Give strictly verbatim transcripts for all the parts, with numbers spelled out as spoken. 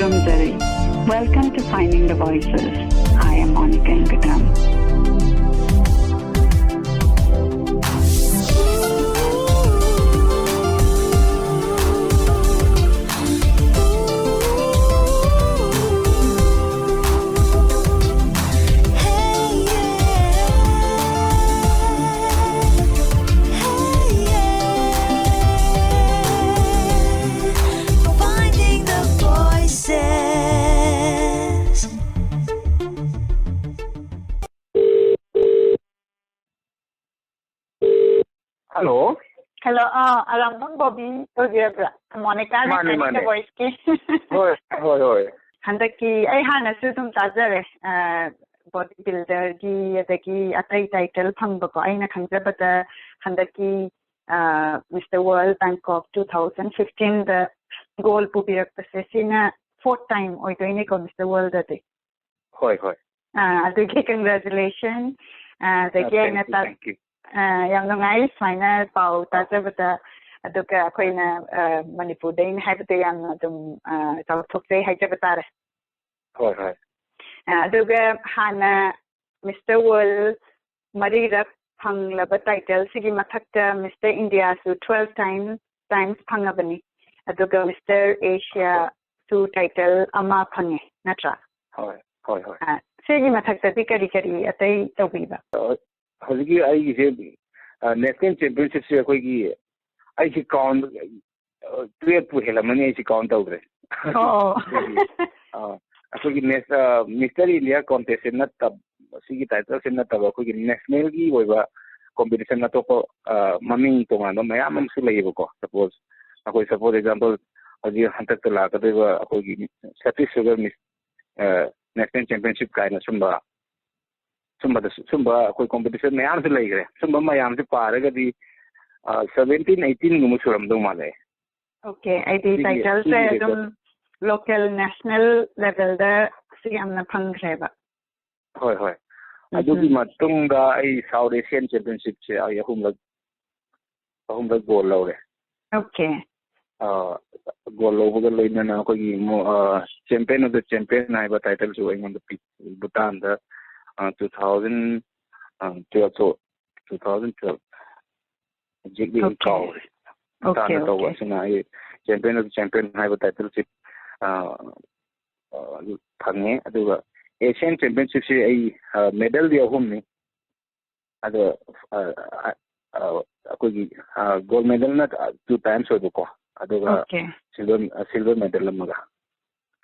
Welcome to Finding the Voices. I am Monica Ingadam. Finding the voices. Hello. Hello, ꯑꯥ, ꯑꯔꯥꯡꯕꯝ ꯕꯣꯕꯤ ꯑꯣꯏꯕꯤꯔꯕ꯭ꯔꯥ? ꯃꯣꯅꯤꯀꯥꯅꯦ, ꯃꯥꯅꯦ, ꯀꯥꯏꯅ ꯃꯥꯅꯦ꯫ Voiceꯀꯤ꯫ ꯍꯣꯏ, ꯍꯣꯏ, ꯍꯣꯏ꯫ ꯍꯟꯗꯛꯀꯤ ꯑꯩ ꯍꯥꯟꯅꯁꯨ ꯑꯗꯨꯝ ꯇꯥꯖꯔꯦ, ꯑꯥ, body builderꯒꯤ, ꯑꯗꯒꯤ ꯑꯇꯩ title ꯐꯪꯕꯀꯣ꯫ ꯑꯩꯅ ꯈꯪꯖꯕꯗ ꯍꯟꯗꯛꯀꯤ, ꯑꯥ, Mister World Bangkok two thousand fifteenꯗ gold ꯄꯨꯕꯤꯔꯛꯄꯁꯦ, ꯁꯤꯅ fourth time ꯑꯣꯏꯗꯣꯏꯅꯦꯀꯣ, Mister Worldꯗꯗꯤ꯫ ꯍꯣꯏ, ꯍꯣꯏ꯫ ꯑꯥ, ꯑꯗꯨꯒꯤ congratulation꯫ ꯑꯥ, ꯑꯗꯒꯤ ꯑꯥ, ꯑꯩꯅ thank you, ꯇꯥ-, thank you꯫ ꯑꯥ, ꯌꯥꯝ ꯅꯨꯡꯉꯥꯏ ꯁꯨꯃꯥꯏꯅ ꯄꯥꯎ ꯇꯥꯖꯕꯗ꯫ ꯑꯗꯨꯒ ꯑꯩꯈꯣꯏꯅ, ꯑꯥ, ꯃꯅꯤꯄꯨꯔꯗꯩꯅ ꯍꯥꯏꯕꯗ ꯌꯥꯝꯅ ꯑꯗꯨꯝ, ꯑꯥ, ꯆꯥꯎꯊꯣꯛꯆꯩ ꯍꯥꯏꯖꯕ ꯇꯥꯔꯦ꯫ ꯍꯣꯏ, ꯍꯣꯏ꯫ ꯑꯥ, ꯑꯗꯨꯒ ꯍꯥꯟꯅ Mister World ꯃꯔꯤꯔꯛ ꯐꯪꯂꯕ titleꯁꯤꯒꯤ ꯃꯊꯛꯇ Mister Indiaꯁꯨ twelve time, times ꯐꯪꯉꯕꯅꯤ꯫ ꯑꯗꯨꯒ Mister Asiaꯁꯨ title ꯑꯃ ꯐꯪꯉꯦ, ꯅꯠꯇ꯭ꯔꯥ? ꯍꯣꯏ, ꯍꯣꯏ, ꯍꯣꯏ꯫ ꯑꯥ, ꯁꯤꯒꯤ ꯃꯊꯛꯇꯗꯤ ꯀꯔꯤ ꯀꯔꯤ ꯑꯇꯩ ꯇꯧꯕꯤꯕ? ꯑ, ꯍꯧꯖꯤꯛꯀꯤ ꯑꯩꯒꯤꯁꯦ, ꯑ, national championshipꯁꯦ ꯑꯩꯈꯣꯏꯒꯤ, ꯑꯩꯁꯦ count, ꯑ, twelveꯄꯨ ꯍꯦꯜꯂꯝꯃꯅꯤ, ꯑꯩꯁꯦ count ꯇꯧꯗ꯭ꯔꯦ꯫ ꯑꯣ꯫ ꯑꯩꯈꯣꯏꯒꯤ, ꯑ, ꯑꯩꯈꯣꯏꯒꯤ ꯅꯦꯁ-, ꯑ, Mister India contestꯁꯦ ꯅꯠꯇꯕ, ꯁꯤꯒꯤ titleꯁꯦ ꯅꯠꯇꯕ ꯑꯩꯈꯣꯏꯒꯤ nationalꯒꯤ ꯑꯣꯏꯕ competition ꯑꯇꯣꯞꯄ, ꯑ, ꯃꯃꯤꯡ ꯇꯣꯉꯥꯟꯕ ꯃꯌꯥꯝ ꯑꯃꯁꯨ ꯂꯩꯌꯦꯕꯀꯣ꯫ Suppose, ꯑꯩꯈꯣꯏ suppose example, ꯍꯧꯖꯤꯛ ꯍꯟꯗꯛꯇ ꯂꯥꯛꯀꯗꯧꯔꯤꯕ ꯑꯩꯈꯣꯏꯒꯤ Chhattisgarh Miss, ꯑ, National Championship ꯀꯥꯏꯅ ꯁꯨꯝꯕ, ꯁꯨꯝꯕꯗꯁꯨ, ꯁꯨꯝꯕ ꯑꯩꯈꯣꯏ competition ꯃꯌꯥꯝꯁꯨ ꯂꯩꯈ꯭ꯔꯦ꯫ ꯁꯨꯝꯕ ꯃꯌꯥꯝꯁꯦ ꯄꯥꯔꯒꯗꯤ, ꯑ, seventeen, eighteenꯒꯨꯝꯕ ꯁꯨꯔꯝꯗꯧ ꯃꯥꯜꯂꯦ꯫ Okay, ꯑꯩꯗꯤ ꯁꯤꯒꯤ, titleꯁꯦ ꯁꯤꯒꯤ record꯫ ꯑꯗꯨꯝ local, national levelꯗ ꯁꯤ ꯌꯥꯝꯅ ꯐꯪꯈ꯭ꯔꯦꯕ꯫ ꯍꯣꯏ, ꯍꯣꯏ꯫ ꯎꯝ, ꯑꯗꯨꯒꯤ ꯎꯝ꯫ ꯃꯇꯨꯡꯗ ꯑꯩ South Asian Championshipꯁꯦ ꯑꯩ ꯑꯍꯨꯝꯂꯛ, ꯑꯍꯨꯝꯂꯛ gold ꯂꯧꯔꯦ꯫ Okay꯫ ꯑ, ꯒꯣꯜ ꯂꯧꯕꯒ ꯂꯣꯏꯅꯅ ꯑꯩꯈꯣꯏꯒꯤ ꯃꯣ-, ꯑ, Champion of the Champion ꯍꯥꯏꯕ title ꯁꯨ ꯑꯩꯉꯣꯟꯗ ꯄꯤ꯫ ꯚꯨꯇꯥꯟꯗ, ꯑ, two thousand, ꯑ, twelve ꯁꯨ, two thousand twelve, exactly ꯑꯩ Okay. ꯀꯥꯎꯔꯦ꯫ Okay, ꯚꯨꯇꯥꯟꯗ ꯇꯧꯕ okay. ꯑꯁꯤꯅ ꯑꯩ Champion of the Champion ꯍꯥꯏꯕ title ꯁꯤ, ꯑ, ꯑ, ꯐꯪꯉꯦ꯫ ꯑꯗꯨꯒ Asian Championship ꯁꯤ ꯑꯩ, ꯑ, medal ꯗꯤ ꯑꯍꯨꯝꯅꯤ꯫ ꯑꯗꯣ, ꯑ, ꯑ, ꯑ, ꯑꯩꯈꯣꯏꯒꯤ, ꯑ, gold medal ꯅ two times ꯑꯣꯏꯕꯀꯣ, ꯑꯗꯨꯒ Okay. silver, ꯑ, silver medal ꯑꯃꯒ꯫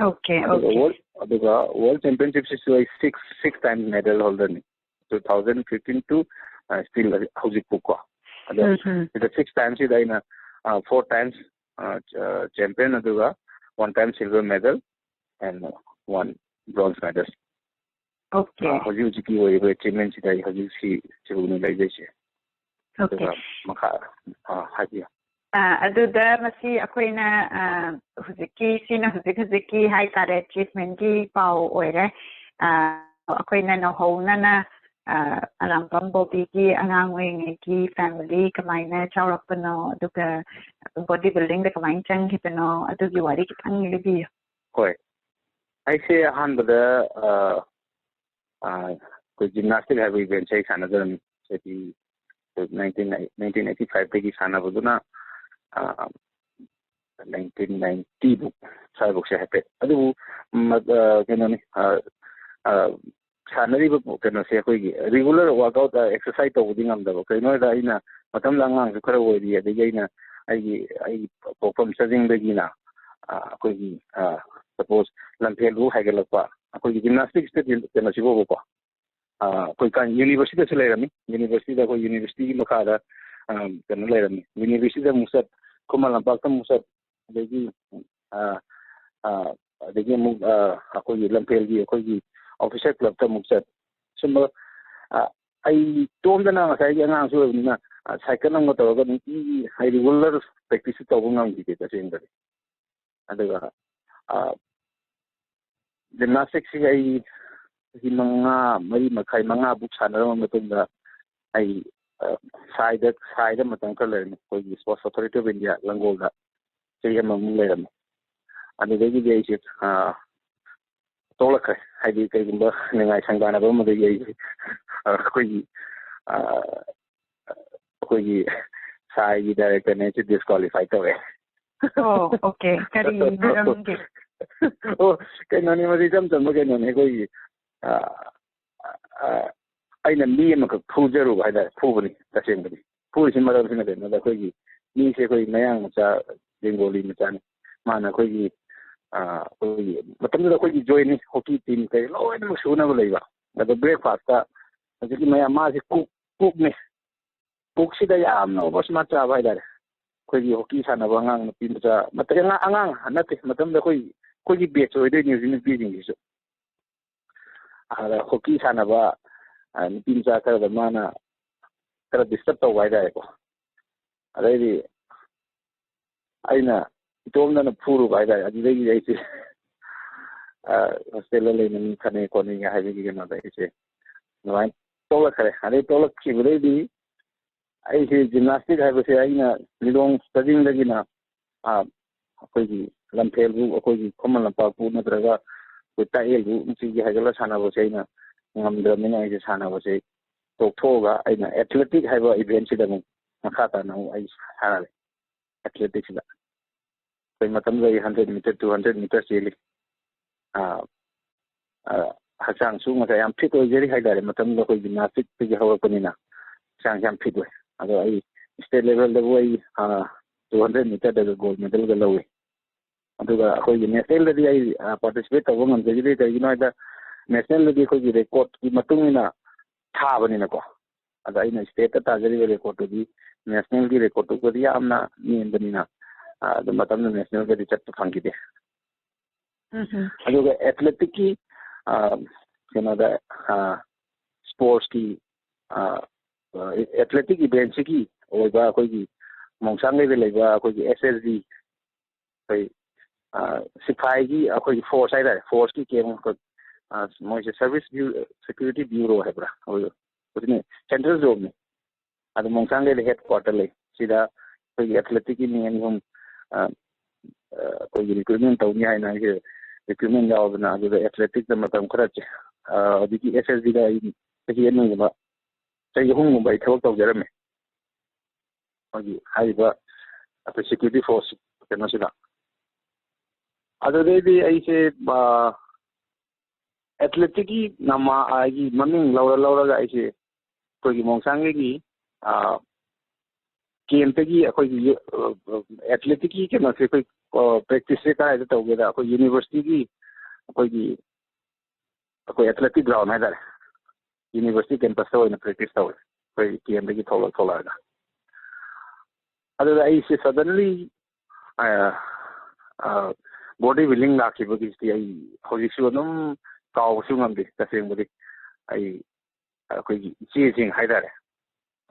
Okay, ꯑꯗꯨꯒ okay. World, ꯑꯗꯨꯒ World Championship ꯁꯤꯁꯨ ꯑꯩ six, six times medal holder ꯅꯤ, two thousand fifteen to, ꯑ, still ꯍꯧꯖꯤꯛ ꯐꯥꯎꯀꯣ꯫ ꯑꯗꯣ ꯎꯝ, ꯎꯝ꯫ ꯁꯤꯗ six times ꯁꯤꯗ ꯑꯩꯅ, ꯑ, four times, ꯑ, ꯆ-, champion, ꯑꯗꯨꯒ one time silver medal and one bronze medal꯫ Okay. ꯑ, ꯍꯧꯖꯤꯛ ꯍꯧꯖꯤꯛꯀꯤ ꯑꯣꯏꯔꯤꯕ achievement ꯁꯤꯗ ꯑꯩ ꯍꯧꯖꯤꯛ ꯁꯤ, ꯁꯤꯕꯨꯅꯤ ꯂꯩꯖꯩꯁꯦ꯫ Okay. ꯑꯗꯨꯒ ꯃꯈꯥ, ꯑ, ꯍꯥꯏꯕꯤꯌꯨ꯫ ꯑ, ꯑꯗꯨꯗ ꯃꯁꯤ ꯑꯩꯈꯣꯏꯅ, ꯑ, ꯍꯧꯖꯤꯛꯀꯤ, ꯁꯤꯅ ꯍꯧꯖꯤꯛ ꯍꯧꯖꯤꯛꯀꯤ ꯍꯥꯏꯇꯥꯔꯦ, achievement ꯀꯤ ꯄꯥꯎ ꯑꯣꯏꯔꯦ꯫ ꯑ, ꯑꯩꯈꯣꯏꯅ ꯅꯧꯍꯧꯅꯅ, ꯑ, ꯑꯔꯥꯝꯕꯝ ꯕꯣꯕꯤꯒꯤ ꯑꯉꯥꯡ ꯑꯣꯏꯔꯤꯉꯩꯒꯤ family ꯀꯃꯥꯏꯅ ꯆꯥꯎꯔꯛꯄꯅꯣ, ꯑꯗꯨꯒ body building ꯗ ꯀꯃꯥꯏꯅ ꯆꯪꯈꯤꯕꯅꯣ, ꯑꯗꯨꯒꯤ ꯋꯥꯔꯤ ꯈꯤꯇꯪ ꯂꯤꯕꯤꯌꯨ꯫ ꯍꯣꯏ꯫ ꯑꯩꯁꯦ ꯑꯍꯥꯟꯕꯗ, ꯑ, ꯑ, ꯑꯩꯈꯣꯏ gymnastic ꯍꯥꯏꯕ event ꯁꯦ ꯑꯩ ꯁꯥꯟꯅꯖꯔꯝꯃꯤ꯫ ꯆꯍꯤ nineteen, nineteen eighty five ꯇꯒꯤ ꯁꯥꯟꯅꯕꯗꯨꯅ, ꯑ, nineteen ninety ꯐꯥꯎ, ꯁ꯭ꯋꯥꯏꯐꯥꯎꯁꯦ ꯍꯥꯏꯐꯦꯠ꯫ ꯑꯗꯨꯕꯨ, ꯃ-, ꯑ, ꯀꯩꯅꯣꯅꯤ, ꯑ, ꯑ, ꯁꯥꯟꯅꯔꯤꯕ ꯀꯩꯅꯣꯁꯦ ꯑꯩꯈꯣꯏꯒꯤ regular workout, ꯑ, exercise ꯇꯧꯕꯗꯤ ꯉꯝꯗꯕ꯫ ꯀꯩꯒꯤꯅꯣ ꯍꯥꯏꯗ ꯑꯩꯅ ꯃꯇꯝꯗꯨꯗ ꯑꯉꯥꯡꯁꯨ ꯈꯔ ꯑꯣꯏꯔꯤ, ꯑꯗꯒꯤ ꯑꯩꯅ ꯑꯩꯒꯤ, ꯑꯩꯒꯤ ꯄꯣꯛꯐꯝ ꯆꯥꯖꯤꯡꯗꯒꯤꯅ, ꯑ, ꯑꯩꯈꯣꯏꯒꯤ, ꯑ, suppose ꯂꯝꯐꯦꯜꯕꯨ ꯍꯥꯏꯒꯠꯂꯛꯄ, ꯑꯩꯈꯣꯏꯒꯤ gymnastics ꯀꯩꯅꯣꯁꯤꯐꯥꯎꯕꯀꯣ, ꯑ, ꯑꯩꯈꯣꯏ ꯀꯥꯟ-, university ꯗꯁꯨ ꯂꯩꯔꯝꯃꯤ꯫ University ꯗ ꯑꯩꯈꯣꯏ university ꯒꯤ ꯃꯈꯥꯗ, ꯑ, ꯀꯩꯅꯣ ꯂꯩꯔꯝꯃꯤ꯫ University ꯗ ꯑꯃꯨꯛ ꯆꯠ, ꯈꯨꯃꯟ ꯂꯝꯄꯥꯛꯇ ꯑꯃꯨꯛ ꯆꯠ, ꯑꯗꯒꯤ, ꯑ, ꯑ, ꯑꯗꯒꯤ ꯑꯃꯨꯛ, ꯑ, ꯑꯩꯈꯣꯏꯒꯤ ꯂꯝꯐꯦꯜꯒꯤ ꯑꯩꯈꯣꯏꯒꯤ officer club ꯇ ꯑꯃꯨꯛ ꯆꯠ꯫ ꯁꯨꯝꯕ, ꯑ, ꯑꯩ ꯏꯇꯣꯝꯗꯅ ꯉꯁꯥꯏꯒꯤ ꯑꯉꯥꯡꯁꯨ ꯑꯣꯏꯕꯅꯤꯅ, ꯑ, cycle ꯑꯃꯒ ꯇꯧꯔꯒ ꯅꯨꯡꯇꯤꯒꯤ ꯑꯩ regular practice ꯇꯧꯕ ꯉꯝꯈꯤꯗꯦ ꯇꯁꯦꯡꯕꯗꯤ꯫ ꯑꯗꯨꯒ, ꯑ, gymnastics ꯁꯤ ꯑꯩ ꯆꯍꯤ ꯃꯉꯥ, ꯃꯔꯤ ꯃꯈꯥꯏ, ꯃꯉꯥꯃꯨꯛ ꯁꯥꯟꯅꯔꯕ ꯃꯇꯨꯡꯗ ꯑꯩ, ꯑ, ꯁꯥꯏꯗ, ꯁꯥꯏꯗ ꯃꯇꯝ ꯈꯔ ꯂꯩꯔꯝꯃꯤ꯫ ꯑꯩꯈꯣꯏꯒꯤ Sports Authority of India ꯂꯪꯒꯣꯜꯗ ꯆꯍꯤ ꯑꯃꯃꯨꯛ ꯂꯩꯔꯝꯃꯤ꯫ ꯑꯗꯨꯗꯒꯤꯗꯤ ꯑꯩꯁꯦ ꯇꯣꯛꯂꯛꯈ꯭ꯔꯦ꯫ ꯍꯥꯏꯗꯤ ꯀꯩꯒꯨꯝꯕ ꯅꯤꯡꯉꯥꯏ ꯁꯪꯗꯥꯅꯕ ꯑꯃꯗꯒꯤ ꯑꯩꯁꯦ ꯑꯩꯈꯣꯏꯒꯤ ꯑꯩꯈꯣꯏꯒꯤ ꯁꯥꯏꯒꯤ ꯗꯥꯏꯔꯦꯛꯇꯔꯅ ꯑꯩꯁꯦ ꯗꯤꯁꯀ꯭ꯋꯥꯂꯤꯐꯥꯏ ꯇꯧꯔꯛꯑꯦ꯫ ꯑꯣ ꯑꯣꯀꯦ꯫ ꯀꯔꯤ ꯃꯔꯝꯒꯤ? ꯑꯣ, ꯀꯩꯅꯣꯅꯤ, ꯃꯁꯤ ꯏꯆꯝ ꯆꯝꯕ ꯀꯩꯅꯣꯅꯤ꯫ ꯑꯩꯈꯣꯏꯒꯤ ꯑꯩꯅ ꯃꯤ ꯑꯃꯈꯛ ꯐꯨꯖꯔꯨꯕ ꯍꯥꯏꯇꯥꯔꯦ꯫ ꯐꯨꯕꯅꯤ, ꯇꯁꯦꯡꯕꯅꯤ꯫ ꯐꯨꯔꯤꯁꯤ ꯃꯔꯝꯁꯤꯅ ꯀꯩꯅꯣꯗ, ꯑꯩꯈꯣꯏꯒꯤ ꯃꯤꯁꯦ ꯑꯩꯈꯣꯏ ꯃꯌꯥꯡ ꯃꯆꯥ, ꯕꯦꯡꯒꯣꯂꯤ ꯃꯆꯥꯅꯤ꯫ ꯃꯥꯅ ꯑꯩꯈꯣꯏꯒꯤ ꯑꯩꯈꯣꯏꯒꯤ ꯃꯇꯝꯗꯨꯗ ꯑꯩꯈꯣꯏꯒꯤ ꯖꯣꯏꯅꯤ, ꯍꯣꯀꯤ ꯇꯤꯝ ꯀꯩ ꯂꯣꯏꯅꯃꯛ ꯁꯨꯅꯕ ꯂꯩꯕ꯫ ꯑꯗꯣ ꯕ꯭ꯔꯦꯛꯐꯥꯁꯇ ꯍꯧꯖꯤꯛꯀꯤ ꯃꯌꯥꯝ, ꯃꯥꯁꯤ ꯀꯨꯛ ꯀꯨꯛꯅꯤ꯫ ꯀꯨꯛꯁꯤꯗ ꯌꯥꯝꯅ ꯑꯣꯕꯔ ꯁ꯭ꯃꯥꯔꯠ ꯆꯥꯕ ꯍꯥꯏꯇꯥꯔꯦ꯫ ꯑꯩꯈꯣꯏꯒꯤ ꯍꯣꯀꯤ ꯁꯥꯟꯅꯕ ꯑꯉꯥꯡ ꯅꯨꯄꯤ ꯃꯆꯥ, ꯅꯠꯇꯦ, ꯑꯉꯥꯡ, ꯑꯉꯥꯡ ꯅꯠꯇꯦ, ꯃꯇꯝꯗ ꯑꯩꯈꯣꯏ, ꯑꯩꯈꯣꯏꯒꯤ ꯕꯦꯠꯁ ꯑꯣꯏꯗꯣꯏꯅꯤ ꯍꯧꯖꯤꯛ ꯅꯨꯄꯤꯁꯤꯡꯁꯤꯁꯨ꯫ ꯑꯗ ꯍꯣꯀꯤ ꯁꯥꯟꯅꯕ ꯅꯨꯄꯤ ꯃꯆꯥ ꯈꯔꯗ ꯃꯥꯅ ꯈꯔ ꯗꯤꯁꯇꯔꯕ ꯇꯧꯕ ꯍꯥꯏꯇꯥꯔꯦꯀꯣ꯫ ꯑꯗꯩꯗꯤ ꯑꯩꯅ ꯏꯇꯣꯝꯗꯅ ꯐꯨꯔꯨꯕ ꯍꯥꯏꯇꯥꯔꯦ꯫ ꯑꯗꯨꯗꯒꯤ ꯑꯩꯁꯦ ꯍꯣꯁꯇꯦꯜꯗ ꯂꯩꯅ ꯃꯤ ꯈꯠꯅꯩ ꯈꯣꯠꯅꯩꯒ ꯍꯥꯏꯕꯒꯤ ꯀꯩꯅꯣꯗ ꯑꯩꯁꯦ ꯑꯗꯨꯃꯥꯏꯅ ꯇꯣꯛꯂꯛꯈ꯭ꯔꯦ꯫ ꯑꯗꯩ ꯇꯣꯛꯂꯛꯈꯤꯕꯗꯩꯗꯤ ꯑꯩꯁꯦ ꯖꯤꯝꯅꯥꯁꯇꯤꯛ ꯍꯥꯏꯕꯁꯦ ꯑꯩꯅ ꯂꯤꯂꯣꯡ ꯆꯥꯖꯤꯡꯗꯒꯤꯅ ꯑꯩꯈꯣꯏꯒꯤ ꯂꯝꯐꯦꯜꯕꯨ, ꯑꯩꯈꯣꯏꯒꯤ ꯈꯨꯃꯟ ꯂꯝꯄꯥꯛꯄꯨ ꯅꯠꯇ꯭ꯔꯒ ꯑꯩꯈꯣꯏ ꯇꯥꯛꯌꯦꯜꯕꯨ ꯅꯨꯡꯇꯤꯒꯤ ꯍꯥꯏꯒꯠꯂ ꯁꯥꯟꯅꯕꯁꯦ ꯑꯩꯅ ꯉꯝꯗ꯭ꯔꯕꯅꯤꯅ ꯑꯩꯁꯦ ꯁꯥꯟꯅꯕꯁꯦ ꯇꯣꯛꯊꯣꯛꯑꯒ ꯑꯩꯅ ꯑꯦꯊꯂꯦꯇꯤꯛ ꯍꯥꯏꯕ ꯏꯚꯦꯟꯁꯤꯗ ꯑꯃꯨꯛ ꯃꯈꯥ ꯇꯥꯅ ꯑꯃꯨꯛ ꯑꯩ ꯁꯥꯟꯅꯔꯦ꯫ ꯑꯦꯊꯂꯦꯇꯤꯛꯁꯤꯗ ꯑꯩꯈꯣꯏ ꯃꯇꯝꯗ ꯑꯩ hundred metre, two hundred metre ꯆꯦꯜꯂꯤ꯫ ꯍꯛꯆꯥꯡꯁꯨ ꯉꯁꯥꯏ ꯌꯥꯝ ꯐꯤꯠ ꯑꯣꯏꯖꯔꯤ ꯍꯥꯏꯇꯥꯔꯦ꯫ ꯃꯇꯝꯗꯨꯗ ꯑꯩꯈꯣꯏ ꯖꯤꯝꯅꯥꯁꯇꯤꯛꯇꯒꯤ ꯍꯧꯔꯛꯄꯅꯤꯅ ꯍꯛꯆꯥꯡꯁꯦ ꯌꯥꯝ ꯐꯤꯠ ꯑꯣꯏ꯫ ꯑꯗꯣ ꯑꯩ ꯁ꯭ꯇꯦꯠ ꯂꯦꯚꯦꯜꯗꯕꯨ ꯑꯩ ꯇꯨ ꯍꯟꯗ꯭ꯔꯦꯠ ꯃꯤꯇꯔꯗꯒ ꯒꯣꯜ ꯃꯦꯗꯜꯒ ꯂꯧꯏ꯫ ꯑꯗꯨꯒ ꯑꯩꯈꯣꯏꯒꯤ ꯅꯦꯁꯅꯦꯜꯗꯗꯤ ꯑꯩ ꯄꯥꯔꯇꯤꯁꯤꯄꯦꯠ ꯇꯧꯕ ꯉꯝꯖꯈꯤꯗꯦ꯫ ꯀꯩꯒꯤꯅꯣ ꯍꯥꯏꯗ ꯅꯦꯁꯅꯦꯜꯗꯗꯤ ꯑꯩꯈꯣꯏꯒꯤ ꯔꯦꯀꯣꯔꯠꯀꯤ ꯃꯇꯨꯡ ꯏꯟꯅ ꯊꯥꯕꯅꯤꯅꯀꯣ꯫ ꯑꯗ ꯑꯩꯅ ꯁ꯭ꯇꯦꯠꯇ ꯇꯥꯖꯔꯤꯕ ꯔꯦꯀꯣꯔꯠꯇꯨꯗꯤ ꯅꯦꯁꯅꯦꯜꯒꯤ ꯔꯦꯀꯣꯔꯠꯇꯨꯒꯗꯤ ꯌꯥꯝꯅ ꯅꯦꯝꯕꯅꯤꯅ ꯑꯗꯨ ꯃꯇꯝꯗꯨꯗ ꯅꯦꯁꯅꯦꯜꯒꯗꯤ ꯆꯠꯄ ꯐꯪꯈꯤꯗꯦ꯫ ꯑꯗꯨꯒ ꯑꯦꯊꯂꯦꯇꯤꯛꯀꯤ ꯀꯩꯅꯣꯗ ꯁ꯭ꯄꯣꯔꯠꯁꯀꯤ ꯑꯦꯊꯂꯦꯇꯤꯛ ꯏꯚꯦꯟꯁꯤꯒꯤ ꯑꯣꯏꯕ ꯑꯩꯈꯣꯏꯒꯤ ꯃꯣꯡꯁꯥꯡꯂꯩꯗ ꯂꯩꯕ ꯑꯩꯈꯣꯏꯒꯤ ꯑꯦꯁ ꯑꯦꯁ ꯕꯤ, ꯑꯩꯈꯣꯏ ꯁꯤꯐꯥꯏꯒꯤ ꯑꯩꯈꯣꯏꯒꯤ ꯐꯣꯔꯁ ꯍꯥꯏꯇꯥꯔꯦ, ꯐꯣꯔꯁꯀꯤ ꯀꯦꯝ, ꯃꯣꯏꯁꯦ ꯁꯔꯚꯤꯁ ꯁꯦꯀ꯭ꯌꯨꯔꯤꯇꯤ ꯕ꯭ꯌꯨꯔꯣ ꯍꯥꯏꯕ꯭ꯔꯥ, ꯍꯧꯖꯤꯛ ꯍꯧꯖꯤꯛꯅ ꯁꯦꯟꯇ꯭ꯔꯦꯜ ꯖꯣꯕꯅꯤ꯫ ꯑꯗꯨ ꯃꯣꯡꯁꯥꯡꯂꯩꯗ ꯍꯦꯗ ꯀ꯭ꯋꯥꯇꯔ ꯂꯩ꯫ ꯁꯤꯗ ꯑꯩꯈꯣꯏꯒꯤ ꯑꯦꯊꯂꯦꯇꯤꯛꯀꯤ ꯃꯤ ꯑꯅꯤ ꯑꯍꯨꯝ ꯑꯩꯈꯣꯏꯒꯤ ꯔꯤꯀ꯭ꯔꯨꯠꯃꯦꯟ ꯇꯧꯅꯤ ꯍꯥꯏꯅ ꯑꯩꯁꯦ ꯔꯤꯀ꯭ꯔꯨꯠꯃꯦꯟ ꯌꯥꯎꯗꯅ ꯑꯗꯨꯗ ꯑꯦꯊꯂꯦꯇꯤꯛꯇ ꯃꯇꯝ ꯈꯔ ꯆꯦ-, ꯑ, ꯍꯧꯖꯤꯛꯀꯤ ꯑꯦꯁ ꯑꯦꯁ ꯕꯤꯗ ꯑꯩ ꯆꯍꯤ ꯑꯅꯤꯒꯨꯝꯕ, ꯆꯍꯤ ꯑꯍꯨꯝꯒꯨꯝꯕ ꯑꯩ ꯊꯕꯛ ꯇꯧꯖꯔꯝꯃꯦ꯫ ꯑꯩꯈꯣꯏꯒꯤ ꯍꯥꯏꯔꯤꯕ ꯑꯩꯈꯣꯏ ꯁꯦꯀ꯭ꯌꯨꯔꯤꯇꯤ ꯐꯣꯔꯁ ꯀꯩꯅꯣꯁꯤꯗ꯫ ꯑꯗꯨꯗꯩꯗꯤ ꯑꯩꯁꯦ, ꯑ, ꯑꯦꯊꯂꯦꯇꯤꯛꯀꯤ ꯅꯃꯥ-, ꯑꯩꯒꯤ ꯃꯃꯤꯡ ꯂꯧꯔ ꯂꯧꯔꯒ ꯑꯩꯁꯦ ꯑꯩꯈꯣꯏꯒꯤ ꯃꯣꯡꯁꯥꯡꯒꯩꯒꯤ, ꯑ, ꯀꯦꯝꯞꯇꯒꯤ ꯑꯩꯈꯣꯏꯒꯤ, ꯑ, ꯑꯦꯊꯂꯦꯇꯤꯛꯀꯤ ꯀꯩꯅꯣꯁꯦ ꯑꯩꯈꯣꯏ, ꯑ, ꯄ꯭ꯔꯦꯛꯇꯤꯁꯁꯦ ꯀꯗꯥꯏꯗ ꯇꯧꯒꯦꯗ ꯑꯩꯈꯣꯏ ꯌꯨꯅꯤꯚꯔꯁꯤꯇꯤꯒꯤ ꯑꯩꯈꯣꯏꯒꯤ, ꯑꯩꯈꯣꯏ ꯑꯦꯊꯂꯦꯇꯤꯛ ꯒ꯭ꯔꯥꯎꯟ ꯍꯥꯏꯇꯥꯔꯦ, ꯌꯨꯅꯤꯚꯔꯁꯤꯇꯤ ꯀꯦꯝꯄꯁꯇ ꯑꯣꯏꯅ ꯄ꯭ꯔꯦꯛꯇꯤꯁ ꯇꯧꯋꯦ ꯑꯩꯈꯣꯏ ꯀꯦꯝꯞꯇꯒꯤ ꯊꯣꯛꯂꯛ-, ꯊꯣꯛꯂꯛꯑꯒ꯫ ꯑꯗꯨꯗ ꯑꯩꯁꯦ ꯁꯗꯟꯂꯤ, ꯑ, ꯑ, ꯕꯣꯗꯤ ꯕꯤꯜꯗꯤꯡ ꯂꯥꯛꯈꯤꯕꯒꯤꯁꯤꯗꯤ ꯑꯩ ꯍꯧꯖꯤꯛꯁꯨ ꯑꯗꯨꯝ ꯀꯥꯎꯕꯁꯨ ꯉꯝꯗꯦ ꯇꯁꯦꯡꯕꯗꯤ꯫ ꯑꯩ, ꯑꯩꯈꯣꯏꯒꯤ ꯏꯆꯦꯁꯤꯡ ꯍꯥꯏꯇꯥꯔꯦ,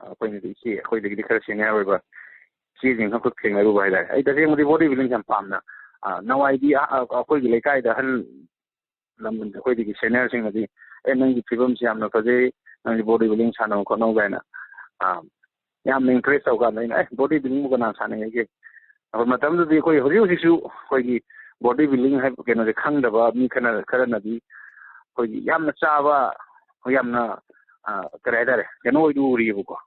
ꯑꯩꯈꯣꯏꯅꯗꯤ ꯏꯆꯦ, ꯑꯩꯈꯣꯏꯗꯒꯤꯗꯤ ꯈꯔ ꯁꯦꯅꯤꯌꯔ ꯑꯣꯏꯕ ꯏꯆꯦꯁꯤꯡ ꯑꯃꯈꯛ ꯊꯦꯡꯅꯔꯨꯕ ꯍꯥꯏꯇꯥꯔꯦ꯫ ꯑꯩ ꯇꯁꯦꯡꯕꯗꯤ ꯕꯣꯗꯤ ꯕꯤꯜꯗꯤꯡ ꯌꯥꯝ ꯄꯥꯝꯅ, ꯑ, ꯅꯋꯥꯏꯗꯤ, ꯑ, ꯑ, ꯑꯩꯈꯣꯏꯒꯤ ꯂꯩꯀꯥꯏꯗ ꯑꯍꯜ ꯂꯃꯟ ꯑꯩꯈꯣꯏꯗꯒꯤ ꯁꯦꯅꯤꯌꯔꯁꯤꯡꯅꯗꯤ, "ꯑꯦ, ꯅꯪꯒꯤ ꯐꯤꯕꯝꯁꯤ ꯌꯥꯝꯅ ꯐꯖꯩ, ꯅꯪꯒꯤ ꯕꯣꯗꯤ ꯕꯤꯜꯗꯤꯡ ꯁꯥꯟꯅꯧ ꯈꯣꯠꯅꯧ" ꯀꯥꯏꯅ, ꯑ, ꯌꯥꯝꯅ ꯏꯟꯀꯔꯦꯖ ꯇꯧꯀꯥꯟꯗ ꯑꯩꯅ, "ꯑꯦ, ꯕꯣꯗꯤ ꯕꯤꯜꯗꯤꯡꯕꯨ ꯀꯅꯥ ꯁꯥꯟꯅꯩ ꯍꯥꯏꯒꯦ?" ꯑꯩꯈꯣꯏ ꯃꯇꯝꯗꯨꯗꯤ ꯑꯩꯈꯣꯏ ꯍꯧꯖꯤꯛ ꯍꯧꯖꯤꯛꯁꯨ ꯑꯩꯈꯣꯏꯒꯤ ꯕꯣꯗꯤ ꯕꯤꯜꯗꯤꯡ ꯍꯥꯏꯕ ꯀꯩꯅꯣꯁꯦ ꯈꯪꯗꯕ ꯃꯤ ꯈꯔ, ꯈꯔꯅꯗꯤ ꯑꯩꯈꯣꯏꯒꯤ ꯌꯥꯝꯅ ꯆꯥꯕ, ꯌꯥꯝꯅ, ꯑ, ꯀꯔꯤ ꯍꯥꯏꯇꯥꯔꯦ, ꯀꯩꯅꯣ ꯑꯣꯏꯅ ꯎꯔꯤꯑꯕꯀꯣ꯫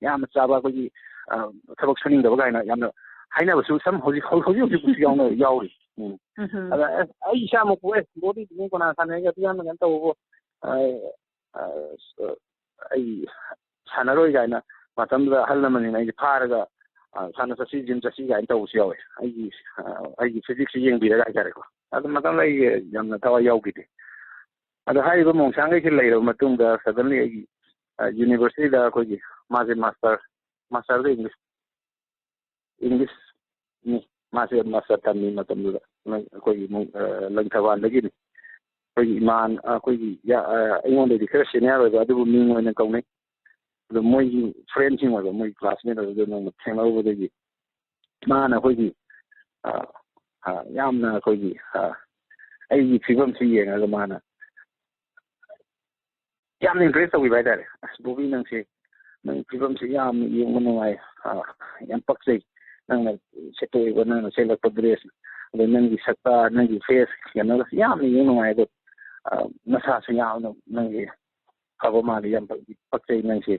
ꯌꯥꯝꯅ ꯆꯥꯕ ꯑꯩꯈꯣꯏꯒꯤ, ꯑ, ꯊꯕꯛ ꯁꯨꯅꯤꯡꯗꯕ ꯀꯥꯏꯅ ꯌꯥꯝꯅ ꯍꯥꯏꯅꯕꯁꯨ ꯁꯝ ꯍꯧꯖꯤꯛ, ꯍꯧꯖꯤꯛ ꯍꯧꯖꯤꯛ ꯍꯧꯖꯤꯛꯁꯨ ꯌꯥꯎꯅ-, ꯌꯥꯎꯔꯤ꯫ ꯎꯝ꯫ ꯎꯝꯍꯨꯝ꯫ ꯑꯗ ꯑꯁ, ꯑꯩ ꯏꯁꯥꯃꯛꯄꯨ, "ꯑꯦ, ꯕꯣꯗꯤ ꯕꯤꯜꯗꯤꯡ ꯀꯅꯥ ꯁꯥꯟꯅꯩꯒꯦ? ꯑꯗꯨ ꯌꯥꯝꯅ ꯀꯩꯅꯣ ꯇꯧꯕꯕꯨ, ꯑ, ꯑ, ꯑꯩ ꯁꯥꯟꯅꯔꯣꯏ" ꯀꯥꯏꯅ ꯃꯇꯝꯗꯨꯗ ꯑꯍꯜ ꯂꯃꯟꯁꯤꯡꯅ ꯑꯩꯁꯦ ꯐꯥꯔꯒ, ꯑ, "ꯁꯥꯟꯅ ꯆꯠꯁꯤ, ꯖꯤꯝ ꯆꯠꯁꯤ" ꯀꯥꯏꯅ ꯇꯧꯕꯁꯨ ꯌꯥꯎꯋꯦ꯫ ꯑꯩꯒꯤ, ꯑ, ꯑꯩꯒꯤ ꯐꯤꯖꯤꯛꯁꯁꯤ ꯌꯦꯡꯕꯤꯔꯒ ꯍꯥꯏꯇꯥꯔꯦꯀꯣ꯫ ꯑꯗꯨ ꯃꯇꯝꯗ ꯑꯩ ꯌꯥꯝꯅ ꯊꯋꯥꯏ ꯌꯥꯎꯈꯤꯗꯦ꯫ ꯑꯗꯣ ꯍꯥꯏꯔꯤꯕ ꯃꯣꯡꯁꯥꯡꯈꯩꯁꯦ ꯂꯩꯔꯕ ꯃꯇꯨꯡꯗ, ꯁꯗꯟꯂꯤ ꯑꯩꯒꯤ, ꯑ, ꯌꯨꯅꯤꯚꯔꯁꯤꯇꯤꯗ ꯑꯩꯈꯣꯏꯒꯤ, ꯃꯥꯁꯦ ꯃꯥꯁꯇꯔ, ꯃꯥꯁꯇꯔꯗ ꯏꯪꯂꯤꯁ, ꯏꯪꯂꯤꯁꯅꯤ꯫ ꯃꯥꯁꯦ ꯃꯥꯁꯇꯔ ꯇꯝꯃꯤ ꯃꯇꯝꯗꯨꯗ꯫ ꯑꯩꯈꯣꯏꯒꯤ ꯃꯣꯡ-, ꯑ, ꯂꯪꯊꯕꯥꯜꯗꯒꯤꯅꯤ꯫ ꯑꯩꯈꯣꯏꯒꯤ ꯏꯃꯥꯟ-, ꯑꯩꯈꯣꯏꯒꯤ ꯌꯥ-, ꯑ, ꯑꯩꯉꯣꯟꯗꯩꯗꯤ ꯈꯔ ꯁꯦꯅꯤꯌꯔ ꯑꯣꯏꯕ, ꯑꯗꯨꯕꯨ ꯃꯤꯡ ꯑꯣꯏꯅ ꯀꯧꯅꯩ꯫ ꯑꯗꯣ ꯃꯣꯏꯒꯤ ꯐ꯭ꯔꯦꯟꯁꯤꯡ ꯑꯣꯏꯕ, ꯃꯣꯏꯒꯤ ꯀ꯭ꯂꯥꯁꯃꯦꯠ ꯑꯣꯏꯕꯗꯣ ꯅꯣꯡꯃ ꯊꯦꯡꯅꯔꯨꯕꯗꯒꯤ ꯃꯥꯅ ꯑꯩꯈꯣꯏꯒꯤ, ꯑ, ꯑ, ꯌꯥꯝꯅ ꯑꯩꯈꯣꯏꯒꯤ, ꯑ, ꯑꯩꯒꯤ ꯐꯤꯕꯝꯁꯤ ꯌꯦꯡꯉꯒ ꯃꯥꯅ ꯌꯥꯝꯅ ꯏꯟꯀꯔꯦꯖ ꯇꯧꯕꯤꯕ ꯍꯥꯏꯇꯥꯔꯦ꯫ "ꯑꯁ, ꯕꯣꯕꯤ, ꯅꯪꯁꯦ, ꯅꯪ ꯐꯤꯕꯝꯁꯦ ꯌꯥꯝ ꯌꯦꯡꯕ ꯅꯨꯡꯉꯥꯏ, ꯑ, ꯌꯥꯝ ꯄꯛꯆꯩ, ꯅꯪꯅ ꯁꯦꯠꯇꯣꯛꯏꯕ, ꯅꯪꯅ ꯁꯦꯠꯂꯛꯄ dress, ꯑꯗꯩ ꯅꯪꯒꯤ ꯁꯛꯇ, ꯅꯪꯒꯤ face, ꯀꯩꯅꯣꯒꯁꯦ ꯌꯥꯝꯅ ꯌꯦꯡ ꯅꯨꯡꯉꯥꯏ꯫ ꯑꯗꯣ, ꯑ, ꯅꯁꯥꯁꯨ ꯌꯥꯝꯅ ꯅꯪꯒꯤ ꯐꯕ ꯃꯥꯜꯂꯤ, ꯌꯥꯝ ꯄꯛ-, ꯄꯛꯆꯩ ꯅꯪꯁꯦ꯫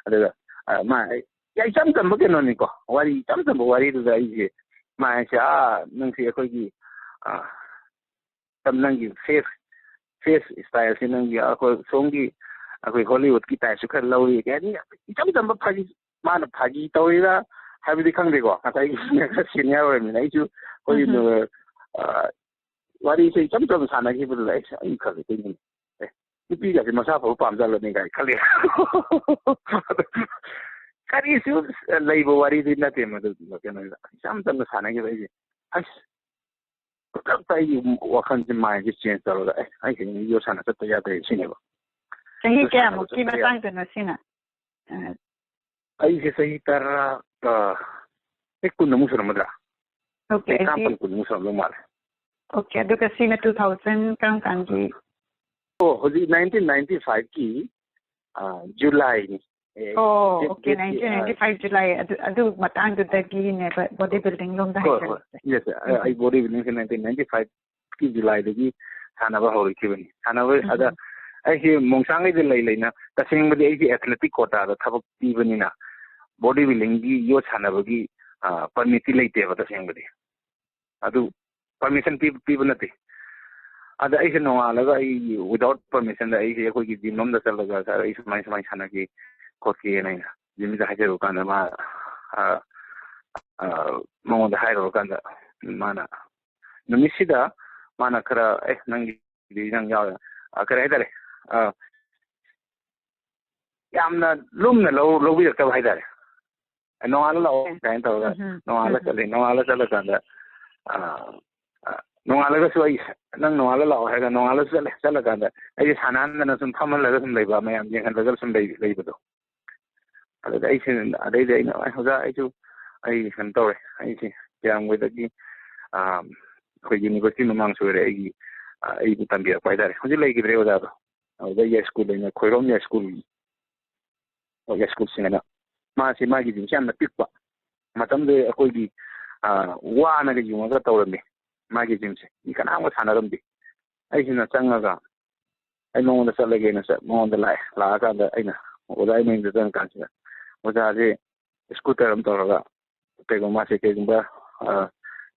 ꯑꯗꯨꯒ, ꯑ, ꯃꯥ, ꯑꯩ, ꯌꯥꯝ ꯏꯆꯝ ꯆꯝꯕ ꯀꯩꯅꯣꯅꯤꯀꯣ, ꯋꯥꯔꯤ ꯏꯆꯝ ꯆꯝꯕ ꯋꯥꯔꯤꯗꯨꯗ ꯑꯩꯁꯦ, ꯃꯥ ꯍꯥꯏꯁꯦ, "ꯑꯥ, ꯅꯪꯁꯦ ꯑꯩꯈꯣꯏꯒꯤ, ꯑ, ꯅꯪꯒꯤ face, face styleꯁꯦ ꯅꯪꯒꯤ ꯑꯩꯈꯣꯏ ꯁꯣꯝꯒꯤ ꯑꯩꯈꯣꯏ Hollywoodꯀꯤ typeꯁꯨ ꯈꯔ ꯂꯧꯔꯤ", ꯀꯩ ꯍꯥꯏꯅꯤ, ꯏꯆꯝ ꯆꯝꯕ ꯐꯥꯒꯤ, ꯃꯥꯅ ꯐꯥꯒꯤ ꯇꯧꯔꯤꯔꯥ ꯍꯥꯏꯕꯗꯤ ꯈꯪꯗꯦꯀꯣ, ꯉꯁꯥꯏꯒꯤ ꯈꯔ senior ꯑꯣꯏꯔꯕꯅꯤꯅ꯫ ꯑꯩꯁꯨ ꯑꯩꯈꯣꯏꯒꯤ, ꯎꯝ ꯍꯝ꯫ ꯑ, ꯋꯥꯔꯤꯁꯦ ꯏꯆꯝ ꯆꯝꯅ ꯁꯥꯟꯅꯈꯤꯕꯗꯨꯗ ꯑꯩꯁꯦ, ꯑꯩ ꯈꯜꯂꯦ, "ꯀꯩꯅꯣ, ꯑꯦ, ꯅꯨꯄꯤꯒꯁꯦ ꯃꯁꯥ ꯐꯕ ꯄꯥꯝꯖꯥꯠꯂꯅꯦ?" ꯀꯥꯏ ꯈꯜꯂꯦ꯫ ꯀꯔꯤꯁꯨ ꯂꯩꯕ ꯋꯥꯔꯤꯗꯤ ꯅꯠꯇꯦ ꯃꯗꯨ, ꯀꯩꯅꯣꯗ ꯏꯆꯝ ꯆꯝꯅ ꯁꯥꯟꯅꯈꯤꯕ꯫ ꯑꯩꯁꯦ, ꯑꯁ, ꯈꯨꯗꯛꯇ ꯑꯩꯒꯤ ꯋꯥꯈꯜꯁꯦ, mindꯁꯦ change ꯇꯧꯔꯒ, "ꯑꯦ, ꯑꯩꯁꯦ ꯌꯣꯠ ꯁꯥꯟꯅ ꯆꯠꯇ ꯌꯥꯗ꯭ꯔꯦ" ꯁꯤꯅꯦꯕ꯫ ꯆꯍꯤ ꯌꯣꯠ ꯁꯥꯟꯅꯕ ꯀꯌꯥꯃꯨꯛꯀꯤ ꯆꯠꯇ ꯌꯥꯗ꯭ꯔꯦ꯫ ꯃꯇꯥꯡꯗꯅꯣ ꯁꯤꯅ? ꯑ, ꯑꯩꯁꯦ ꯆꯍꯤ ꯇꯔꯥ, ꯑ, ꯑꯩ ꯀꯨꯟ ꯑꯃꯨꯛ ꯁꯨꯔꯝꯃꯗ꯭ꯔꯥ? Okay, ꯑꯩ ꯑꯩꯗꯤ ꯇꯔꯥꯃꯥꯄꯟ, ꯀꯨꯟꯃꯨꯛ ꯁꯨꯔꯝꯗꯧ ꯃꯥꯜꯂꯦ꯫ Okay, ꯑꯗꯨꯒ ꯁꯤꯅ two thousand ꯀꯔꯝ ꯀꯥꯟꯒꯤ? ꯑꯣ, ꯍꯧꯖꯤꯛ nineteen ninety fiveꯀꯤ, ꯑ, Julyꯅꯤ꯫ ꯑꯦ, ꯑꯣ, date, okay, dateꯁꯤ, ꯑ, nineteen ninety-five July, ꯑꯗꯨ, ꯑꯗꯨ ꯃꯇꯥꯡꯗꯨꯗꯒꯤꯅꯦꯕ body building ꯂꯣꯝꯗ ꯍꯣꯏ, ꯍꯣꯏ, ꯍꯥꯏꯊꯔꯛꯄꯁꯦ꯫ Yes, ꯑ, ꯎꯝ꯫ ꯑꯩ body buildingꯁꯦ nineteen ninety-fiveꯀꯤ Julyꯗꯒꯤ ꯁꯥꯟꯅꯕ ꯍꯧꯔꯛꯈꯤꯕꯅꯤ꯫ ꯁꯥꯟꯅꯕ, ꯎꯝ꯫ ꯑꯗ ꯑꯩꯁꯦ ꯃꯣꯡꯁꯥꯡꯒꯩꯗ ꯂꯩ ꯂꯩꯅ, ꯇꯁꯦꯡꯕꯗꯤ ꯑꯩꯁꯦ athletic quotaꯗ ꯊꯕꯛ ꯄꯤꯕꯅꯤꯅ, body buildingꯒꯤ, ꯌꯣꯠ ꯁꯥꯟꯅꯕꯒꯤ, ꯑ, permitꯇꯤ ꯂꯩꯇꯦꯕ ꯇꯁꯦꯡꯕꯗꯤ꯫ ꯑꯗꯨ permission ꯄꯤ-, ꯄꯤꯕ ꯅꯠꯇꯦ꯫ ꯑꯗ ꯑꯩꯁꯦ ꯅꯣꯡꯉꯥꯜꯂꯒ ꯑꯩ without permissionꯗ ꯑꯩꯁꯦ ꯑꯩꯈꯣꯏꯒꯤ gym ꯑꯃꯗ ꯆꯠꯂꯒ, "Sir, ꯑꯩ ꯁꯨꯃꯥꯏ ꯁꯨꯃꯥꯏꯅ ꯁꯥꯟꯅꯒꯦ ꯈꯣꯠꯀꯦꯅ" ꯑꯩꯅ gymꯁꯤꯗ ꯍꯥꯏꯖꯔꯨꯕ ꯀꯥꯟꯗ, ꯃꯥ, ꯑ, ꯑ, ꯃꯉꯣꯟꯗ ꯍꯥꯏꯔꯨꯔ ꯀꯥꯟꯗ, ꯃꯥꯅ ꯅꯨꯃꯤꯠꯁꯤꯗ ꯃꯥꯅ ꯈꯔ, "ꯑꯦ, ꯅꯪꯒꯤꯗꯤ ꯅꯪ ꯌꯥꯎꯔꯦ", ꯑ, ꯀꯔꯤ ꯍꯥꯏꯇꯥꯔꯦ, ꯑ, ꯌꯥꯝꯅ ꯂꯨꯝꯅ ꯂꯧ-, ꯂꯧꯕꯤꯔꯛꯇꯕ ꯍꯥꯏꯇꯥꯔꯦ꯫ "ꯅꯣꯡꯉꯥꯜꯂ ꯂꯥꯛꯑꯣ" ꯀꯥꯏꯅ ꯇꯧꯔꯒ ꯎꯝ ꯍꯝ, ꯅꯣꯡꯉꯥꯜꯂ ꯎꯝ ꯍꯝ꯫ ꯆꯠꯂꯦ꯫ ꯅꯣꯡꯉꯥꯜꯂ ꯆꯠꯂꯀꯥꯟꯗ, ꯑ, ꯑ, ꯅꯣꯡꯉꯥꯜꯂꯒꯁꯨ ꯑꯩ, "ꯅꯪ ꯅꯣꯡꯉꯥꯜꯂ ꯂꯥꯛꯑꯣ" ꯍꯥꯏꯔꯒ ꯅꯣꯡꯉꯥꯜꯂꯁꯨ ꯆꯠꯂꯦ꯫ ꯆꯠꯂꯀꯥꯟꯗ ꯑꯩꯁꯦ ꯁꯥꯟꯅꯍꯟꯗꯅ ꯁꯨꯝ ꯐꯝꯍꯜꯂꯒ ꯁꯨꯝ ꯂꯩꯕ, ꯃꯌꯥꯝ ꯌꯦꯡꯍꯜꯂꯒ ꯁꯨꯝ ꯂꯩ-, ꯂꯩꯕꯗꯣ꯫ ꯑꯗꯨꯗ ꯑꯩꯁꯦ, ꯑꯗꯩꯗꯤ ꯑꯩꯅ, "ꯑꯩ, ꯑꯣꯖꯥ, ꯑꯩꯁꯨ, ꯑꯩ ꯀꯩꯅꯣ ꯇꯧꯔꯦ, ꯑꯩꯁꯦ ꯀꯤꯌꯥꯝꯒꯩꯗꯒꯤ, ꯑ, ꯑꯩꯈꯣꯏ university ꯃꯃꯥꯡꯁꯨ ꯑꯣꯏꯔꯦ, ꯑꯩꯒꯤ, ꯑ, ꯑꯩꯕꯨ ꯇꯝꯕꯤꯔꯛꯄ ꯍꯥꯏꯇꯥꯔꯦ"꯫ ꯍꯧꯖꯤꯛ ꯂꯩꯈꯤꯗ꯭ꯔꯦ ꯑꯣꯖꯥꯗꯣ꯫ ꯑꯗꯨꯗ ꯌꯥꯏꯁ꯭ꯀꯨꯜ ꯂꯩꯅ ꯈꯣꯏꯔꯣꯝ ꯌꯥꯏꯁ꯭ꯀꯨꯜ, ꯍꯣꯏ, ꯌꯥꯏꯁ꯭ꯀꯨꯜ ꯁꯤꯡ ꯑꯅ꯫ ꯃꯥꯁꯤ ꯃꯥꯒꯤ gymꯁꯤ ꯌꯥꯝꯅ ꯄꯤꯛꯄ꯫ ꯃꯇꯝꯗꯨꯗ ꯑꯩꯈꯣꯏꯒꯤ, ꯑ, ꯋꯥꯅꯒ ꯌꯨꯡꯉꯒ ꯇꯧꯔꯝꯃꯤ ꯃꯥꯒꯤ ꯖꯤꯝꯁꯦ꯫ ꯃꯤ ꯀꯅꯥꯝꯒ ꯁꯥꯟꯅꯔꯝꯗꯦ꯫ ꯑꯩꯁꯤꯅ ꯆꯪꯉꯒ ꯑꯩ ꯃꯉꯣꯟꯗ ꯆꯠꯂꯒꯦꯅ ꯆꯠ-, ꯃꯉꯣꯟꯗ ꯂꯥꯛꯑꯦ꯫ ꯂꯥꯛꯑꯀꯥꯟꯗ ꯑꯩꯅ ꯑꯣꯖꯥꯒꯤ ꯃꯌꯨꯝꯗ ꯆꯪꯉꯀꯥꯟꯁꯤꯗ ꯑꯣꯖꯥꯁꯦ ꯁ꯭ꯀꯨꯇꯔ ꯑꯃ ꯇꯧꯔꯒ ꯀꯩꯒꯨꯝꯕ ꯃꯥꯁꯦ ꯀꯩꯒꯨꯝꯕ, ꯑ,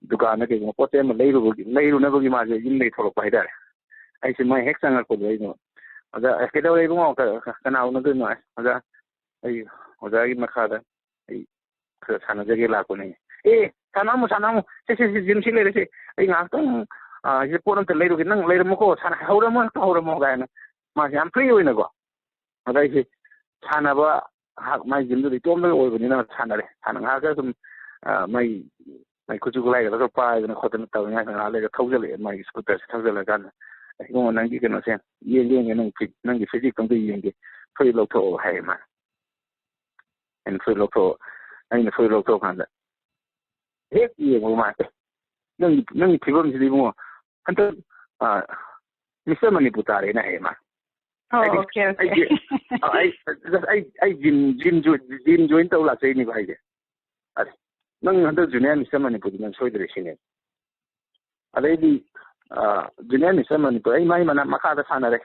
ꯗꯨꯀꯥꯟꯗ ꯀꯩꯒꯨꯝꯕ ꯄꯣꯠ ꯆꯩ ꯑꯃ ꯂꯩꯔꯨꯕꯒꯤ, ꯂꯩꯔꯨꯅꯕꯒꯤ ꯃꯥꯁꯦ ꯌꯨꯝꯗꯒꯤ ꯊꯣꯛꯂꯛꯄ ꯍꯥꯏꯇꯥꯔꯦ꯫ ꯑꯩꯁꯦ ꯃꯥꯏ ꯍꯦꯛ ꯆꯪꯉꯛꯄꯗꯣ ꯑꯩꯅ, "ꯑꯣꯖꯥ, ꯑꯦ, ꯀꯩꯗꯧꯔꯦ ꯏꯕꯨꯡꯉꯣ? ꯀ-, ꯀ-, ꯀꯅꯥ ꯎꯅꯗꯣꯏꯅꯣ?" "ꯑꯁ, ꯑꯣꯖꯥ, ꯑꯩ ꯑꯣꯖꯥꯒꯤ ꯃꯈꯥꯗ ꯑꯩ ꯈꯔ ꯁꯥꯟꯅꯖꯒꯦ ꯂꯥꯛꯄꯅꯦ꯫" "ꯑꯦ, ꯁꯥꯟꯅꯔꯝꯃꯣ, ꯁꯥꯟꯅꯔꯝꯃꯣ꯫ ꯁꯦ, ꯁꯦ, ꯁꯦ, ꯖꯤꯝ ꯁꯤ ꯂꯩꯔꯦ, ꯁꯦ꯫ ꯑꯩ ꯉꯥꯏꯍꯥꯛꯇꯪ, ꯑ, ꯁꯤꯗ ꯄꯣꯠ ꯑꯝꯇ ꯂꯩꯔꯨꯒꯦ꯫ ꯅꯪ ꯂꯩꯔꯝꯃꯨꯀꯣ, ꯁꯥꯟꯅ-, ꯍꯧꯔꯝꯃꯣ, ꯍꯦꯛꯇ ꯍꯧꯔꯝꯃꯣ" ꯀꯥꯏꯅ꯫ ꯃꯥꯁꯦ ꯌꯥꯝ ꯐ꯭ꯔꯤ ꯑꯣꯏꯅꯀꯣ꯫ ꯑꯗ ꯑꯩꯁꯦ ꯁꯥꯟꯅꯕ ꯉꯥꯏꯍꯥꯛ ꯃꯥꯏ ꯖꯤꯝꯗꯨꯗ ꯏꯇꯣꯝꯗꯒ ꯑꯣꯏꯕꯅꯤꯅ ꯁꯥꯟꯅꯔꯦ꯫ ꯁꯥꯟꯅ ꯉꯥꯏꯍꯥꯛꯇ ꯁꯨꯝ, ꯑ, ꯃꯥꯏ, ꯃꯥꯏ ꯈꯨꯠꯁꯨ ꯈꯨꯠꯂꯥꯏꯒꯗꯣ ꯈꯔ ꯄꯥꯏꯗꯅ ꯈꯣꯠꯇꯅ ꯇꯧꯔꯤꯉꯩꯗ ꯉꯥꯏꯍꯥꯛ ꯂꯩꯔꯒ ꯊꯧꯖꯜꯂꯛꯑꯦ, ꯃꯥꯒꯤ ꯁ꯭ꯀꯨꯇꯔꯁꯦ ꯊꯧꯖꯜꯂꯀꯥꯟꯗ, "ꯏꯕꯨꯡꯉꯣ, ꯅꯪꯒꯤ ꯀꯩꯅꯣꯁꯦ ꯌꯦꯡꯒꯦ, ꯌꯦꯡꯒꯦ, ꯅꯪ ꯐꯤꯠ, ꯅꯪꯒꯤ ꯐꯤꯖꯤꯛꯇꯣ ꯑꯝꯇ ꯌꯦꯡꯒꯦ, ꯐꯨꯔꯤꯠ ꯂꯧꯊꯣꯛꯑꯣ" ꯍꯥꯏꯌꯦ ꯃꯥꯅ꯫ ꯑꯩꯅ ꯐꯨꯔꯤꯠ ꯂꯧꯊꯣꯛ-, ꯑꯩꯅ ꯐꯨꯔꯤꯠ ꯂꯧꯊꯣꯛꯑꯀꯥꯟꯗ ꯍꯦꯛ ꯌꯦꯡꯕ ꯃꯥ, "ꯑꯦ, ꯅꯪꯒꯤ, ꯅꯪꯒꯤ ꯐꯤꯕꯝꯁꯤꯗꯤ ꯏꯕꯨꯡꯉꯣ, ꯍꯟꯗꯛ, ꯑ, ꯃꯤꯁꯇꯔ ꯃꯅꯤꯄꯨꯔ ꯇꯥꯔꯦꯅ" ꯍꯥꯏꯌꯦ ꯃꯥ꯫ ꯑꯣ, ꯍꯥꯏꯗꯤ ꯑꯣꯀꯦ, ꯑꯣꯀꯦ꯫ ꯑꯩꯁꯦ, ꯑ, ꯑꯩ, just ꯑꯩ, ꯑꯩ ꯖꯤꯝ, ꯖꯤꯝ ꯖꯣꯏ-, ꯖꯤꯝ ꯖꯣꯏꯟ ꯇꯧ ꯂꯥꯛꯆꯩꯅꯦꯕ ꯑꯩꯁꯦ꯫ ꯑꯁ, "ꯅꯪ ꯍꯟꯗꯛ ꯖꯨꯅꯤꯌꯔ ꯃꯤꯁꯇꯔ ꯃꯅꯤꯄꯨꯔꯗꯤ ꯅꯪ ꯁꯣꯏꯗ꯭ꯔꯦ" ꯁꯤꯅꯦ꯫ ꯑꯗꯩꯗꯤ, ꯑ, ꯖꯨꯅꯤꯌꯔ ꯃꯤꯁꯇꯔ ꯃꯅꯤꯄꯨꯔ, ꯑꯩ ꯃꯥꯏ ꯃꯅꯥ-, ꯃꯈꯥꯗ ꯁꯥꯟꯅꯔꯦ꯫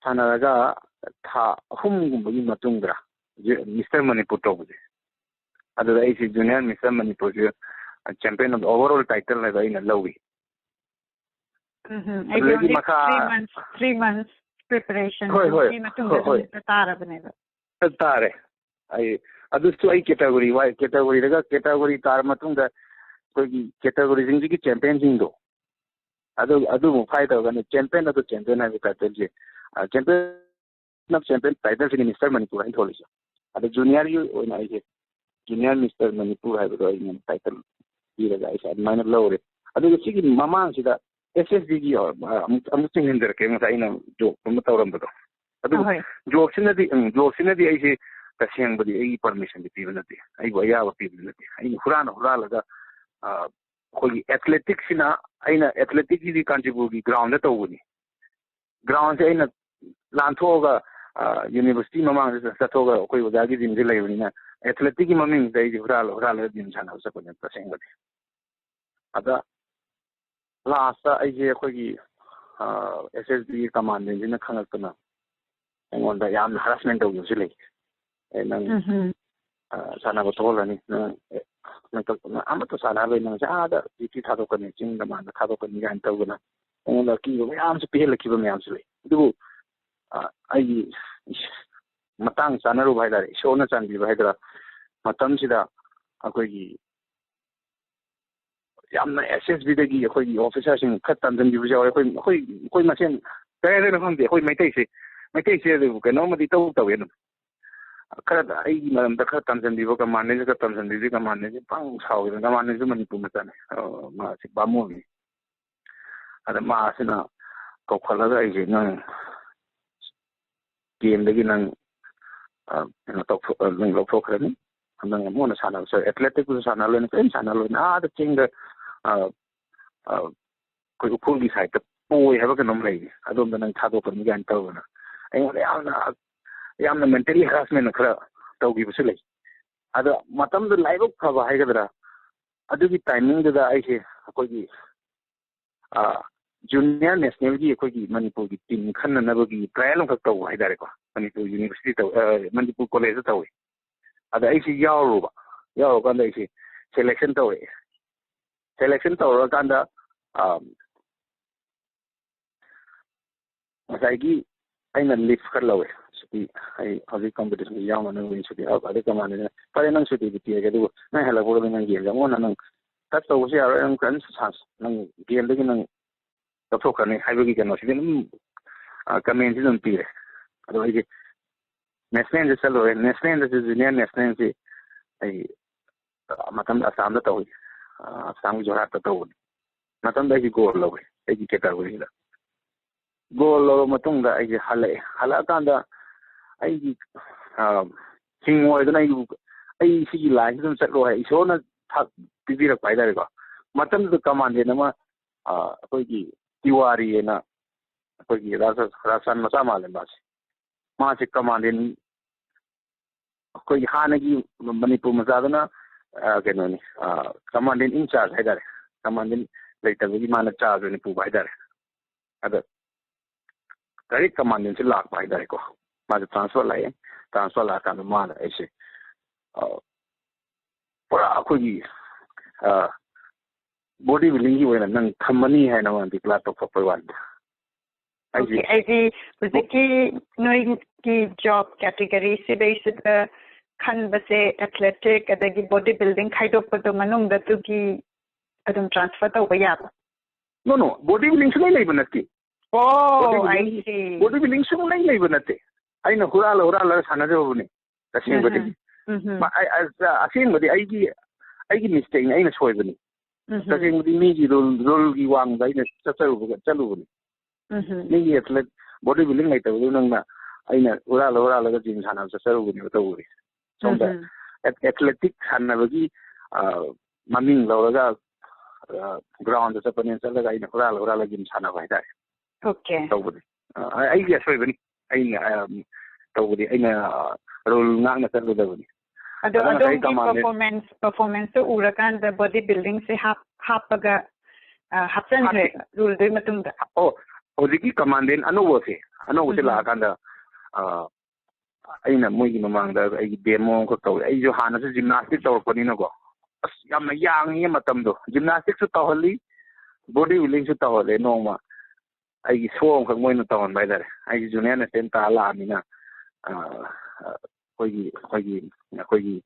ꯁꯥꯟꯅꯔꯒ ꯊꯥ ꯑꯍꯨꯝꯒꯨꯝꯕꯒꯤ ꯃꯇꯨꯡꯗꯔ ꯖꯨ-, ꯃꯤꯁꯇꯔ ꯃꯅꯤꯄꯨꯔ ꯇꯧꯕꯁꯦ, ꯑꯗꯨꯗ ꯑꯩꯁꯦ ꯖꯨꯅꯤꯌꯔ ꯃꯤꯁꯇꯔ ꯃꯅꯤꯄꯨꯔꯁꯦ, ꯑ, champion of the overall title ꯍꯥꯏꯕ ꯑꯩꯅ ꯂꯧꯏ꯫ ꯎꯝ, ꯎꯝ꯫ ꯑꯗꯨꯗꯒꯤ ꯑꯩꯗꯤ only ꯃꯈꯥ three months, three months preparation, ꯍꯣꯏ, ꯍꯣꯏ, ꯑꯗꯨꯒꯤ ꯃꯇꯨꯡꯗ ꯍꯣꯏ, ꯑꯗꯨꯝ ꯍꯣꯏ꯫ ꯍꯦꯛꯇ ꯇꯥꯔꯕꯅꯦꯕ꯫ ꯇꯥꯔꯦ꯫ ꯑꯩ, ꯑꯗꯨꯁꯨ ꯑꯩ category ꯋꯥꯏ-, category-ꯗꯒ, category ꯇꯥꯔ ꯃꯇꯨꯡꯗ ꯑꯩꯈꯣꯏꯒꯤ category-ꯁꯤꯡꯁꯤꯒꯤ championꯁꯤꯡꯗꯣ, ꯑꯗꯨ, ꯑꯗꯨꯃꯨꯛ fight ꯇꯧꯔꯒꯅꯦ champion of the champion ꯍꯥꯏꯕ title-ꯁꯦ, ꯑ, champion of champion title-ꯁꯤꯅꯤ ꯃꯤꯁꯇꯔ ꯃꯅꯤꯄꯨꯔ ꯍꯥꯏꯅ ꯊꯣꯜꯂꯤꯁꯦ꯫ ꯑꯗ junior-ꯒꯤ ꯑꯣꯏꯅ ꯑꯩꯁꯦ junior ꯃꯤꯁꯇꯔ ꯃꯅꯤꯄꯨꯔ ꯍꯥꯏꯕꯗꯣ ꯑꯩꯅ title ꯄꯤꯔꯒ ꯑꯩꯁꯦ ꯑꯗꯨꯃꯥꯏꯅ ꯂꯧꯔꯦ꯫ ꯑꯗꯨꯒ ꯁꯤꯒꯤ ꯃꯃꯥꯡꯁꯤꯗ ꯑꯦꯁ ꯑꯦꯁ ꯕꯤꯒꯤ, ꯑ, ꯑꯃꯨꯛ, ꯑꯃꯨꯛ ꯆꯤꯡꯁꯤꯟꯖꯔꯛꯀꯦ, ꯉꯁꯥꯏ ꯑꯩꯅ joke ꯑꯃ ꯇꯧꯔꯝꯕꯗꯣ꯫ ꯑꯗꯨ ꯑꯍꯣꯏ꯫ Joke-ꯁꯤꯅꯗꯤ, ꯎꯝ, joke-ꯁꯤꯅꯗꯤ ꯑꯩꯁꯦ ꯇꯁꯦꯡꯕꯗꯤ ꯑꯩꯒꯤ permission-ꯗꯤ ꯄꯤꯕ ꯅꯠꯇꯦ, ꯑꯩꯕꯨ ꯑꯌꯥꯕ ꯄꯤꯕꯗꯤ ꯅꯠꯇꯦ꯫ ꯑꯩꯅ ꯍꯨꯔꯥꯟꯅ ꯍꯨꯔꯥꯜꯂꯒ, ꯑ, ꯑꯩꯈꯣꯏꯒꯤ athletics-ꯁꯤꯅ, ꯑꯩꯅ athletics-ꯁꯤꯗꯤ ꯀꯥꯟꯆꯤꯄꯨꯔꯒꯤ ground-ꯗ ꯇꯧꯕꯅꯤ꯫ Ground-ꯁꯦ ꯑꯩꯅ ꯂꯥꯟꯊꯣꯛꯑꯒ, ꯑ, university ꯃꯃꯥꯡꯗ ꯆꯠꯊꯣꯛꯑꯒ ꯑꯩꯈꯣꯏ ꯑꯣꯖꯥꯒꯤ gym-ꯁꯦ ꯂꯩꯕꯅꯤꯅ ꯑꯦꯊꯂꯦꯠꯀꯤ ꯃꯃꯤꯡꯁꯤꯗ ꯑꯩꯁꯦ ꯍꯨꯔꯥꯜꯂ ꯍꯨꯔꯥꯜꯂꯒ ꯖꯤꯝ ꯁꯥꯟꯅꯕ ꯆꯠꯄꯅꯦ ꯇꯁꯦꯡꯕꯗꯤ꯫ ꯑꯗ ꯂꯥꯁꯇ ꯑꯩꯁꯦ ꯑꯩꯈꯣꯏꯒꯤ ꯑꯦꯁ ꯑꯦꯁ ꯕꯤ ꯀꯃꯥꯟꯗꯦꯟꯁꯤꯅ ꯈꯪꯉꯛꯇꯅ ꯑꯩꯉꯣꯟꯗ ꯌꯥꯝꯅ ꯍꯔꯥꯁꯃꯦꯟ ꯇꯧꯈꯤꯕꯁꯨ ꯂꯩ꯫ "ꯑꯦ, ꯅꯪ, ꯎꯝ ꯍꯝ꯫ ꯑ, ꯁꯥꯟꯅꯕ ꯊꯣꯛꯍꯜꯂꯅꯤ, ꯅꯪ, ꯑꯦ, ꯅꯪ ꯇ-, ꯅꯪ ꯑꯃꯠꯇ ꯁꯥꯟꯅꯍꯜꯂꯣꯏ, ꯅꯪꯁꯦ ꯑꯥꯗ ꯗ꯭ꯌꯨꯇꯤ ꯊꯥꯗꯣꯛꯀꯅꯤ, ꯆꯤꯡꯗ ꯃꯥꯟꯗ ꯊꯥꯗꯣꯛꯀꯅꯤ" ꯀꯥꯏꯅ ꯇꯧꯗꯅ ꯑꯩꯉꯣꯟꯗ ꯑꯀꯤꯕ ꯃꯌꯥꯝꯁꯨ ꯄꯤꯍꯜꯂꯛꯈꯤꯕ ꯃꯌꯥꯝꯁꯨ ꯂꯩ꯫ ꯑꯗꯨꯕꯨ, ꯑ, ꯑꯩꯒꯤ ꯃꯇꯥꯡ ꯆꯥꯅꯔꯨꯕ ꯍꯥꯏꯇꯥꯔꯦ, ꯏꯁꯣꯔꯅ ꯆꯥꯟꯕꯤꯕ ꯍꯥꯏꯗꯣꯏꯔꯥ, ꯃꯇꯝꯁꯤꯗ ꯑꯩꯈꯣꯏꯒꯤ ꯌꯥꯝꯅ ꯑꯦꯁ ꯑꯦꯁ ꯕꯤꯗꯒꯤ ꯑꯩꯈꯣꯏꯒꯤ ꯑꯣꯐꯤꯁꯥꯔꯁꯤꯡ ꯈꯔ ꯇꯝꯁꯤꯟꯈꯤꯕꯁꯨ ꯌꯥꯎꯔꯦ꯫ ꯑꯩꯈꯣꯏ, ꯑꯩꯈꯣꯏ, ꯑꯩꯈꯣꯏ ꯃꯁꯦꯟ ꯀꯔꯤ ꯍꯥꯏꯗꯣꯏꯅꯣ ꯈꯪꯗꯦ, ꯑꯩꯈꯣꯏ ꯃꯩꯇꯩꯁꯦ, ꯃꯩꯇꯩꯁꯦ ꯑꯗꯨꯕꯨ ꯀꯩꯅꯣꯝꯃꯗꯤ ꯏꯇꯧ ꯇꯧꯋꯦ ꯑꯗꯨꯝ꯫ ꯈꯔ ꯑꯩꯒꯤ ꯃꯔꯝꯗ ꯈꯔ ꯇꯝꯁꯤꯟꯕꯤꯕ ꯀꯃꯥꯟꯗꯦꯟꯁꯦ, ꯈꯔ ꯇꯝꯁꯤꯟꯕꯤꯕ ꯀꯃꯥꯟꯗꯦꯟꯁꯦ ꯄꯪ ꯁꯥꯎꯈꯤꯗꯅ, ꯀꯃꯥꯟꯗꯦꯟꯁꯨ ꯃꯅꯤꯄꯨꯔ ꯃꯆꯥꯅꯤ, ꯑ, ꯃꯥꯁꯤ ꯕꯥꯃꯣꯟꯅꯤ꯫ ꯑꯗ ꯃꯥꯁꯤꯅ ꯀꯧꯈꯠꯂꯒ ꯑꯩꯁꯦ, "ꯅꯪ ꯒꯦꯝꯗꯒꯤ ꯅꯪ, ꯑ, ꯀꯩꯅꯣ ꯇꯧꯊꯣꯛ-, ꯑ, ꯅꯪ ꯂꯧꯊꯣꯛꯈ꯭ꯔꯅꯤ, ꯅꯪ ꯑꯃꯨꯛ ꯍꯟꯅ ꯁꯥꯟꯅꯕ ꯆꯠ-, ꯑꯦꯊꯂꯦꯠꯇꯤꯛꯄꯨꯁꯨ ꯁꯥꯟꯅꯍꯜꯂꯣꯏꯅ, ꯀꯔꯤꯝ ꯁꯥꯟꯅꯍꯜꯂꯣꯏꯅ, ꯑꯥꯗ ꯆꯤꯡꯗ, ꯑ, ꯑ, ꯑꯩꯈꯣꯏ ꯎꯈ꯭ꯔꯨꯜꯒꯤ ꯁꯥꯏꯠꯇ ꯄꯣꯏ ꯍꯥꯏꯕ ꯀꯩꯅꯣꯝ ꯂꯩꯔꯤ, ꯑꯗꯣꯝꯗ ꯅꯪ ꯊꯥꯗꯣꯛꯀꯅꯤ" ꯀꯥꯏꯅ ꯇꯧꯗꯅ ꯑꯩꯉꯣꯟꯗ ꯌꯥꯝꯅ, ꯌꯥꯝꯅ ꯃꯦꯟꯇꯦꯂꯤ ꯍꯔꯥꯁꯃꯦꯟ ꯈꯔ ꯇꯧꯈꯤꯕꯁꯨ ꯂꯩ꯫ ꯑꯗꯣ ꯃꯇꯝꯗꯨ ꯂꯥꯏꯕꯛ ꯐꯕ ꯍꯥꯏꯒꯗ꯭ꯔꯥ, ꯑꯗꯨꯒꯤ ꯇꯥꯏꯃꯤꯡꯗꯨꯗ ꯑꯩꯁꯦ ꯑꯩꯈꯣꯏꯒꯤ, ꯑ, ꯖꯨꯅꯤꯌꯔ ꯅꯦꯁꯅꯦꯜꯒꯤ ꯑꯩꯈꯣꯏꯒꯤ ꯃꯅꯤꯄꯨꯔꯒꯤ ꯇꯤꯝ ꯈꯟꯅꯅꯕꯒꯤ ꯇ꯭ꯔꯥꯏꯌꯦꯜ ꯑꯃꯈꯛ ꯇꯧꯕ ꯍꯥꯏꯇꯥꯔꯦꯀꯣ, ꯃꯅꯤꯄꯨꯔ ꯌꯨꯅꯤꯚꯔꯁꯤꯇꯤ ꯇꯧ-, ꯑ, ꯃꯅꯤꯄꯨꯔ ꯀꯣꯂꯦꯖꯇ ꯇꯧꯋꯤ꯫ ꯑꯗ ꯑꯩꯁꯦ ꯌꯥꯎꯔꯨꯕ, ꯌꯥꯎꯔꯨꯀꯥꯟꯗ ꯑꯩꯁꯦ ꯁꯦꯂꯦꯛꯁꯟ ꯇꯧꯔꯛꯑꯦ꯫ ꯁꯦꯂꯦꯛꯁꯟ ꯇꯧꯔꯀꯥꯟꯗ, ꯑ, ꯉꯁꯥꯏꯒꯤ ꯑꯩꯅ ꯂꯤꯐ ꯈꯔ ꯂꯧꯋꯦ, ꯁꯨꯇꯤ꯫ "ꯑꯩ ꯍꯧꯖꯤꯛ ꯀꯝꯄꯤꯇꯤꯁꯟꯒꯤ ꯌꯥꯎꯅꯅꯕꯒꯤ ꯁꯨꯇꯤ ꯂꯧꯔꯛꯄ", ꯑꯗꯩ ꯀꯃꯥꯟꯗꯦꯟꯅ, "ꯐꯔꯦ, ꯅꯪ ꯁꯨꯇꯤꯗꯤ ꯄꯤꯔꯒꯦ, ꯑꯗꯨꯕꯨ ꯅꯪ ꯍꯜꯂꯛꯄꯒꯗꯤ ꯅꯪ ꯒꯦꯝꯁꯦ ꯑꯃꯨꯛ ꯍꯟꯅ ꯅꯪ ꯇꯆ ꯇꯧꯕꯁꯨ ꯌꯥꯔꯣꯏ, ꯅꯪ ꯀꯔꯤꯝ ꯁꯥꯟꯁ, ꯅꯪ ꯒꯦꯝꯗꯒꯤ ꯅꯪ ꯂꯧꯊꯣꯛꯈ꯭ꯔꯅꯤ" ꯍꯥꯏꯕꯒꯤ ꯀꯩꯅꯣꯁꯤꯗꯤ ꯑꯗꯨꯝ, ꯑ, ꯀꯃꯦꯟꯁꯤ ꯑꯗꯨꯝ ꯄꯤꯔꯦ꯫ ꯑꯗꯣ ꯑꯩꯁꯦ ꯅꯦꯁꯅꯦꯜꯗ ꯆꯠꯂꯨꯔꯦ꯫ ꯅꯦꯁꯅꯦꯜꯗꯁꯨ ꯖꯨꯅꯤꯌꯔ ꯅꯦꯁꯅꯦꯜꯁꯤ ꯑꯩ ꯃꯇꯝꯗ ꯑꯁꯥꯝꯗ ꯇꯧꯏ꯫ ꯑ, ꯑꯁꯥꯝꯒꯤ ꯖꯣꯔꯍꯥꯠꯇ ꯇꯧꯕꯅꯤ꯫ ꯃꯇꯝꯗ ꯑꯩꯁꯦ ꯒꯣꯜ ꯂꯧꯏ ꯑꯩꯒꯤ ꯀꯦꯇꯥꯒꯣꯔꯤꯗ꯫ ꯒꯣꯜ ꯂꯧꯔꯕ ꯃꯇꯨꯡꯗ ꯑꯩꯁꯦ ꯍꯜꯂꯛꯑꯦ꯫ ꯍꯜꯂꯛꯑꯀꯥꯟꯗ ꯑꯩꯒꯤ, ꯑ, ꯍꯤꯡꯉꯣꯏꯗꯅ ꯑꯩꯕꯨ, "ꯑꯩ ꯁꯤꯒꯤ ꯂꯥꯏꯟꯁꯤꯗ ꯑꯗꯨꯝ ꯆꯠꯂꯣ" ꯍꯥꯏ ꯏꯁꯣꯔꯅ ꯊꯥꯛ ꯄꯤꯕꯤꯔꯛꯄ ꯍꯥꯏꯇꯥꯔꯦꯀꯣ꯫ ꯃꯇꯝꯗꯨꯗ ꯀꯃꯥꯟꯗꯦꯟ ꯑꯃ, ꯑ, ꯑꯩꯈꯣꯏꯒꯤ ꯇꯤꯋꯥꯔꯤ ꯍꯥꯏꯅ ꯑꯩꯈꯣꯏꯒꯤ ꯔꯥꯖ-, ꯔꯥꯖꯁꯊꯥꯟ ꯃꯆꯥ ꯃꯥꯜꯂꯦ ꯃꯥꯁꯦ꯫ ꯃꯥꯁꯦ ꯀꯃꯥꯟꯗꯦꯟ ꯑꯩꯈꯣꯏꯒꯤ ꯍꯥꯟꯅꯒꯤ ꯃꯅꯤꯄꯨꯔ ꯃꯆꯥꯗꯨꯅ, ꯑ, ꯀꯩꯅꯣꯅꯤ, ꯑ, commandant in charge ꯍꯥꯏꯇꯥꯔꯦ꯫ Commandant ꯂꯩꯇꯕꯒꯤ ꯃꯥꯅ charge ꯑꯣꯏꯅ ꯄꯨꯕ ꯍꯥꯏꯇꯥꯔꯦ꯫ ꯑꯗ direct commandantꯁꯦ ꯂꯥꯛꯄ ꯍꯥꯏꯇꯥꯔꯦꯀꯣ꯫ ꯃꯥꯁꯦ transfer ꯂꯥꯛꯑꯦ꯫ Transfer ꯂꯥꯛꯑꯀꯥꯟꯗ ꯃꯥꯅ ꯑꯩꯁꯦ, ꯑ, ꯄꯨꯔꯥ ꯑꯩꯈꯣꯏꯒꯤ, ꯑ, body buildingꯒꯤ ꯑꯣꯏꯅ ꯅꯪ ꯊꯝꯃꯅꯤ ꯍꯥꯏꯅ ꯃꯥꯅ declare ꯇꯧꯊꯣꯛꯄꯩ ꯋꯥꯅꯤꯗ꯫ ꯑꯩꯁꯦ Okay, ꯑꯩꯗꯤ ꯍꯧꯖꯤꯛꯀꯤ ꯅꯣꯏꯒꯤ job category ꯁꯤꯗꯩꯁꯤꯗ ꯈꯟꯕꯁꯦ athletic ꯑꯗꯒꯤ body building ꯈꯥꯏꯗꯣꯛꯄꯗꯣ ꯃꯅꯨꯡꯗ ꯑꯗꯨꯒꯤ ꯑꯗꯨꯝ transfer ꯇꯧꯕ ꯌꯥꯕ? No, no, body building ꯁꯨꯡꯂꯩ ꯂꯩꯕ ꯅꯠꯇꯦ꯫ Oh, Body building, I see. Body building ꯁꯨꯡꯂꯩ ꯂꯩꯕ ꯅꯠꯇꯦ꯫ ꯑꯩꯅ ꯍꯨꯔꯥꯜꯂ ꯍꯨꯔꯥꯜꯂꯒ ꯁꯥꯟꯅꯖꯕꯅꯦ, ꯇꯁꯦꯡꯕꯗꯤ꯫ ꯎꯝ, ꯎꯝ꯫ ꯃ-, ꯑꯩ, ꯑ, ꯑꯁꯦꯡꯕꯗꯤ ꯑꯩꯒꯤ, ꯑꯩꯒꯤ mistakeꯅꯤ, ꯑꯩꯅ ꯁꯣꯏꯕꯅꯤ꯫ ꯎꯝ꯫ ꯇꯁꯦꯡꯕꯗꯤ ꯃꯤꯒꯤ rule, ruleꯒꯤ ꯋꯥꯡꯃꯗ ꯑꯩꯅ ꯆꯠꯆꯔꯨꯕ, ꯆꯠꯂꯨꯕꯅꯤ꯫ ꯎꯝ꯫ ꯃꯤꯒꯤ athlete, body building ꯂꯩꯇꯕꯗꯨ ꯅꯪꯅ, ꯑꯩꯅ ꯍꯨꯔꯥꯜꯂ ꯍꯨꯔꯥꯜꯂꯒ gym ꯁꯥꯟꯅꯕ ꯆꯠꯆꯔꯨꯕꯅꯦꯕ ꯇꯧꯕꯗꯤ꯫ ꯁꯣꯝꯗ ꯎꯝ꯫ Ath-, athletic ꯁꯥꯟꯅꯕꯒꯤ, ꯑ, ꯃꯃꯤꯡ ꯂꯧꯔꯒ, ꯑ, groundꯗ ꯆꯠꯄꯅꯦꯅ ꯆꯠꯂꯒ ꯑꯩꯅ ꯍꯨꯔꯥꯜꯂ ꯍꯨꯔꯥꯜꯂ gym ꯁꯥꯟꯅꯕ ꯍꯥꯏꯇꯥꯔꯦ꯫ Okay꯫ ꯇꯧꯕꯅꯤ꯫ ꯑ, ꯑꯩꯒꯤ ꯑꯁꯣꯏꯕꯅꯤ꯫ ꯑꯩꯅ, ꯑ, ꯇꯧꯕꯗꯤ ꯑꯩꯅ, ꯑ, rule ꯉꯥꯛꯅ ꯆꯠꯂꯨꯗꯕꯅꯤ꯫ ꯑꯗꯣ ꯑꯗꯨꯅ ꯉꯁꯥꯏ ꯑꯗꯣꯝꯒꯤ commandant performance, performanceꯇꯨ ꯎꯔꯀꯥꯟꯗ body buildingꯁꯦ ꯍꯥꯞ-, ꯍꯥꯞꯄꯒ, ꯑ, ꯍꯥꯞꯆꯟꯈ꯭ꯔꯦ ꯍꯥꯞꯄꯤ꯫ Ruleꯗꯨꯒꯤ ꯃꯇꯨꯡꯗ? ꯑꯣ, ꯍꯧꯖꯤꯛꯀꯤ commandant ꯑꯅꯧꯕꯁꯦ, ꯑꯅꯧꯕꯁꯦ ꯎꯝ꯫ ꯂꯥꯛꯑꯀꯥꯟꯗ, ꯑ, ꯑꯩꯅ ꯃꯣꯏꯒꯤ ꯃꯃꯥꯡꯗ ꯑꯩꯒꯤ demo ꯑꯃꯈꯛ ꯇꯧꯋꯦ꯫ ꯑꯩꯁꯨ ꯍꯥꯟꯅꯁꯨ gymnastic ꯇꯧꯔꯛꯄꯅꯤꯅꯀꯣ, ꯑꯁ, ꯌꯥꯝꯅ ꯌꯥꯡꯉꯤ ꯃꯇꯝꯗꯣ꯫ Gymnasticꯁꯨ ꯇꯧꯍꯜꯂꯤ, body buildingꯁꯨ ꯇꯧꯍꯜꯂꯦ ꯅꯣꯡꯃ꯫ ꯑꯩꯒꯤ show ꯑꯃꯈꯛ ꯃꯣꯏꯅ ꯇꯧꯍꯟꯕ ꯍꯥꯏꯇꯥꯔꯦ꯫ ꯑꯩꯁꯦ junior national ꯇꯥꯔ ꯂꯥꯛꯑꯃꯤꯅ, ꯑ, ꯑꯩꯈꯣꯏꯒꯤ, ꯑꯩꯈꯣꯏꯒꯤ, ꯑꯩꯈꯣꯏꯒꯤ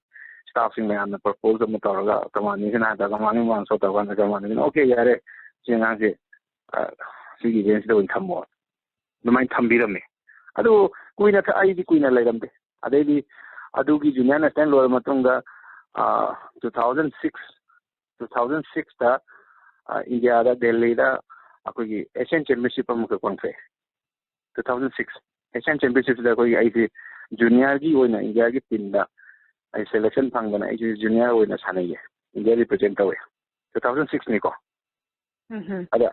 staffꯁꯤꯡ ꯃꯌꯥꯝꯅ propose ꯑꯃ ꯇꯧꯔꯒ, commandantꯁꯤꯅ ꯍꯥꯏꯇꯥꯔꯦ, commandant ꯃꯃꯥꯡꯗ show ꯇꯧꯔꯀꯥꯟꯗ commandantꯁꯤꯅ, "Okay, ꯌꯥꯔꯦ, ꯁꯤ ꯑꯉꯥꯡꯁꯦ, ꯑ, ꯁꯤꯒꯤ rangeꯁꯤꯗ ꯑꯣꯏꯅ ꯊꯝꯃꯣ"꯫ ꯑꯗꯨꯃꯥꯏꯅ ꯊꯝꯕꯤꯔꯝꯃꯦ꯫ ꯑꯗꯨ ꯀꯨꯏꯅ ꯊ-, ꯑꯩꯗꯤ ꯀꯨꯏꯅ ꯂꯩꯔꯝꯗꯦ꯫ ꯑꯗꯩꯗꯤ ꯑꯗꯨꯒꯤ junior national ꯂꯣꯏꯔ ꯃꯇꯨꯡꯗ, ꯑ, two thousand six, two thousand sixꯇ, ꯑ, ꯏꯟꯗꯤꯌꯥꯗ, ꯗꯦꯜꯂꯤꯗ ꯑꯩꯈꯣꯏꯒꯤ Asian Championship ꯑꯃꯈꯛ ꯄꯥꯡꯊꯣꯛꯑꯦ꯫ Two thousand six Asian Championshipꯁꯤꯗ ꯑꯩꯈꯣꯏꯒꯤ, ꯑꯩꯁꯦ juniorꯒꯤ ꯑꯣꯏꯅ ꯏꯟꯗꯤꯌꯥꯒꯤ teamꯗ ꯑꯩ selection ꯐꯪꯗꯅ ꯑꯩꯁꯦ junior ꯑꯣꯏꯅ ꯁꯥꯟꯅꯩꯌꯦ, ꯏꯟꯗꯤꯌꯥ represent ꯇꯧꯋꯦ, two thousand sixꯅꯤꯀꯣ꯫ ꯎꯝ꯫ ꯑꯗ,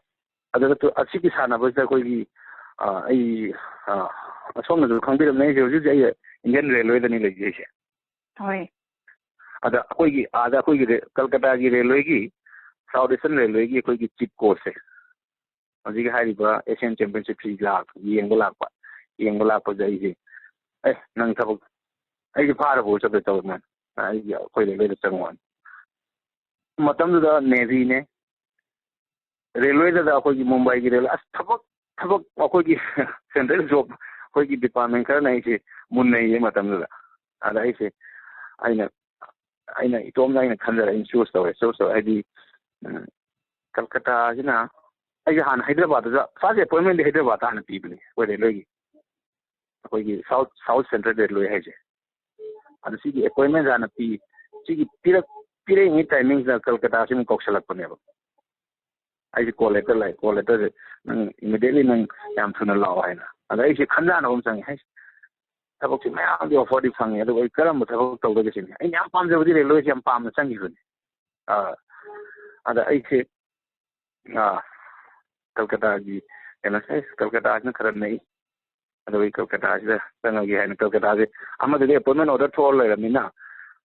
ꯑꯗꯨꯒ ꯇꯨ-, ꯑꯁꯤꯒꯤ ꯁꯥꯟꯅꯕꯁꯤꯗ ꯑꯩꯈꯣꯏꯒꯤ, ꯑ, ꯑꯩ, ꯑ, ꯑꯁꯣꯝꯅꯁꯨ ꯈꯪꯕꯤꯔꯝꯅꯤ, ꯑꯩꯁꯦ ꯍꯧꯖꯤꯛ ꯍꯧꯖꯤꯛ ꯑꯩ Indian Railwayꯗꯅꯤ ꯂꯩꯖꯩꯁꯦ꯫ ꯍꯣꯏ꯫ ꯑꯗ ꯑꯩꯈꯣꯏꯒꯤ, ꯑꯥꯗ ꯑꯩꯈꯣꯏꯒꯤ ꯔꯦ-, ꯀꯜꯀꯇꯥꯒꯤ ꯔꯦꯜꯋꯦꯒꯤ, ꯁꯥꯎꯠ ꯏꯁꯇꯔꯟ ꯔꯦꯜꯋꯦꯒꯤ ꯑꯩꯈꯣꯏꯒꯤ ꯆꯤꯞ ꯀꯣꯆꯁꯦ, ꯍꯧꯖꯤꯛꯀꯤ ꯍꯥꯏꯔꯤꯕ ꯑꯦꯁꯤꯌꯥꯟ ꯆꯦꯝꯄꯤꯌꯟꯁꯤꯞꯁꯤ ꯂꯥꯛ-, ꯌꯦꯡꯕ ꯂꯥꯛꯄ꯫ ꯌꯦꯡꯕ ꯂꯥꯛꯄꯁꯦ ꯑꯩꯁꯦ, "ꯑꯦ, ꯅꯪ ꯊꯕꯛ, ꯑꯩꯁꯦ ꯐꯥꯔꯕ ꯆꯠꯇꯣꯏ ꯇꯧꯔꯤ ꯃꯥꯅ꯫ ꯑꯩꯒꯤ, ꯑꯩꯈꯣꯏ ꯔꯦꯜꯋꯦꯗ ꯆꯪꯉꯣꯅ"꯫ ꯃꯇꯝꯗꯨꯗ ꯅꯦꯚꯤꯅꯦ, ꯔꯦꯜꯋꯦꯗꯨꯗ ꯑꯩꯈꯣꯏꯒꯤ ꯃꯨꯝꯕꯥꯏꯒꯤ ꯔꯦꯜꯋꯦ, ꯑꯁ, ꯊꯕꯛ, ꯊꯕꯛ ꯑꯩꯈꯣꯏꯒꯤ ꯁꯦꯟꯇ꯭ꯔꯦꯜ ꯖꯣꯕ ꯑꯩꯈꯣꯏꯒꯤ ꯗꯤꯄꯥꯔꯠꯃꯦꯟ ꯈꯔꯅ ꯑꯩꯁꯦ ꯃꯨꯟꯅꯩꯌꯦ ꯃꯇꯝꯗꯨꯗ꯫ ꯑꯗ ꯑꯩꯁꯦ, ꯑꯩꯅ, ꯑꯩꯅ ꯏꯇꯣꯝꯗ ꯑꯩꯅ ꯈꯟꯖꯔꯦ, ꯑꯩꯅ ꯆꯨꯁ ꯇꯧꯔꯦ, ꯆꯨꯁ ꯇꯧꯔꯦ꯫ ꯍꯥꯏꯗꯤ, ꯎꯝ, ꯀꯜꯀꯇꯥꯁꯤꯅ, ꯑꯩꯁꯦ ꯍꯥꯟꯅ ꯍꯥꯏꯗ꯭ꯔꯕꯥꯗꯇ, ꯐꯥꯔꯁ ꯑꯦꯄꯣꯏꯟꯃꯦꯟꯗꯤ ꯍꯥꯏꯗ꯭ꯔꯕꯥꯗꯇ ꯍꯥꯟꯅ ꯄꯤꯕꯅꯦ, ꯑꯩꯈꯣꯏ ꯔꯦꯜꯋꯦꯒꯤ, ꯑꯩꯈꯣꯏꯒꯤ ꯁꯥꯎꯠ, ꯁꯥꯎꯠ ꯁꯦꯟꯇ꯭ꯔꯦꯜ ꯔꯦꯜꯋꯦ ꯍꯥꯏꯁꯦ꯫ ꯑꯗ ꯁꯤꯒꯤ ꯑꯦꯄꯣꯏꯟꯃꯦꯟ ꯍꯥꯟꯅ ꯄꯤ, ꯁꯤꯒꯤ ꯄꯤꯔꯛ-, ꯄꯤꯔꯛꯏꯉꯩ ꯇꯥꯏꯃꯤꯡꯁꯤꯗ ꯀꯜꯀꯇꯥꯁꯤ ꯑꯃꯨꯛ ꯀꯧꯁꯜꯂꯛꯄꯅꯦꯕ꯫ ꯑꯩꯁꯦ ꯀꯣꯜ ꯂꯦꯇꯔ ꯂꯥꯛꯑꯦ, ꯀꯣꯜ ꯂꯦꯇꯔꯁꯦ, "ꯅꯪ ꯏꯃꯤꯗꯤꯌꯦꯠꯂꯤ ꯅꯪ ꯌꯥꯝ ꯊꯨꯅ ꯂꯥꯛꯑꯣ" ꯍꯥꯏꯅ꯫ ꯑꯗ ꯑꯩꯁꯦ ꯈꯟꯖꯥꯟꯅꯕ ꯑꯃ ꯆꯪꯉꯦ꯫ ꯍꯩꯁ, ꯊꯕꯛꯁꯤ ꯃꯌꯥꯝꯒꯤ ꯑꯣꯐꯔꯗꯤ ꯐꯪꯉꯦ, ꯑꯗꯨꯕꯨ ꯑꯩ ꯀꯔꯝꯕ ꯊꯕꯛ ꯇꯧꯗꯒꯦ ꯁꯤꯅꯤ꯫ ꯑꯩꯅ ꯌꯥꯝ ꯄꯥꯝꯖꯕꯗꯤ ꯔꯦꯜꯋꯦꯁꯤ ꯌꯥꯝ ꯄꯥꯝꯅ ꯆꯪꯈꯤꯕꯅꯤ꯫ ꯑꯥ, ꯑꯗ ꯑꯩꯁꯦ, ꯑꯥ, ꯀꯜꯀꯇꯥꯒꯤ ꯀꯩꯅꯣꯁꯦ, "ꯑꯩꯁ, ꯀꯜꯀꯇꯥꯁꯤꯅ ꯈꯔ ꯅꯛꯏ, ꯑꯗꯨꯒ ꯑꯩ ꯀꯜꯀꯇꯥꯁꯤꯗ ꯆꯪꯉꯒꯦ" ꯍꯥꯏꯅ, ꯀꯜꯀꯇꯥꯁꯦ ꯑꯃꯗꯨꯗꯤ ꯑꯦꯄꯣꯏꯟꯃꯦꯟ ꯑꯣꯔꯗꯔ ꯊꯣꯛꯑ ꯂꯩꯔꯕꯅꯤꯅ,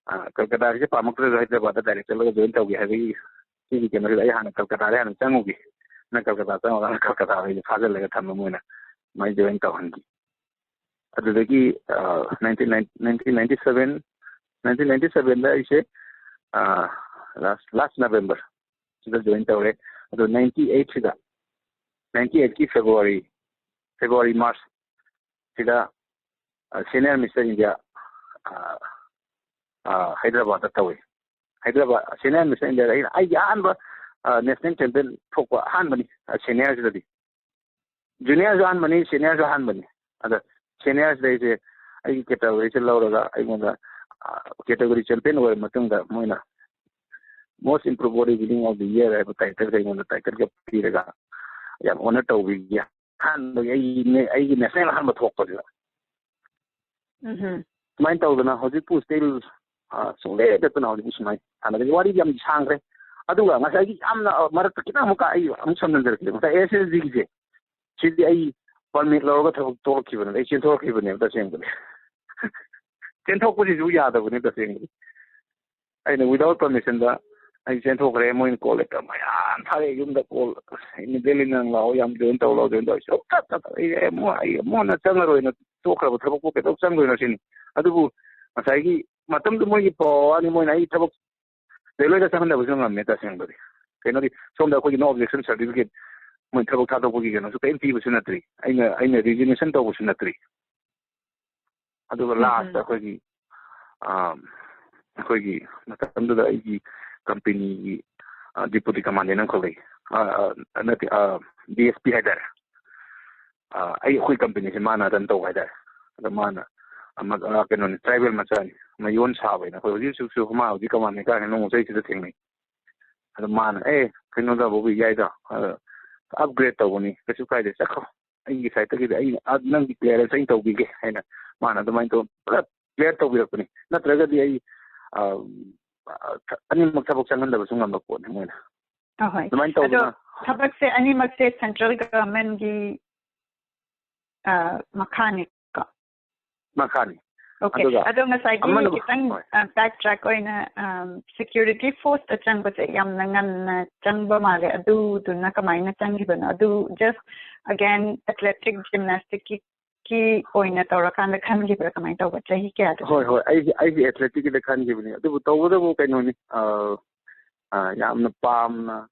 ꯑꯥ, ꯀꯜꯀꯇꯥꯁꯤꯗ ꯄꯥꯝꯃꯛꯇ꯭ꯔꯁꯨ ꯍꯥꯏꯗ꯭ꯔꯕꯥꯗꯇ ꯗꯥꯏꯔꯦꯛ ꯆꯠꯂꯒ ꯖꯣꯏꯟ ꯇꯧꯒꯦ ꯍꯥꯏꯕꯒꯤ ꯁꯤꯒꯤ ꯀꯩꯅꯣꯁꯤꯗ ꯑꯩ ꯍꯥꯟꯅ ꯀꯜꯀꯇꯥꯗ ꯍꯥꯟꯅ ꯆꯪꯉꯨꯒꯦ꯫ ꯅꯪ ꯀꯜꯀꯇꯥ ꯆꯪꯉꯨꯔꯒ ꯀꯜꯀꯇꯥꯗ ꯑꯩꯁꯦ ꯐꯥꯖꯤꯜꯂꯒ ꯊꯝꯃ ꯃꯣꯏꯅ ꯑꯗꯨꯃꯥꯏꯅ ꯖꯣꯏꯟ ꯇꯧꯍꯟꯈꯤ꯫ ꯑꯗꯨꯗꯒꯤ, ꯑꯥ, nineteen ninety, nineteen ninety seven, nineteen ninety sevenꯗ ꯑꯩꯁꯦ, ꯑꯥ, ꯂꯥꯁ, ꯂꯥꯁ ꯅꯕꯦꯝꯕꯔ ꯁꯤꯗ ꯖꯣꯏꯟ ꯇꯧꯔꯦ꯫ ꯑꯗꯣ ninety eight ꯁꯤꯗ, ninety eight ꯀꯤ February, February, March ꯁꯤꯗ, ꯑ, ꯁꯦꯅꯤꯌꯔ ꯃꯤꯁꯇꯔ ꯏꯟꯗꯤꯌꯥ, ꯑ, ꯑ, ꯍꯥꯏꯗ꯭ꯔꯕꯥꯗꯇ ꯇꯧꯏ꯫ ꯍꯥꯏꯗ꯭ꯔꯕꯥꯗ ꯁꯦꯅꯤꯌꯔ ꯃꯤꯁꯇꯔ ꯏꯟꯗꯤꯌꯥꯗ ꯑꯩꯅ ꯑꯩꯒꯤ ꯑꯍꯥꯟꯕ, ꯑ, ꯅꯦꯁꯅꯦꯜ ꯆꯦꯝꯄꯤꯌꯟ ꯊꯣꯛꯄ ꯑꯍꯥꯟꯕꯅꯤ, ꯑ, ꯁꯦꯅꯤꯌꯔꯁꯤꯗꯗꯤ꯫ ꯖꯨꯅꯤꯌꯔꯁꯨ ꯑꯍꯥꯟꯕꯅꯤ, ꯁꯦꯅꯤꯌꯔꯁꯨ ꯑꯍꯥꯟꯕꯅꯤ꯫ ꯑꯗ ꯁꯦꯅꯤꯌꯔꯁꯤꯗ ꯑꯩꯁꯦ ꯑꯩꯒꯤ ꯀꯦꯇꯥꯒꯣꯔꯤꯁꯦ ꯂꯧꯔꯒ ꯑꯩꯉꯣꯟꯗ, ꯑ, ꯀꯦꯇꯥꯒꯣꯔꯤ ꯆꯦꯝꯄꯤꯌꯟ ꯑꯣꯏꯔ ꯃꯇꯨꯡꯗ ꯃꯣꯏꯅ most improved bodybuilding of the year ꯍꯥꯏꯕ ꯇꯥꯏꯇꯜꯁꯦ ꯑꯩꯉꯣꯟꯗ ꯇꯥꯏꯇꯜꯒ ꯄꯤꯔꯒ ꯌꯥꯝ ꯑꯣꯅꯔ ꯇꯧꯕꯤꯈꯤ꯫ ꯑꯍꯥꯟꯕꯒꯤ ꯑꯩꯒꯤ ꯅꯦ-, ꯑꯩꯒꯤ ꯅꯦꯁꯅꯦꯜ ꯑꯍꯥꯟꯕ ꯊꯣꯛꯄꯁꯤꯗ꯫ ꯎꯝꯍꯨꯝ꯫ ꯁꯨꯃꯥꯏꯅ ꯇꯧꯗꯅ ꯍꯧꯖꯤꯛꯄꯨ still, ꯑ, ꯁꯨꯡꯂꯦꯞ ꯂꯦꯞꯇꯅ ꯍꯧꯖꯤꯛꯄꯨ ꯁꯨꯃꯥꯏꯅ ꯁꯥꯟꯅꯔꯤ꯫ ꯋꯥꯔꯤꯗꯤ ꯌꯥꯝ ꯁꯥꯡꯈ꯭ꯔꯦ꯫ ꯑꯗꯨꯒ ꯉꯁꯥꯏꯒꯤ ꯌꯥꯝꯅ, ꯑ, ꯃꯔꯛꯇ ꯈꯤꯇꯪ ꯑꯃꯨꯛꯀ ꯑꯩ ꯑꯃꯨꯛ ꯁꯝꯖꯤꯟꯖꯔꯛꯀꯦ꯫ ꯉꯁꯥꯏ ꯑꯦꯁ ꯑꯦꯁ ꯖꯤꯒꯤꯁꯦ, ꯁꯤꯗꯤ ꯑꯩ ꯄꯔꯃꯤꯠ ꯂꯧꯔꯒ ꯊꯕꯛ ꯇꯣꯛꯂꯛꯈꯤꯕꯅꯦ, ꯑꯩ ꯆꯦꯟꯊꯣꯔꯛꯈꯤꯕꯅꯦꯕ ꯇꯁꯦꯡꯕꯗꯤ꯫ ꯆꯦꯟꯊꯣꯛꯄꯁꯤꯁꯨ ꯌꯥꯗꯕꯅꯤ ꯇꯁꯦꯡꯕꯗꯤ꯫ ꯑꯩꯅ without permission ꯗ ꯑꯩ ꯆꯦꯟꯊꯣꯛꯈ꯭ꯔꯦ꯫ ꯃꯣꯏꯅ call letter ꯃꯌꯥꯝ ꯊꯥꯔꯛꯑꯦ, ꯌꯨꯝꯗ call, "ꯏꯃꯤꯗꯤꯌꯦꯠꯂꯤ ꯅꯪ ꯂꯥꯛꯑꯣ, ꯌꯥꯝ join ꯇꯧ, ꯂꯥꯛꯑꯣ, join ꯇꯧ", ꯑꯩ ꯁꯨꯡꯆꯠ ꯆꯠꯇꯕ꯫ ꯑꯩ, "ꯑꯩ ꯑꯃꯨꯛ, ꯑꯩ ꯑꯃꯨꯛ ꯍꯟꯅ ꯆꯪꯉꯔꯣꯏꯅ ꯇꯣꯛꯈ꯭ꯔꯕ ꯊꯕꯛꯄꯨ ꯀꯩꯗꯧ ꯆꯪꯗꯣꯏꯅꯣ?" ꯁꯤꯅꯤ꯫ ꯑꯗꯨꯕꯨ ꯉꯁꯥꯏꯒꯤ ꯃꯇꯝꯗꯨ ꯃꯣꯏꯒꯤ ꯄꯋꯥꯅꯤ, ꯃꯣꯏꯅ ꯑꯩ ꯊꯕꯛ ꯂꯣꯏꯗ ꯆꯪꯍꯟꯗꯕꯁꯨ ꯉꯝꯃꯦ ꯇꯁꯦꯡꯕꯗꯤ꯫ ꯀꯩꯅꯣꯗꯤ ꯁꯣꯝꯗ ꯑꯩꯈꯣꯏꯒꯤ no objection certificate, ꯃꯣꯏ ꯊꯕꯛ ꯊꯥꯗꯣꯛꯄꯒꯤ ꯀꯩꯅꯣꯁꯨ ꯀꯔꯤꯝ ꯄꯤꯕꯁꯨ ꯅꯠꯇ꯭ꯔꯤ, ꯑꯩꯅ, ꯑꯩꯅ resignation ꯇꯧꯕꯁꯨ ꯅꯠꯇ꯭ꯔꯤ꯫ ꯑꯗꯨꯒ ꯂꯥꯁꯇ ꯑꯩꯈꯣꯏꯒꯤ, ꯑꯥ, ꯑꯩꯈꯣꯏꯒꯤ ꯃꯇꯝꯗꯨꯗ ꯑꯩꯒꯤ ꯀꯝꯄꯦꯅꯤꯒꯤ, ꯑꯥ, ꯗꯤꯄꯨꯇꯤ ꯀꯃꯥꯟꯗꯦꯟ ꯑꯃꯈꯛ ꯂꯩ꯫ ꯑꯥ, ꯑꯥ, ꯅꯠꯇꯦ, ꯑꯥ, ꯗꯤ ꯑꯦꯁ ꯄꯤ ꯍꯥꯏꯇꯥꯔꯦ꯫ ꯑꯥ, ꯑꯩ, ꯑꯩꯈꯣꯏ ꯀꯝꯄꯦꯅꯤꯁꯦ ꯃꯥꯅ run ꯇꯧꯕ ꯍꯥꯏꯇꯥꯔꯦ꯫ ꯑꯗꯣ ꯃꯥꯅ ꯑꯃ, ꯑꯥ, ꯀꯩꯅꯣꯅꯤ, ꯇ꯭ꯔꯥꯏꯕꯦꯜ ꯃꯆꯥꯅꯤ, ꯃꯌꯣꯟ ꯁꯥꯕ ꯍꯥꯏꯅ꯫ ꯑꯩꯈꯣꯏ ꯍꯧꯖꯤꯛ ꯍꯧꯖꯤꯛꯁꯨ ꯃꯥ ꯍꯧꯖꯤꯛ ꯀꯃꯥꯟꯗꯦꯟ ꯀꯥꯔꯦ, ꯅꯣꯡꯃ ꯆꯩꯁꯤꯗ ꯊꯦꯡꯅꯩ꯫ ꯑꯗꯣ ꯃꯥꯅ, "ꯑꯦ, ꯀꯩꯅꯣꯗ ꯕꯣꯕꯤ, ꯌꯥꯏꯗ, ꯑꯞꯒ꯭ꯔꯦꯗ ꯇꯧꯕꯅꯤ, ꯀꯩꯁꯨ ꯀꯥꯏꯗꯦ, ꯆꯠꯈ꯭ꯔꯣ꯫ ꯑꯩꯒꯤ ꯁꯥꯏꯠꯇꯒꯤꯗꯤ ꯑꯩꯅ, ꯑ, ꯅꯪꯒꯤ ꯀ꯭ꯂꯤꯌꯥꯔꯦꯟꯁ ꯑꯩꯅ ꯇꯧꯕꯤꯒꯦ" ꯍꯥꯏꯅ ꯃꯥꯅ ꯑꯗꯨꯃꯥꯏꯅ ꯇꯧ, ꯄꯨꯂꯞ ꯀ꯭ꯂꯤꯌꯥꯔ ꯇꯧꯕꯤꯔꯛꯄꯅꯤ꯫ ꯅꯠꯇ꯭ꯔꯒꯗꯤ ꯑꯩ, ꯑ, ꯑꯅꯤꯃꯛ ꯊꯕꯛ ꯆꯪꯍꯟꯗꯕꯁꯨ ꯉꯝꯕ ꯄꯣꯠꯅꯤ ꯃꯣꯏꯅ꯫ ꯑꯍꯣꯏ꯫ ꯑꯗꯨꯃꯥꯏꯅ ꯑꯗꯣ ꯇꯧꯗꯅ ꯊꯕꯛꯁꯦ ꯑꯅꯤꯃꯛꯁꯦ central government ꯀꯤ, ꯑ, ꯃꯈꯥꯅꯤꯀꯣ? ꯃꯈꯥꯅꯤ꯫ Okay꯫ ꯑꯗꯨꯒ ꯑꯗꯣ ꯉꯁꯥꯏꯒꯤ ꯑꯃꯅ, ꯈꯤꯇꯪ, ꯍꯣꯏ꯫ ꯑ, back track ꯑꯣꯏꯅ, ꯑꯝ, security force ꯇ ꯆꯪꯕꯁꯦ ꯌꯥꯝꯅ ꯉꯟꯅ ꯆꯪꯕ ꯃꯥꯜꯂꯦ꯫ ꯑꯗꯨꯗꯨꯅ ꯀꯃꯥꯏꯅ ꯆꯪꯈꯤꯕꯅꯣ? ꯑꯗꯨ just again athletic gymnastic ꯀꯤ, ꯀꯤ ꯑꯣꯏꯅ ꯇꯧꯔꯀꯥꯟꯗ ꯈꯟꯈꯤꯕ꯭ꯔꯥ? ꯀꯃꯥꯏꯅ ꯇꯧꯕ? ꯆꯍꯤ ꯀꯌꯥꯗ? ꯍꯣꯏ, ꯍꯣꯏ꯫ ꯑꯩꯁꯦ, ꯑꯩꯁꯦ athletic ꯀꯤꯗ ꯈꯟꯈꯤꯕꯅꯤ꯫ ꯑꯗꯨꯕꯨ ꯇꯧꯕꯇꯕꯨ ꯀꯩꯅꯣꯅꯤ, ꯑ, ꯑ, ꯌꯥꯝꯅ ꯄꯥꯝꯅ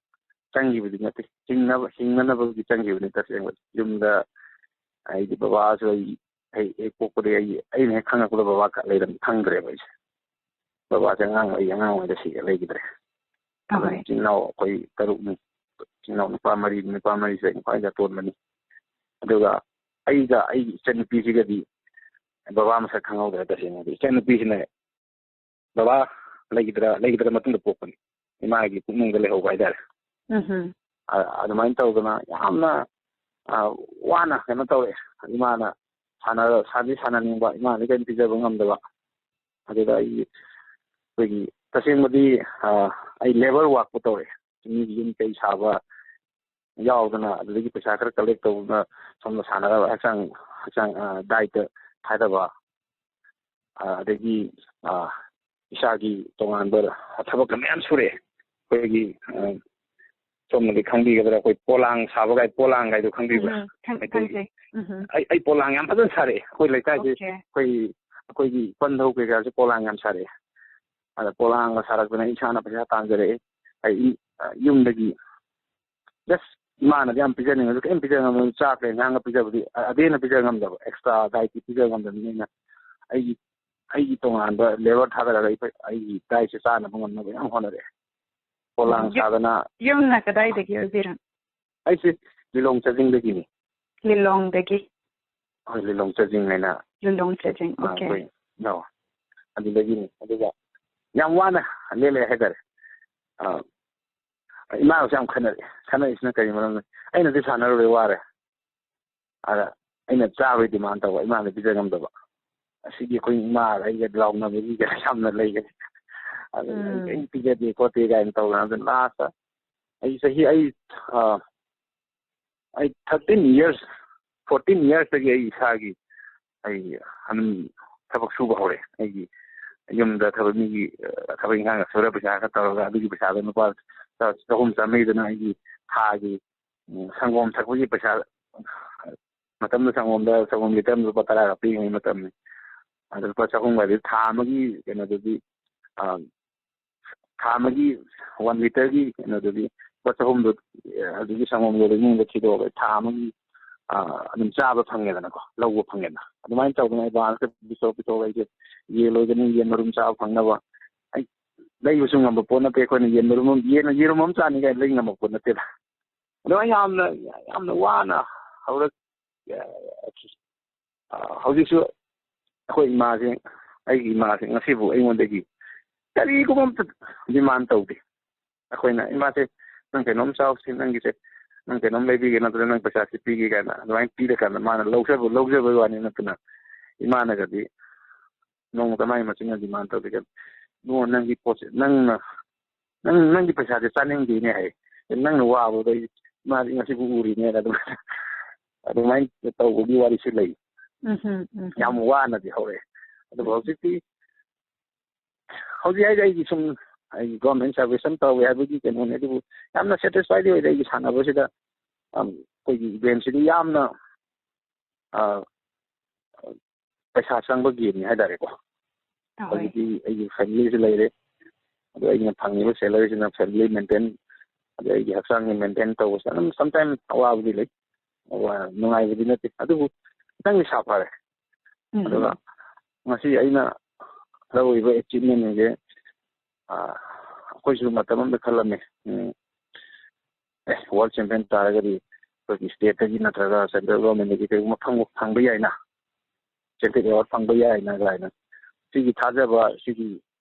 ꯆꯪꯈꯤꯕꯗꯤ ꯅꯠꯇꯦ꯫ ꯍꯤꯡꯅꯕ, ꯍꯤꯡꯅꯅꯕꯒꯤ ꯆꯪꯈꯤꯕꯅꯤ ꯇꯁꯦꯡꯕ꯫ ꯌꯨꯝꯗ ꯑꯩꯒꯤ ꯕꯕꯥꯁꯨ ꯑꯩ, ꯑꯩ ꯍꯦꯛ ꯄꯣꯛꯄꯗꯒꯤ ꯑꯩ, ꯑꯩꯅ ꯍꯦꯛ ꯈꯪꯉꯛꯄꯗ ꯕꯕꯥ ꯈ-, ꯂꯩꯔꯝ-, ꯈꯪꯗ꯭ꯔꯦꯕ ꯑꯩꯁꯦ꯫ ꯕꯕꯥꯁꯦ ꯑꯉꯥꯡ, ꯑꯩ ꯑꯉꯥꯡ ꯑꯣꯏꯉꯩꯗ ꯁꯤꯈ꯭ꯔꯦ, ꯂꯩꯈꯤꯗ꯭ꯔꯦ꯫ ꯑꯗꯨꯅ ꯑꯍꯣꯏ꯫ ꯏꯆꯤꯟ ꯏꯅꯥꯎ ꯑꯩꯈꯣꯏ ꯇꯔꯨꯛꯅꯤ꯫ ꯏꯆꯤꯟ ꯏꯅꯥꯎ ꯅꯨꯄꯥ ꯃꯔꯤ, ꯅꯨꯄꯥ ꯃꯔꯤꯁꯦ ꯑꯩꯅ ꯈ꯭ꯋꯥꯏꯗꯒꯤ ꯑꯇꯣꯟꯕꯅꯤ꯫ ꯑꯗꯨꯒ ꯑꯩꯒ ꯑꯩꯒꯤ ꯏꯆꯟꯅꯨꯄꯤꯁꯤꯒꯗꯤ ꯕꯕꯥ ꯃꯁꯛ ꯈꯪꯍꯧꯗ꯭ꯔꯦ ꯇꯁꯦꯡꯅꯗꯤ꯫ ꯏꯆꯟꯅꯨꯄꯤꯁꯤꯅ ꯕꯕꯥ ꯂꯩꯈꯤꯗ꯭ꯔ, ꯂꯩꯈꯤꯗ꯭ꯔ ꯃꯇꯨꯡꯗ ꯄꯣꯛꯄꯅꯤ꯫ ꯏꯃꯥꯒꯤ ꯄꯨꯛꯅꯨꯡꯗ ꯂꯩꯍꯧꯕ ꯍꯥꯏꯇꯥꯔꯦ꯫ ꯎꯝꯍꯨꯝ꯫ ꯑ-, ꯑꯗꯨꯃꯥꯏꯅ ꯇꯧꯗꯅ ꯌꯥꯝꯅ, ꯑ, ꯋꯥꯅ ꯀꯩꯅꯣ ꯇꯧꯔꯛꯑꯦ꯫ ꯏꯃꯥꯅ ꯁꯥꯟꯅ-, ꯁꯥꯟꯗꯤ ꯁꯥꯟꯅꯅꯤꯡꯕ, ꯏꯃꯥꯅꯗꯤ ꯀꯔꯤꯝ ꯄꯤꯖꯕ ꯉꯝꯗꯕ꯫ ꯑꯗꯨꯗ ꯑꯩ, ꯑꯩꯈꯣꯏꯒꯤ ꯇꯁꯦꯡꯕꯗꯤ, ꯑ, ꯑꯩ labour work ꯄꯨ ꯇꯧꯔꯛꯑꯦ꯫ ꯃꯤꯒꯤ ꯌꯨꯝ ꯀꯩ ꯁꯥꯕ ꯌꯥꯎꯗꯅ, ꯑꯗꯨꯗꯒꯤ ꯄꯩꯁꯥ ꯈꯔ collect ꯇꯧꯗꯅ ꯁꯣꯝꯗ ꯁꯥꯟꯅꯔꯒ ꯍꯛꯆꯥꯡ, ꯍꯛꯆꯥꯡ, ꯑ, diet ꯇ ꯊꯥꯗꯕ꯫ ꯑ, ꯑꯗꯒꯤ, ꯑ, ꯏꯁꯥꯒꯤ ꯇꯣꯉꯥꯟꯕ ꯊꯕꯛꯀ ꯃꯌꯥꯝ ꯁꯨꯔꯛꯑꯦ꯫ ꯑꯩꯈꯣꯏꯒꯤ, ꯑ, ꯁꯣꯝꯅꯗꯤ ꯈꯪꯕꯤꯒꯗ꯭ꯔꯥ, ꯑꯩꯈꯣꯏ ꯄꯣꯂꯥꯡ ꯁꯥꯕꯒꯥꯏ, ꯄꯣꯂꯥꯡꯒꯥꯏꯗꯣ ꯈꯪꯕꯤꯕ꯭ꯔꯥ? ꯎꯝ, ꯈꯪ-, ꯃꯩꯇꯩꯒꯤ꯫ ꯈꯪꯖꯩ꯫ ꯎꯝ꯫ ꯑꯩ, ꯑꯩ ꯄꯣꯂꯥꯡ ꯌꯥꯝ ꯐꯖꯅ ꯁꯥꯔꯛꯑꯦ ꯑꯩꯈꯣꯏ ꯂꯩꯀꯥꯏꯁꯦ꯫ Okay. ꯑꯩꯈꯣꯏ, ꯑꯩꯈꯣꯏꯒꯤ ꯏꯄꯟ ꯊꯧ ꯀꯩꯀꯥꯁꯦ ꯄꯣꯂꯥꯡ ꯌꯥꯝ ꯁꯥꯔꯛꯑꯦ꯫ ꯑꯗ ꯄꯣꯂꯥꯡꯒ ꯁꯥꯔꯛꯇꯅ ꯏꯁꯥꯅ ꯄꯩꯁꯥ ꯇꯥꯟꯖꯔꯛꯑꯦ꯫ ꯑꯩ ꯏ-, ꯑ, ꯌꯨꯝꯗꯒꯤ just ꯏꯃꯥꯅꯗꯤ ꯌꯥꯝ ꯄꯤꯖꯅꯤꯡꯉꯁꯨ ꯀꯔꯤꯝ ꯄꯤꯖ ꯉꯝꯗꯕ, ꯆꯥꯛꯀ ꯏꯟꯁꯥꯡꯒ ꯄꯤꯖꯕꯗꯤ ꯑ-, ꯑꯗꯩ ꯍꯦꯟꯅ ꯄꯤꯖ ꯉꯝꯗꯕ, extra dietꯇꯤ ꯄꯤꯖ ꯉꯝꯗꯕꯅꯤꯅ ꯑꯩꯅ ꯑꯩꯒꯤ, ꯑꯩꯒꯤ ꯇꯣꯉꯥꯟꯕ labour ꯊꯥꯗꯔꯒ ꯑꯩ, ꯑꯩꯒꯤ dietꯁꯦ ꯆꯥꯅꯕ ꯉꯝꯅꯕ ꯌꯥꯝ ꯍꯣꯠꯅꯔꯛꯑꯦ꯫ ꯄꯣꯂꯥꯡ ꯌꯨꯝ-, ꯁꯥꯗꯅ ꯌꯨꯝꯅ ꯀꯗꯥꯏꯗꯒꯤ ꯑꯣꯏꯕꯤꯔꯕ? ꯑꯩꯁꯦ ꯂꯤꯂꯣꯡ ꯆꯥꯖꯤꯡꯗꯒꯤꯅꯤ꯫ ꯂꯤꯂꯣꯡꯗꯒꯤ? ꯍꯣꯏ, ꯂꯤꯂꯣꯡ ꯆꯥꯖꯤꯡ ꯍꯥꯏꯅ꯫ ꯂꯤꯂꯣꯡ ꯆꯥꯖꯤꯡ, ꯑꯥ, okay. ꯑꯩꯈꯣꯏ, no, ꯑꯗꯨꯗꯒꯤꯅꯤ꯫ ꯑꯗꯨꯒ ꯌꯥꯝ ꯋꯥꯅ ꯂꯦꯜꯂꯛꯑꯦ ꯍꯥꯏꯇꯥꯔꯦ꯫ ꯑꯥ, ꯏꯃꯥꯒꯁꯨ ꯌꯥꯝ ꯈꯠꯅꯔꯛꯑꯦ꯫ ꯈꯠꯅꯔꯤꯁꯤꯅ ꯀꯔꯤ ꯃꯔꯝꯅꯣ? ꯑꯩꯅꯗꯤ ꯁꯥꯟꯅꯔꯨꯕꯩ ꯋꯥꯔꯦ꯫ ꯑꯗ ꯑꯩꯅ ꯆꯥꯕꯩ demand ꯇꯧꯕ, ꯏꯃꯥꯅ ꯄꯤꯖ ꯉꯝꯗꯕ꯫ ꯑꯁꯤꯒꯤ ꯑꯩꯈꯣꯏ ꯏꯃꯥꯒ ꯑꯩꯒ ꯂꯥꯎꯅꯕꯒꯤ ꯀꯩꯅꯣ ꯌꯥꯝꯅ ꯂꯩꯈ꯭ꯔꯦ꯫ ꯑꯗꯨꯅ ꯑꯩ ꯎꯝ꯫ ꯀꯔꯤꯝ ꯄꯤꯖꯗꯦ ꯈꯣꯠꯇꯦ ꯀꯥꯏꯅ ꯇꯧꯗꯅ꯫ ꯑꯗꯨ lastꯇ ꯑꯩ ꯆꯍꯤ, ꯑꯩ, ꯑꯥ, ꯑꯩ thirteen years, fourteen yearsꯇꯒꯤ ꯑꯩ ꯏꯁꯥꯒꯤ, ꯑꯩ ꯑꯗꯨꯝ ꯊꯕꯛ ꯁꯨꯕ ꯍꯧꯔꯦ꯫ ꯑꯩꯒꯤ ꯌꯨꯝꯗ ꯊꯕꯛ, ꯃꯤꯒꯤ, ꯑ, ꯊꯕꯛ ꯏꯪꯈꯥꯡꯒ ꯁꯨꯔ ꯄꯩꯁꯥ ꯈꯔ ꯇꯧꯔꯒ ꯑꯗꯨꯒꯤ ꯄꯩꯁꯥꯗꯣ ꯂꯨꯄꯥ ꯆ-, ꯆꯍꯨꯝ ꯆꯥꯝꯃꯔꯤꯗꯨꯅ ꯑꯩꯒꯤ ꯊꯥꯒꯤ, ꯎꯝ, ꯁꯪꯒꯣꯝ ꯊꯛꯄꯒꯤ ꯄꯩꯁꯥ, ꯃꯇꯝꯗꯨ ꯁꯪꯒꯣꯝꯗ, ꯁꯪꯒꯣꯝ litre ꯑꯃꯗ ꯂꯨꯄꯥ ꯇꯔꯥꯒ ꯄꯤꯔꯤꯉꯩ ꯃꯇꯝꯅꯤ꯫ ꯑꯗꯨ ꯂꯨꯄꯥ ꯆꯍꯨꯝꯒꯗꯤ ꯊꯥ ꯑꯃꯒꯤ ꯀꯩꯅꯣꯗꯨꯗꯤ, ꯑ, ꯊꯥ ꯑꯃꯒꯤ one litreꯒꯤ ꯀꯩꯅꯣꯗꯨꯗꯤ ꯂꯨꯄꯥ ꯆꯍꯨꯝꯗꯣ, ꯑ, ꯑꯗꯨꯒꯤ ꯁꯪꯒꯣꯝꯗꯣ ꯏꯃꯨꯡꯗ ꯊꯤꯗꯣꯛꯑꯒ ꯊꯥ ꯑꯃꯒꯤ, ꯑ, ꯑꯗꯨꯝ ꯆꯥꯕ ꯐꯪꯉꯦꯗꯅꯀꯣ, ꯂꯧꯕ ꯐꯪꯉꯦꯗꯅ꯫ ꯑꯗꯨꯃꯥꯏꯅ ꯇꯧꯗꯅ advanceꯀ ꯄꯤꯊꯣꯛ ꯄꯤꯊꯣꯛꯑꯒ ꯑꯩꯁꯦ ꯌꯦꯟ ꯂꯣꯏꯒꯅꯤ, ꯌꯦꯟ ꯃꯔꯨꯝ ꯆꯥꯕ ꯐꯪꯅꯕ꯫ ꯑꯩ ꯂꯩꯕꯁꯨ ꯉꯝꯕ ꯄꯣꯠ ꯅꯠꯇꯦ ꯑꯩꯈꯣꯏꯅ ꯌꯦꯟ ꯃꯔꯨꯝ ꯑꯃ, ꯌꯦꯟ, ꯌꯦꯔꯨꯝ ꯑꯃ ꯆꯥꯅꯤ ꯀꯥꯏꯅ ꯂꯩ ꯉꯝꯕ ꯄꯣꯠ ꯅꯠꯇꯦꯗ꯫ ꯑꯗꯨꯃꯥꯏꯅ ꯌꯥꯝꯅ, ꯌꯥꯝꯅ ꯋꯥꯅ ꯍꯧꯔꯛ-, ꯑ, ꯍꯧꯖꯤꯛꯁꯨ ꯑꯩꯈꯣꯏ ꯏꯃꯥꯁꯦ, ꯑꯩꯒꯤ ꯏꯃꯥꯁꯦ ꯉꯁꯤꯕꯨ ꯑꯩꯉꯣꯟꯗꯒꯤ ꯀꯔꯤꯒꯨꯝꯕ ꯑꯝꯇ demand ꯇꯧꯗꯦ꯫ ꯑꯩꯈꯣꯏꯅ, "ꯏꯃꯥꯁꯦ, ꯅꯪ ꯀꯩꯅꯣꯝ ꯆꯥꯎꯁꯤ, ꯅꯪꯒꯤꯁꯦ, ꯅꯪ ꯀꯩꯅꯣꯝ ꯂꯩꯕꯤꯒꯦ, ꯅꯠꯇ꯭ꯔꯒ ꯅꯪ ꯄꯩꯁꯥꯁꯤ ꯄꯤꯒꯦ" ꯀꯥꯏꯅ ꯑꯗꯨꯃꯥꯏꯅ ꯄꯤꯔꯀꯥꯟꯗ ꯃꯥꯅ ꯂꯧꯖꯕ, ꯂꯧꯖꯕꯩ ꯋꯥꯅꯤ ꯅꯠꯇꯅ ꯏꯃꯥꯅꯒꯗꯤ ꯅꯣꯡꯃꯇ ꯃꯥꯒꯤ ꯃꯆꯤꯟꯅ demand ꯇꯧꯗꯦ꯫ "ꯏꯕꯨꯡꯉꯣ, ꯅꯪꯒꯤ ꯄꯣꯠꯁꯦ, ꯅꯪꯅ, ꯅꯪ, ꯅꯪꯒꯤ ꯄꯩꯁꯥꯁꯦ ꯆꯥꯅꯤꯡꯗꯦꯅꯦ" ꯍꯥꯏ꯫ "ꯅꯪꯅ ꯋꯥꯕꯗꯣ ꯑꯩ, ꯃꯥꯗꯤ ꯉꯁꯤꯕꯨ ꯎꯔꯤꯅꯦ" ꯑꯗꯨꯃꯥꯏꯅ, ꯑꯗꯨꯃꯥꯏꯅ ꯇꯧꯕꯒꯤ ꯋꯥꯔꯤꯁꯨ ꯂꯩ꯫ ꯎꯝ ꯍꯝ, ꯎꯝ ꯍꯝ꯫ ꯌꯥꯝ ꯋꯥꯅꯗꯤ ꯍꯧꯔꯛꯑꯦ꯫ ꯑꯗꯨꯕꯨ ꯍꯧꯖꯤꯛꯇꯤ, ꯍꯧꯖꯤꯛ ꯍꯥꯏꯗꯤ ꯑꯩꯒꯤ ꯁꯨꯝ ꯑꯩꯒꯤ ꯒꯣꯔꯃꯦꯟ ꯁꯥꯔꯚꯤꯁ ꯑꯃ ꯇꯧꯋꯦ ꯍꯥꯏꯕꯒꯤ ꯀꯩꯅꯣꯅꯦ, ꯑꯗꯨꯕꯨ ꯌꯥꯝꯅ ꯁꯦꯇꯤꯁꯐꯥꯏꯗꯤ ꯑꯣꯏꯗꯦ ꯑꯩꯒꯤ ꯁꯥꯟꯅꯕꯁꯤꯗ꯫ ꯑꯝ, ꯑꯩꯈꯣꯏꯒꯤ ꯏꯚꯦꯟꯁꯤꯗꯤ ꯌꯥꯝꯅ, ꯑ, ꯄꯩꯁꯥ ꯆꯪꯕ ꯒꯦꯝꯅꯤ ꯍꯥꯏꯇꯥꯔꯦꯀꯣ꯫ ꯍꯣꯏ꯫ ꯍꯧꯖꯤꯛꯇꯤ ꯑꯩꯒꯤ ꯐꯦꯃꯤꯂꯤꯁꯨ ꯂꯩꯔꯦ, ꯑꯗꯣ ꯑꯩꯅ ꯐꯪꯉꯤꯕ ꯁꯦꯂꯔꯤꯁꯤꯅ ꯐꯦꯃꯤꯂꯤ ꯃꯦꯟꯇꯦꯟ, ꯑꯗꯩ ꯑꯩꯒꯤ ꯍꯛꯆꯥꯡꯒꯤ ꯃꯦꯟꯇꯦꯟ ꯇꯧꯕꯁꯤꯗ ꯑꯗꯨꯝ ꯁꯝꯇꯥꯏꯝ ꯑꯋꯥꯕꯗꯤ ꯂꯩ, ꯑꯋꯥ-, ꯅꯨꯡꯉꯥꯏꯕꯗꯤ ꯅꯠꯇꯦ, ꯑꯗꯨꯕꯨ ꯈꯤꯇꯪꯗꯤ ꯁꯥ ꯐꯔꯦ꯫ ꯎꯝ, ꯑꯗꯨꯒ ꯎꯝ꯫ ꯉꯁꯤ ꯑꯩꯅ ꯂꯧꯔꯤꯕ ꯑꯦꯆꯤꯞꯃꯦꯟꯁꯦ, ꯑꯥ, ꯑꯩꯈꯣꯏꯁꯨ ꯃꯇꯝ ꯑꯃꯗ ꯈꯜꯂꯝꯃꯤ, ꯎꯝ, ꯑꯦ, ꯋꯥꯔꯜ ꯆꯦꯝꯄꯤꯌꯟ ꯇꯥꯔꯒꯗꯤ ꯑꯩꯈꯣꯏꯒꯤ ꯁ꯭ꯇꯦꯠꯇꯒꯤ ꯅꯠꯇ꯭ꯔꯒ ꯁꯦꯟꯇ꯭ꯔꯦꯜ ꯒꯣꯔꯃꯦꯟꯗꯒꯤ ꯀꯩꯒꯨꯝꯕ ꯐꯪꯕ, ꯐꯪꯕ ꯌꯥꯏꯅ, ꯆꯦꯝꯄꯤꯌꯟ ꯑꯦꯋꯥꯔꯗ ꯐꯪꯕ ꯌꯥꯏꯅ ꯀꯥꯏꯅ ꯁꯤꯒꯤ ꯊꯥꯖꯕ, ꯁꯤꯒꯤ,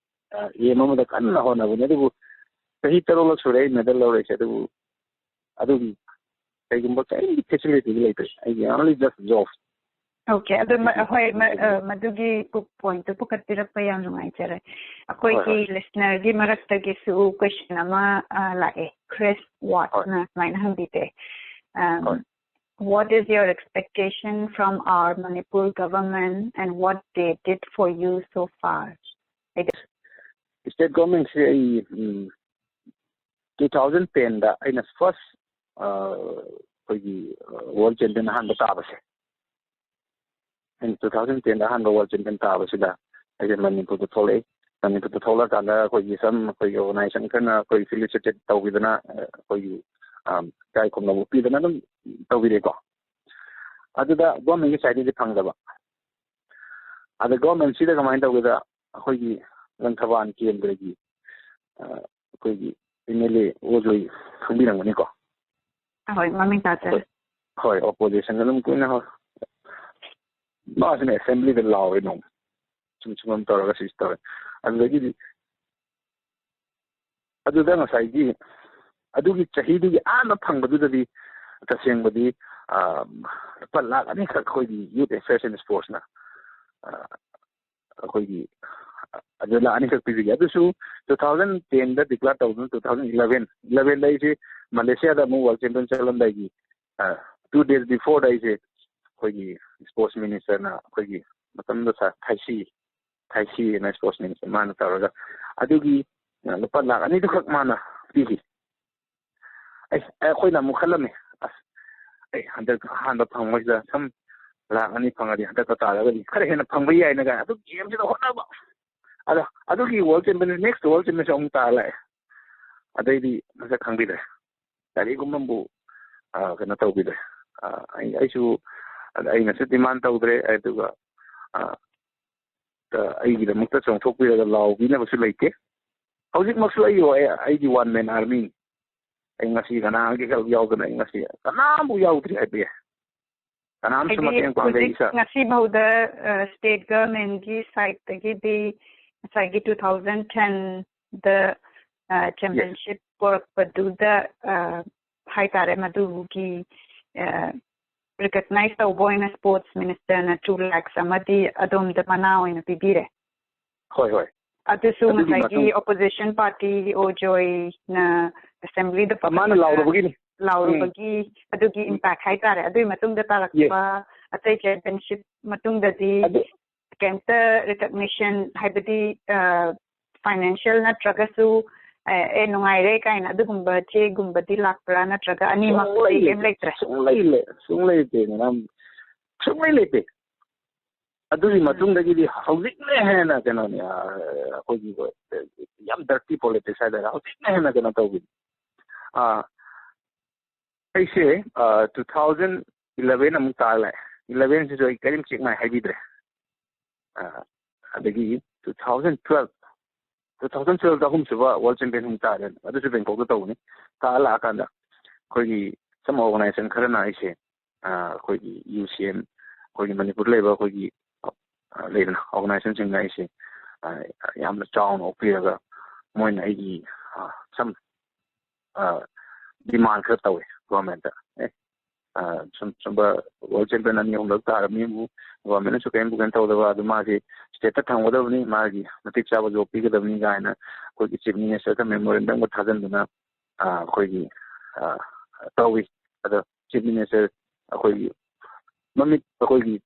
ꯑ, ꯑꯦꯝ ꯑꯃꯗ ꯀꯟꯅ ꯍꯣꯠꯅꯕꯅꯤ꯫ ꯑꯗꯨꯕꯨ ꯆꯍꯤ ꯇꯔꯨꯛꯂꯛ ꯁꯨꯔꯦ ꯑꯩ ꯃꯦꯗꯜ ꯂꯧꯔꯛꯏꯁꯦ, ꯑꯗꯨꯕꯨ ꯑꯗꯨꯒꯤ ꯀꯩꯒꯨꯝꯕ ꯀꯔꯤꯝꯇ ꯐꯦꯁꯤꯂꯤꯇꯤꯗꯤ ꯂꯩꯇ꯭ꯔꯦ꯫ ꯑꯩꯒꯤ only just job꯫ ꯑꯣꯀꯦ, ꯑꯗꯨ ꯃ-, ꯑꯗꯨꯒꯤ ꯍꯣꯏ, ꯃ-, ꯑ, ꯃꯗꯨꯒꯤ ꯄꯣꯏꯟꯠꯇꯨ ꯄꯨꯈꯠꯄꯤꯔꯛꯄ ꯌꯥꯝ ꯅꯨꯡꯉꯥꯏꯖꯔꯦ꯫ ꯍꯣꯏ, ꯑꯩꯈꯣꯏꯒꯤ ꯍꯣꯏ꯫ ꯂꯤꯁꯅꯔꯒꯤ ꯃꯔꯛꯇꯒꯤꯁꯨ ꯀꯣꯏꯁꯟ ꯑꯃ, ꯑ, ꯂꯥꯛꯑꯦ, ꯈ꯭ꯔꯤꯁ ꯍꯣꯏ꯫ ꯋꯥꯠꯅ ꯁꯨꯃꯥꯏꯅ ꯍꯪꯕꯤꯔꯦ, ꯑꯝ, ꯍꯣꯏ꯫ What is your expectation from our Manipur government and what they did for you so far? State ꯒꯣꯔꯃꯦꯟꯁꯦ ꯑꯩ, ꯎꯝ, ꯇꯨ ꯊꯥꯎꯖꯟ ꯇꯦꯟꯗ ꯑꯩꯅ ꯐꯥꯔꯁ, ꯑ, ꯑꯩꯈꯣꯏꯒꯤ, ꯑ, ꯋꯥꯔꯜ ꯆꯦꯝꯄꯤꯌꯟ ꯑꯍꯥꯟꯕ ꯇꯥꯕꯁꯦ, ꯑꯩꯅ ꯇꯨ ꯊꯥꯎꯖꯟ ꯇꯦꯟꯗ ꯑꯍꯥꯟꯕ ꯋꯥꯔꯜ ꯆꯦꯝꯄꯤꯌꯟ ꯇꯥꯕꯁꯤꯗ ꯑꯩꯁꯦ ꯃꯅꯤꯄꯨꯔꯗ ꯊꯣꯛꯂꯛꯏ꯫ ꯃꯅꯤꯄꯨꯔꯗ ꯊꯣꯛꯂꯛꯑꯀꯥꯟꯗ ꯑꯩꯈꯣꯏꯒꯤ ꯁꯝ, ꯑꯩꯈꯣꯏꯒꯤ ꯑꯣꯔꯒꯅꯥꯏꯖꯦꯁꯟ ꯈꯔꯅ ꯑꯩꯈꯣꯏ ꯐꯦꯂꯤꯁꯤꯇꯦꯠ ꯇꯧꯕꯤꯗꯅ, ꯑ, ꯑꯩꯈꯣꯏꯒꯤ, ꯑ, ꯏꯀꯥꯏ ꯈꯨꯝꯅꯕ ꯄꯤꯗꯅ ꯑꯗꯨꯝ ꯇꯧꯕꯤꯔꯦꯀꯣ꯫ ꯑꯗꯨꯗ ꯒꯣꯔꯃꯦꯟꯒꯤ ꯁꯥꯏꯠꯇꯒꯤ ꯐꯪꯗꯕ꯫ ꯑꯗ ꯒꯣꯔꯃꯦꯟꯁꯤꯗ ꯀꯃꯥꯏꯅ ꯇꯧꯒꯦꯗ, ꯑꯩꯈꯣꯏꯒꯤ ꯂꯪꯊꯕꯥꯜ ꯀꯦꯟꯗ꯭ꯔꯒꯤ, ꯑ, ꯑꯩꯈꯣꯏꯒꯤ ꯑꯦꯝ ꯑꯦꯜ ꯑꯦ ꯑꯣꯖꯣꯏ ꯈꯪꯕꯤꯔꯝꯒꯅꯤꯀꯣ? ꯍꯣꯏ, ꯃꯃꯤꯡ ꯇꯥꯖꯔꯦ꯫ ꯍꯣꯏ, ꯍꯣꯏ, ꯑꯣꯄꯣꯖꯤꯁꯟꯗ ꯑꯗꯨꯝ ꯀꯨꯏꯅ ꯍꯣꯏ꯫ ꯃꯥꯁꯤꯅ ꯑꯦꯁꯦꯝꯕ꯭ꯂꯤꯗ ꯂꯥꯎꯔꯦ ꯅꯣꯡꯃ꯫ ꯁꯨꯝ ꯁꯨꯝ ꯇꯧꯔꯒ ꯁꯤꯁꯨ ꯇꯧꯔꯦ꯫ ꯑꯗꯨꯗꯒꯤꯗꯤ ꯑꯗꯨꯗ ꯉꯁꯥꯏꯒꯤ ꯑꯗꯨꯒꯤ ꯆꯍꯤꯗꯨꯒꯤ ꯑꯍꯥꯟꯕ ꯐꯪꯕꯗꯨꯗꯗꯤ ꯇꯁꯦꯡꯕꯗꯤ, ꯑ, ꯂꯨꯄꯥ ꯂꯥꯈ ꯑꯅꯤꯈꯛ ꯑꯩꯈꯣꯏꯒꯤ Youth Affairs and Sportsꯅ, ꯑ, ꯑꯩꯈꯣꯏꯒꯤ ꯑꯗꯨ ꯂꯥꯈ ꯑꯅꯤꯈꯛ ꯄꯤꯕꯤꯈꯤ꯫ ꯑꯗꯨꯁꯨ ꯇꯨ ꯊꯥꯎꯖꯟ ꯇꯦꯟꯗ ꯗꯤꯀ꯭ꯂꯦꯌꯔ ꯇꯧꯗꯨꯅ ꯇꯨ ꯊꯥꯎꯖꯟ ꯏꯂꯚꯦꯟ, ꯏꯂꯚꯦꯟꯗ ꯑꯩꯁꯦ ꯃꯂꯦꯁꯤꯌꯥꯗ ꯑꯃꯨꯛ ꯋꯥꯔꯜ ꯆꯦꯝꯄꯤꯌꯟ ꯆꯠꯂꯝꯗꯥꯏꯒꯤ, ꯑ, ꯇꯨ ꯗꯦꯖ ꯕꯤꯐꯣꯔꯗ ꯑꯩꯁꯦ ꯑꯩꯈꯣꯏꯒꯤ ꯁ꯭ꯄꯣꯔꯠꯁ ꯃꯤꯅꯤꯁꯇꯔꯅ ꯑꯩꯈꯣꯏꯒꯤ ꯃꯇꯝꯗ ꯁꯥꯔ ꯊꯥꯏꯁꯤ ꯊꯥꯏꯁꯤ ꯑꯅ sports minister ꯃꯥꯅ ꯇꯧꯔꯒ ꯑꯗꯨꯒꯤ, ꯑ, ꯂꯨꯄꯥ ꯂꯥꯈ ꯑꯅꯤꯗꯨꯈꯛ ꯃꯥꯅ ꯄꯤꯈꯤ꯫ ꯑꯩ, ꯑꯩꯈꯣꯏꯅ ꯑꯃꯨꯛ ꯈꯜꯂꯝꯃꯤ, "ꯑꯁ, ꯑꯩ ꯍꯟꯗꯛ ꯑꯍꯥꯟꯕ ꯐꯪꯕꯁꯤꯗ ꯁꯨꯝ ꯂꯥꯈ ꯑꯅꯤ ꯐꯪꯉꯗꯤ ꯍꯟꯗꯛꯇ ꯇꯥꯔꯒꯗꯤ ꯈꯔ ꯍꯦꯟꯅ ꯐꯪꯕ ꯌꯥꯏꯅ" ꯀꯥꯏꯅ ꯑꯗꯨ game ꯁꯤꯗ ꯍꯣꯠꯅꯕ꯫ ꯑꯗꯣ ꯑꯗꯨꯒꯤ World Champion, next World Championship ꯑꯃꯨꯛ ꯇꯥꯔ ꯂꯥꯛꯑꯦ꯫ ꯑꯗꯩꯗꯤ ꯃꯁꯛ ꯈꯪꯕꯤꯗ꯭ꯔꯦ꯫ ꯀꯔꯤꯒꯨꯝꯕ ꯑꯃꯕꯨ, ꯑ, ꯀꯩꯅꯣ ꯇꯧꯕꯤꯗ꯭ꯔꯦ꯫ ꯑ, ꯑꯩ, ꯑꯩꯁꯨ, ꯑꯗ ꯑꯩꯅꯁꯨ demand ꯇꯧꯗ꯭ꯔꯦ, ꯑꯗꯨꯒ, ꯑ, ꯑ, ꯑꯩꯒꯤꯗꯃꯛꯇ ꯆꯣꯡꯊꯣꯛꯄꯤꯔꯒ ꯂꯥꯎꯕꯤꯅꯕꯁꯨ ꯂꯩꯇꯦ꯫ ꯍꯧꯖꯤꯛꯃꯛꯁꯨ ꯑꯩ, ꯑꯩ, ꯑꯩꯗꯤ one man army꯫ ꯑꯩ ꯉꯁꯤ ꯀꯅꯥꯒꯤ help ꯌꯥꯎꯗꯅ ꯑꯩ ꯉꯁꯤ ꯀꯅꯥꯝꯕꯨ ꯌꯥꯎꯗ꯭ꯔꯤ ꯍꯥꯏꯕ ꯌꯥꯏ꯫ ꯀꯅꯥꯝꯁꯨ ꯍꯥꯏꯗꯤ ꯃꯇꯦꯡ ꯄꯥꯡꯗꯦ ꯑꯩ ꯍꯧꯖꯤꯛ ꯏꯁꯥ꯫ ꯉꯁꯤ ꯐꯥꯎꯗ, ꯑ, state government ꯀꯤ side ꯇꯒꯤꯗꯤ ꯉꯁꯥꯏꯒꯤ two thousand ten ꯗ, ꯑ, Yes. championship ꯄꯣꯔꯛꯄꯗꯨꯗ, ꯑ, ꯍꯥꯏꯇꯥꯔꯦ, ꯃꯗꯨꯒꯤ, ꯑ, recognize ꯇꯧꯕ ꯑꯣꯏꯅ sports minister ꯅ two lakhs ꯑꯃꯗꯤ ꯑꯗꯣꯝꯗ ꯃꯅꯥ ꯑꯣꯏꯅ ꯄꯤꯕꯤꯔꯦ꯫ ꯍꯣꯏ, ꯍꯣꯏ꯫ ꯑꯗꯨꯁꯨ ꯑꯗꯨꯒꯤ ꯉꯁꯥꯏꯒꯤ ꯃꯇꯨꯡ opposition party ꯑꯣꯖꯣꯏꯅ assembly ꯗ ꯃꯥꯅ ꯄꯨꯈꯠꯂꯒ ꯂꯥꯎꯔꯨꯕꯒꯤꯅꯤ꯫ ꯂꯥꯎꯔꯨꯕꯒꯤ ꯎꯝ꯫ ꯑꯗꯨꯒꯤ ꯎꯝ꯫ impact ꯍꯥꯏꯇꯥꯔꯦ꯫ ꯑꯗꯨꯒꯤ ꯃꯇꯨꯡꯗ Yes. ꯇꯥꯔꯛꯄ ꯑꯇꯩ championship ꯃꯇꯨꯡꯗꯗꯤ ꯑꯗꯨ ꯀꯩꯝꯇ recognition ꯍꯥꯏꯕꯗꯤ, ꯑ, financial ꯅꯠꯇ꯭ꯔꯒꯁꯨ, ꯑ, ꯑꯦ, ꯅꯨꯡꯉꯥꯏꯔꯦ ꯀꯥꯏꯅ ꯑꯗꯨꯒꯨꯝꯕ ꯆꯦꯒꯨꯝꯕꯗꯤ ꯂꯥꯛꯄ꯭ꯔꯥ, ꯅꯠꯇ꯭ꯔꯒ ꯑꯅꯤꯃꯛꯇꯗꯤ ꯁꯨꯡꯂꯩ ꯀꯩꯝ ꯂꯩꯇꯦ, ꯂꯩꯇ꯭ꯔꯦ? ꯁꯨꯡꯂꯩ ꯂꯩ-, ꯁꯨꯡꯂꯩ ꯂꯩꯇꯦ, ꯃꯦꯗꯥꯝ꯫ ꯁꯨꯡꯂꯩ ꯂꯩꯇꯦ꯫ ꯑꯗꯨꯒꯤ ꯎꯝ꯫ ꯃꯇꯨꯡꯗꯒꯤꯗꯤ ꯍꯧꯖꯤꯛꯅ ꯍꯦꯟꯅ ꯀꯩꯅꯣꯅꯦ, ꯑ, ꯑꯩꯈꯣꯏꯒꯤ, ꯑ, ꯌꯥꯝ dirty politics ꯍꯥꯏꯇꯥꯔꯦ, ꯍꯧꯖꯤꯛꯅ ꯍꯦꯟꯅ ꯀꯩꯅꯣ ꯇꯧꯕꯤꯅꯤ꯫ ꯑ, ꯑꯩꯁꯦ, ꯑ, two thousand eleven ꯑꯃꯨꯛ ꯇꯥꯔ ꯂꯥꯛꯑꯦ꯫ eleven ꯁꯤꯁꯨ ꯑꯩ ꯀꯔꯤꯝ ꯆꯦꯛ ꯃꯥꯏ ꯍꯥꯏꯕꯤꯗ꯭ꯔꯦ꯫ ꯑ, ꯑꯗꯒꯤ two thousand twelve, two thousand twelve ꯗ ꯑꯍꯨꯝꯁꯨꯕ World Champion ꯑꯃꯨꯛ ꯇꯥꯔꯦ, ꯑꯗꯨꯁꯨ ꯕꯦꯡꯀꯣꯛꯇ ꯇꯧꯕꯅꯤ꯫ ꯇꯥꯔ ꯂꯥꯛꯑꯀꯥꯟꯗ ꯑꯩꯈꯣꯏꯒꯤ some organization ꯈꯔꯅ ꯑꯩꯁꯦ, ꯑ, ꯑꯩꯈꯣꯏꯒꯤ U C M, ꯑꯩꯈꯣꯏꯒꯤ ꯃꯅꯤꯄꯨꯔꯗ ꯂꯩꯕ ꯑꯩꯈꯣꯏꯒꯤ, ꯑ, ꯂꯩꯗꯅ organization ꯁꯤꯡꯅ ꯑꯩꯁꯦ, ꯑ, ꯌꯥꯝꯅ ꯆꯥꯎꯅ ꯑꯣꯛꯄꯤꯔꯒ ꯃꯣꯏꯅ ꯑꯩꯒꯤ, ꯑ, some, ꯑ, demand ꯈꯔ ꯇꯧꯋꯦ government ꯇ꯫ ꯑꯦ, ꯑ, ꯁꯨꯝ, ꯁꯨꯝꯕ World Champion ꯑꯅꯤ ꯑꯍꯨꯝꯂꯛ ꯇꯥꯔꯕ ꯃꯤꯕꯨ government ꯅꯁꯨ ꯀꯔꯤꯝ ꯀꯩꯅꯣ ꯇꯧꯗꯕ, ꯑꯗꯨ ꯃꯥꯁꯤ state ꯇ ꯊꯝꯒꯗꯕꯅꯤ, ꯃꯥꯒꯤ ꯃꯇꯤꯛ ꯆꯥꯕ job ꯄꯤꯒꯗꯕꯅꯤ ꯀꯥꯏꯅ ꯑꯩꯈꯣꯏꯒꯤ Chief Minister ꯗ memorandum ꯒ ꯊꯥꯖꯤꯟꯗꯨꯅ, ꯑ, ꯑꯩꯈꯣꯏꯒꯤ, ꯑ, ꯇꯧꯏ꯫ ꯑꯗꯣ Chief Minister ꯑꯩꯈꯣꯏꯒꯤ ꯃꯃꯤꯠ ꯑꯩꯈꯣꯏꯒꯤ,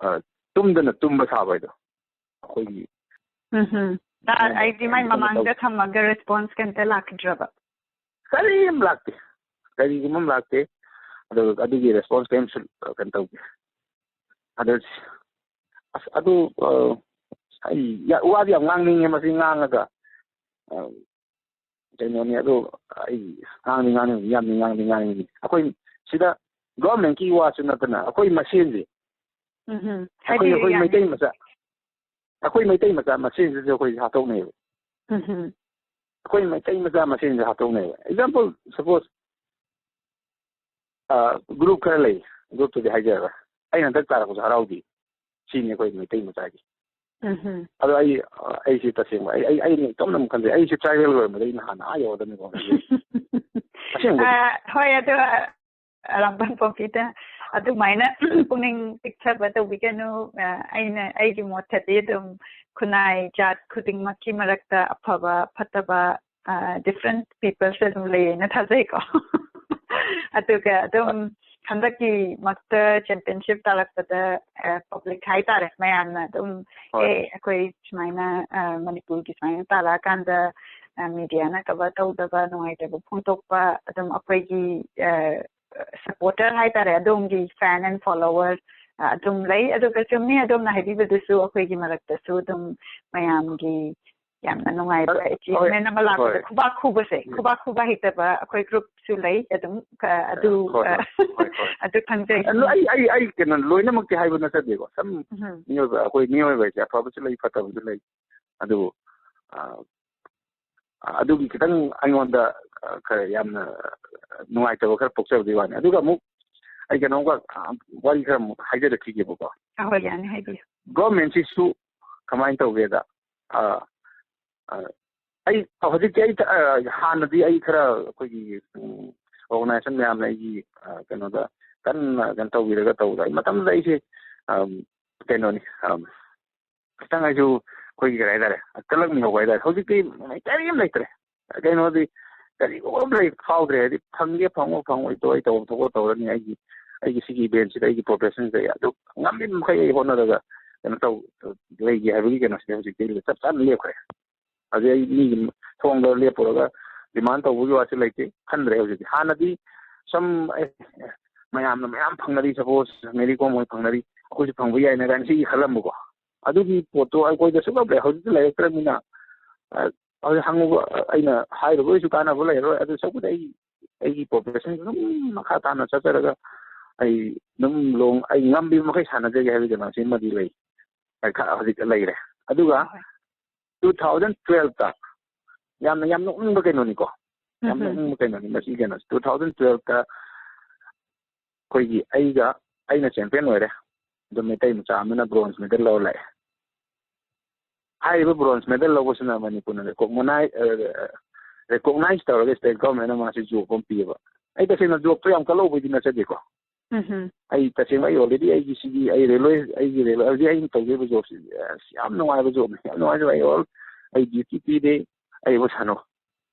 ꯑ, ꯇꯨꯝꯗꯅ ꯇꯨꯝꯕ ꯁꯥꯕ ꯍꯥꯏꯗꯣ, ꯑꯩꯈꯣꯏꯒꯤ ꯎꯝ ꯍꯝ꯫ ꯑꯩꯗꯤ ꯃꯥꯏ ꯃꯃꯥꯡꯗ ꯊꯝꯃꯒ ꯔꯦꯁꯄꯣꯟꯁ ꯀꯩꯝꯇ ꯂꯥꯛꯈꯤꯗ꯭ꯔꯕ? ꯀꯔꯤ ꯑꯃ ꯂꯥꯛꯇꯦ, ꯀꯔꯤꯒꯨꯝꯕ ꯑꯃ ꯂꯥꯛꯇꯦ꯫ ꯑꯗꯨ ꯑꯗꯨꯒꯤ ꯔꯦꯁꯄꯣꯟꯁ ꯀꯔꯤꯝꯁꯨ ꯀꯩꯅꯣ ꯇꯧꯗꯦ꯫ ꯑꯗꯨ ꯑꯁ ꯑꯗꯨ ꯑ, ꯑꯩ ꯌꯥ- ꯋꯥꯗꯤ ꯌꯥꯝ ꯉꯥꯡꯅꯤꯡꯉꯦ, ꯃꯁꯤ ꯉꯥꯡꯉꯒ ꯑ, ꯀꯩꯅꯣꯅꯤ꯫ ꯑꯗꯨ ꯑꯩ ꯉꯥꯡꯗꯤ ꯉꯥꯡꯅꯤꯡꯉꯤ, ꯌꯥꯝꯅꯤ ꯉꯥꯡꯗꯤ ꯉꯥꯡꯅꯤꯡꯉꯤ꯫ ꯑꯩꯈꯣꯏ ꯁꯤꯗ ꯒꯣꯔꯃꯦꯟꯀꯤ ꯋꯥꯁꯨ ꯅꯠꯇꯅ ꯑꯩꯈꯣꯏ ꯃꯁꯦꯟꯁꯦ, ꯎꯝ ꯍꯝ꯫ ꯑꯩꯈꯣꯏ ꯑꯩꯈꯣꯏ ꯃꯩꯇꯩ ꯃꯆꯥ ꯑꯩꯈꯣꯏ ꯃꯩꯇꯩ ꯃꯆꯥ ꯃꯁꯦꯟꯁꯤꯁꯨ ꯑꯩꯈꯣꯏ ꯍꯥꯠꯇꯣꯛꯅꯩꯌꯦꯕ꯫ ꯎꯝ ꯍꯝ꯫ ꯑꯩꯈꯣꯏ ꯃꯩꯇꯩ ꯃꯆꯥ ꯃꯁꯦꯟꯁꯦ ꯍꯥꯠꯇꯣꯛꯅꯩꯌꯦꯕ꯫ ꯑꯦꯛꯖꯥꯝꯄꯜ, ꯁꯄꯣꯁ, ꯒ꯭ꯔꯨꯞ ꯈꯔ ꯂꯩ, ꯒ꯭ꯔꯨꯞꯇꯨꯗꯤ ꯍꯥꯏꯖꯔꯔꯣꯏ꯫ ꯑꯩꯅ ꯍꯟꯗꯛ ꯇꯥꯔꯛꯄꯁꯨ ꯍꯔꯥꯎꯗꯦ꯫ ꯁꯤꯅꯤ ꯑꯩꯈꯣꯏ ꯃꯩꯇꯩ ꯃꯆꯥꯒꯤ꯫ ꯎꯝ ꯍꯝ꯫ ꯑꯗꯣ ꯑꯩ ꯑꯩꯁꯤ ꯇꯁꯦꯡꯕ ꯑꯩ ꯑꯩ ꯑꯩꯅ ꯏꯇꯣꯝꯅ ꯑꯃꯨꯛ ꯈꯟꯖꯩ꯫ ꯑꯩꯁꯤ ꯇ꯭ꯔꯥꯏꯕꯦꯜ ꯑꯣꯏꯔꯝꯕꯗ ꯑꯩ ꯅꯍꯥꯟ ꯑꯥ ꯌꯧꯔꯗꯕꯅꯤꯀꯣ꯫ ꯑꯁꯦꯡꯕ꯫ ꯑ, ꯍꯣꯏ, ꯑꯗꯣ, ꯑ, ꯑꯔꯥꯝꯕꯝ ꯄꯣꯛꯄꯤꯗ ꯑꯗꯨꯃꯥꯏꯅ ꯄꯨꯛꯅꯤꯡ ꯄꯤꯛꯊꯕ ꯇꯧꯕꯤꯒꯅꯨ꯫ ꯑ, ꯑꯩꯅ, ꯑꯩꯒꯤ ꯃꯣꯠꯇꯗꯤ ꯑꯗꯨꯝ ꯈꯨꯟꯅꯥꯏ ꯖꯥꯠ ꯈꯨꯗꯤꯡꯃꯛꯀꯤ ꯃꯔꯛꯇ ꯑꯐꯕ ꯐꯠꯇꯕ, ꯑ, ꯗꯤꯐ꯭ꯔꯦꯟ ꯄꯤꯄꯜꯁ ꯑꯗꯨꯝ ꯂꯩꯌꯦꯅ ꯊꯥꯖꯩꯀꯣ꯫ ꯑꯗꯨꯒ ꯑꯗꯨꯝ ꯍꯟꯗꯛꯀꯤꯃꯛꯇ ꯆꯦꯝꯄꯤꯌꯟꯁꯤꯞ ꯇꯥꯔꯛꯄꯗ, ꯑ, ꯄꯕ꯭ꯂꯤꯛ ꯍꯥꯏꯇꯥꯔꯦ, ꯃꯌꯥꯝꯅ ꯑꯗꯨꯝ, ꯍꯣꯏ꯫ "ꯑꯦ, ꯑꯩꯈꯣꯏ ꯁꯨꯃꯥꯏꯅ, ꯑ, ꯃꯅꯤꯄꯨꯔꯒꯤ ꯁꯨꯃꯥꯏꯅ ꯇꯥꯔꯛꯑꯀꯥꯟꯗ, ꯑ, ꯃꯤꯗꯤꯌꯥꯅ ꯀꯚꯔ ꯇꯧꯗꯕ, ꯅꯨꯡꯉꯥꯏꯇꯕ ꯐꯣꯡꯗꯣꯛꯄ", ꯑꯗꯨꯝ ꯑꯩꯈꯣꯏꯒꯤ, ꯑ, ꯁꯄꯣꯔꯇꯔ ꯍꯥꯏꯇꯥꯔꯦ, ꯑꯗꯣꯝꯒꯤ ꯐꯦꯟ ꯑꯦꯟ ꯐꯣꯂꯣꯋꯔ, ꯑ, ꯑꯗꯨꯝ ꯂꯩ꯫ ꯑꯗꯨꯒ ꯆꯨꯝꯃꯤ, ꯑꯗꯣꯝꯅ ꯍꯥꯏꯕꯤꯕꯗꯨꯁꯨ ꯑꯩꯈꯣꯏꯒꯤ ꯃꯔꯛꯇꯁꯨ ꯑꯗꯨꯝ ꯃꯌꯥꯝꯒꯤ ꯌꯥꯝꯅ ꯅꯨꯡꯉꯥꯏꯕ ꯍꯣꯏ, ꯑꯦꯆꯤꯚꯃꯦꯟ ꯑꯃ ꯂꯥꯛꯄꯗ ꯍꯣꯏ꯫ ꯈꯨꯕꯥꯛ ꯈꯨꯕꯁꯦ, ꯎꯝ꯫ ꯈꯨꯕꯥꯛ ꯈꯨꯕ ꯍꯩꯇꯕ ꯑꯩꯈꯣꯏ ꯒ꯭ꯔꯨꯞꯁꯨ ꯂꯩ ꯑꯗꯨꯝ, ꯑ, ꯑꯗꯨ, ꯍꯣꯏ, ꯑ, ꯍꯣꯏ, ꯍꯣꯏ, ꯍꯣꯏ꯫ ꯑꯗꯨ ꯈꯪꯖꯩ꯫ ꯑꯗꯨ ꯑꯩ ꯑꯩ ꯑꯩ ꯀꯩꯅꯣ ꯂꯣꯏꯅꯃꯛꯇꯤ ꯍꯥꯏꯕ ꯅꯠꯆꯗꯦꯀꯣ꯫ ꯁꯝ ꯎꯝ꯫ ꯃꯤꯑꯣꯏꯕ ꯑꯩꯈꯣꯏ ꯃꯤꯑꯣꯏꯕ ꯍꯥꯏꯁꯦ ꯑꯐꯕꯁꯨ ꯂꯩ, ꯐꯠꯇꯕꯁꯨ ꯂꯩ꯫ ꯑꯗꯨꯕꯨ ꯑ, ꯑ, ꯑꯗꯨꯒꯤ ꯈꯤꯇꯪ ꯑꯩꯉꯣꯟꯗ, ꯑ, ꯈꯔ ꯌꯥꯝꯅ ꯅꯨꯡꯉꯥꯏꯇꯕ ꯈꯔ ꯄꯣꯛꯆꯕꯗꯨꯒꯤ ꯋꯥꯅꯤ꯫ ꯑꯗꯨꯒ ꯑꯃꯨꯛ ꯑꯩ ꯀꯩꯅꯣꯝꯒ, ꯑ, ꯋꯥꯔꯤ ꯈꯔ ꯑꯃꯨꯛ ꯍꯥꯏꯖꯔꯛꯈꯤꯒꯦꯕꯀꯣ꯫ ꯑ, ꯍꯣꯏ, ꯌꯥꯅꯤ, ꯍꯥꯏꯕꯤꯌꯨ꯫ ꯒꯣꯔꯃꯦꯟꯁꯤꯁꯨ ꯀꯃꯥꯏꯅ ꯇꯧꯒꯦꯗ, ꯑ, ꯑ, ꯑꯩ ꯍꯧꯖꯤꯛꯇꯤ ꯑꯩ, ꯑ, ꯍꯥꯟꯅꯗꯤ ꯑꯩ ꯈꯔ ꯑꯩꯈꯣꯏꯒꯤ, ꯎꯝ, ꯑꯣꯔꯒꯅꯥꯏꯖꯦꯁꯟ ꯃꯌꯥꯝꯅ ꯑꯩꯒꯤ, ꯑ, ꯀꯩꯅꯣꯗ ꯀꯟꯅ ꯀꯩꯅꯣ ꯇꯧꯕꯤꯔꯒ ꯇꯧꯕꯗ ꯑꯩ ꯃꯇꯝꯗꯨꯗ ꯑꯩꯁꯦ, ꯑꯝ, ꯀꯩꯅꯣꯅꯤ, ꯑꯝ, ꯈꯤꯇꯪ ꯑꯩꯁꯨ ꯑꯩꯈꯣꯏꯒꯤ ꯀꯔꯤ ꯍꯥꯏꯇꯥꯔꯦ, ꯀꯜꯂꯛꯃꯤꯍꯧꯕ ꯍꯥꯏꯇꯥꯔꯦ꯫ ꯍꯧꯖꯤꯛꯇꯤ ꯀꯔꯤꯝ ꯂꯩꯇ꯭ꯔꯦ꯫ ꯀꯩꯅꯣꯗꯤ ꯀꯔꯤꯒꯨꯝꯕ ꯑꯃ ꯂꯩ ꯐꯥꯎꯗ꯭ꯔꯦ꯫ ꯍꯥꯏꯗꯤ ꯐꯪꯒꯦ ꯐꯪꯉꯣ ꯐꯪꯉꯣꯏ ꯇꯣꯛꯑꯣ, ꯑꯩ ꯇꯧꯐꯝ ꯊꯣꯛꯄ ꯇꯧꯔꯅꯤ꯫ ꯑꯩꯒꯤ, ꯑꯩꯒꯤ ꯁꯤꯒꯤ ꯏꯚꯦꯟꯁꯤꯗ ꯑꯩꯒꯤ ꯄ꯭ꯔꯣꯐꯦꯁꯟꯁꯦ ꯑꯩ ꯑꯗꯨ ꯉꯝꯂꯤꯕ ꯃꯈꯩ ꯑꯩ ꯍꯣꯠꯅꯔꯒ ꯀꯩꯅꯣ ꯇꯧ, ꯂꯩꯒꯦ ꯍꯥꯏꯕꯒꯤ ꯀꯩꯅꯣꯁꯤꯗꯤ ꯍꯧꯖꯤꯛꯇꯤ ꯆꯞ ꯆꯥꯅ ꯂꯦꯞꯈ꯭ꯔꯦ꯫ ꯍꯧꯖꯤꯛ ꯑꯩ ꯃꯤꯒꯤ ꯊꯣꯡꯗ ꯂꯦꯞꯄꯨꯔꯒ demand ꯇꯧꯕꯒꯤ ꯋꯥꯁꯨ ꯂꯩꯇꯦ, ꯈꯟꯗ꯭ꯔꯦ ꯍꯧꯖꯤꯛꯇꯤ꯫ ꯍꯥꯟꯅꯗꯤ ꯁꯨꯝ, ꯑꯦ, ꯃꯌꯥꯝꯅ ꯃꯌꯥꯝ ꯐꯪꯅꯔꯤ, suppose ꯃꯦꯔꯤ ꯀꯣꯝ ꯍꯣꯏ ꯐꯪꯅꯔꯤ, ꯑꯩꯈꯣꯏꯁꯨ ꯐꯪꯕ ꯌꯥꯏꯅ ꯀꯥꯏꯅ ꯁꯤꯒꯤ ꯈꯜꯂꯝꯕꯀꯣ꯫ ꯑꯗꯨꯒꯤ ꯄꯣꯠꯇꯣ ꯑꯩꯈꯣꯏꯗ ꯁꯨꯡꯂꯩ ꯂꯩꯔꯛꯇ꯭ꯔꯕꯅꯤꯅ, ꯑ, ꯍꯧꯖꯤꯛ ꯍꯪꯉꯨꯕ, ꯑꯩꯅ ꯍꯥꯏꯔꯨꯕꯒꯤꯁꯨ ꯀꯥꯟꯅꯕ ꯂꯩꯔꯔꯣꯏ꯫ ꯑꯗꯨ ꯁꯔꯨꯛꯄꯨꯗꯤ ꯑꯩ, ꯑꯩꯒꯤ profession ꯑꯗꯨꯝ ꯃꯈꯥ ꯇꯥꯅ ꯆꯠꯆꯔꯒ ꯑꯩ ꯑꯗꯨꯝ ꯂꯣꯡ-, ꯑꯩ ꯉꯝꯕ ꯃꯈꯩ ꯁꯥꯟꯅꯖꯒꯦ ꯍꯥꯏꯕꯒꯤ ꯀꯩꯅꯣꯁꯤꯃꯗꯤ ꯂꯩ, ꯍꯧꯖꯤꯛ ꯂꯩꯔꯦ꯫ ꯑꯗꯨꯒ ꯍꯣꯏ꯫ Two thousand twelve ꯇ ꯌꯥꯝꯅ, ꯌꯥꯝ ꯅꯣꯛꯅꯤꯡꯕ ꯀꯩꯅꯣꯅꯤꯀꯣ, ꯌꯥꯝ ꯎꯝ ꯍꯝ꯫ ꯅꯣꯛꯅꯤꯡꯕ ꯀꯩꯅꯣꯅꯤ ꯃꯁꯤ ꯀꯩꯅꯣꯁꯦ꯫ Two thousand twelve ꯇ ꯑꯩꯈꯣꯏꯒꯤ ꯑꯩꯒ, ꯑꯩꯅ champion ꯑꯣꯏꯔꯦ, ꯑꯗꯣ ꯃꯩꯇꯩ ꯃꯆꯥ ꯑꯃꯅ bronze medal ꯂꯧꯔ ꯂꯥꯛꯑꯦ꯫ ꯍꯥꯏꯔꯤꯕ bronze medal ꯂꯧꯕꯁꯤꯅ ꯃꯅꯤꯄꯨꯔꯅ recognize, ꯑ, recognize ꯇꯧꯔꯒ state government ꯅ ꯃꯥꯁꯦ job ꯑꯃ ꯄꯤꯌꯦꯕ꯫ ꯑꯩ ꯇꯁꯦꯡꯅ job ꯇꯣ ꯌꯥꯝ ꯀꯜꯍꯧꯕꯩꯗꯤ ꯅꯠꯆꯗꯦꯀꯣ꯫ ꯎꯝ ꯍꯝ꯫ ꯑꯩ ꯇꯁꯦꯡꯅ ꯑꯩ already ꯑꯩꯒꯤ ꯁꯤꯒꯤ ꯑꯩ railway, ꯑꯩꯒꯤ railway ꯍꯧꯖꯤꯛ ꯑꯩꯅ ꯇꯧꯖꯔꯤꯕ job ꯁꯤ, ꯑꯁ, ꯌꯥꯝ ꯅꯨꯡꯉꯥꯏꯕ job ꯅꯤ, ꯌꯥꯝ ꯅꯨꯡꯉꯥꯏꯖꯕ꯫ ꯑꯩ all, ꯑꯩ duty ꯄꯤꯗꯦ, ꯑꯩꯕꯨ ꯁꯥꯟꯅꯧ,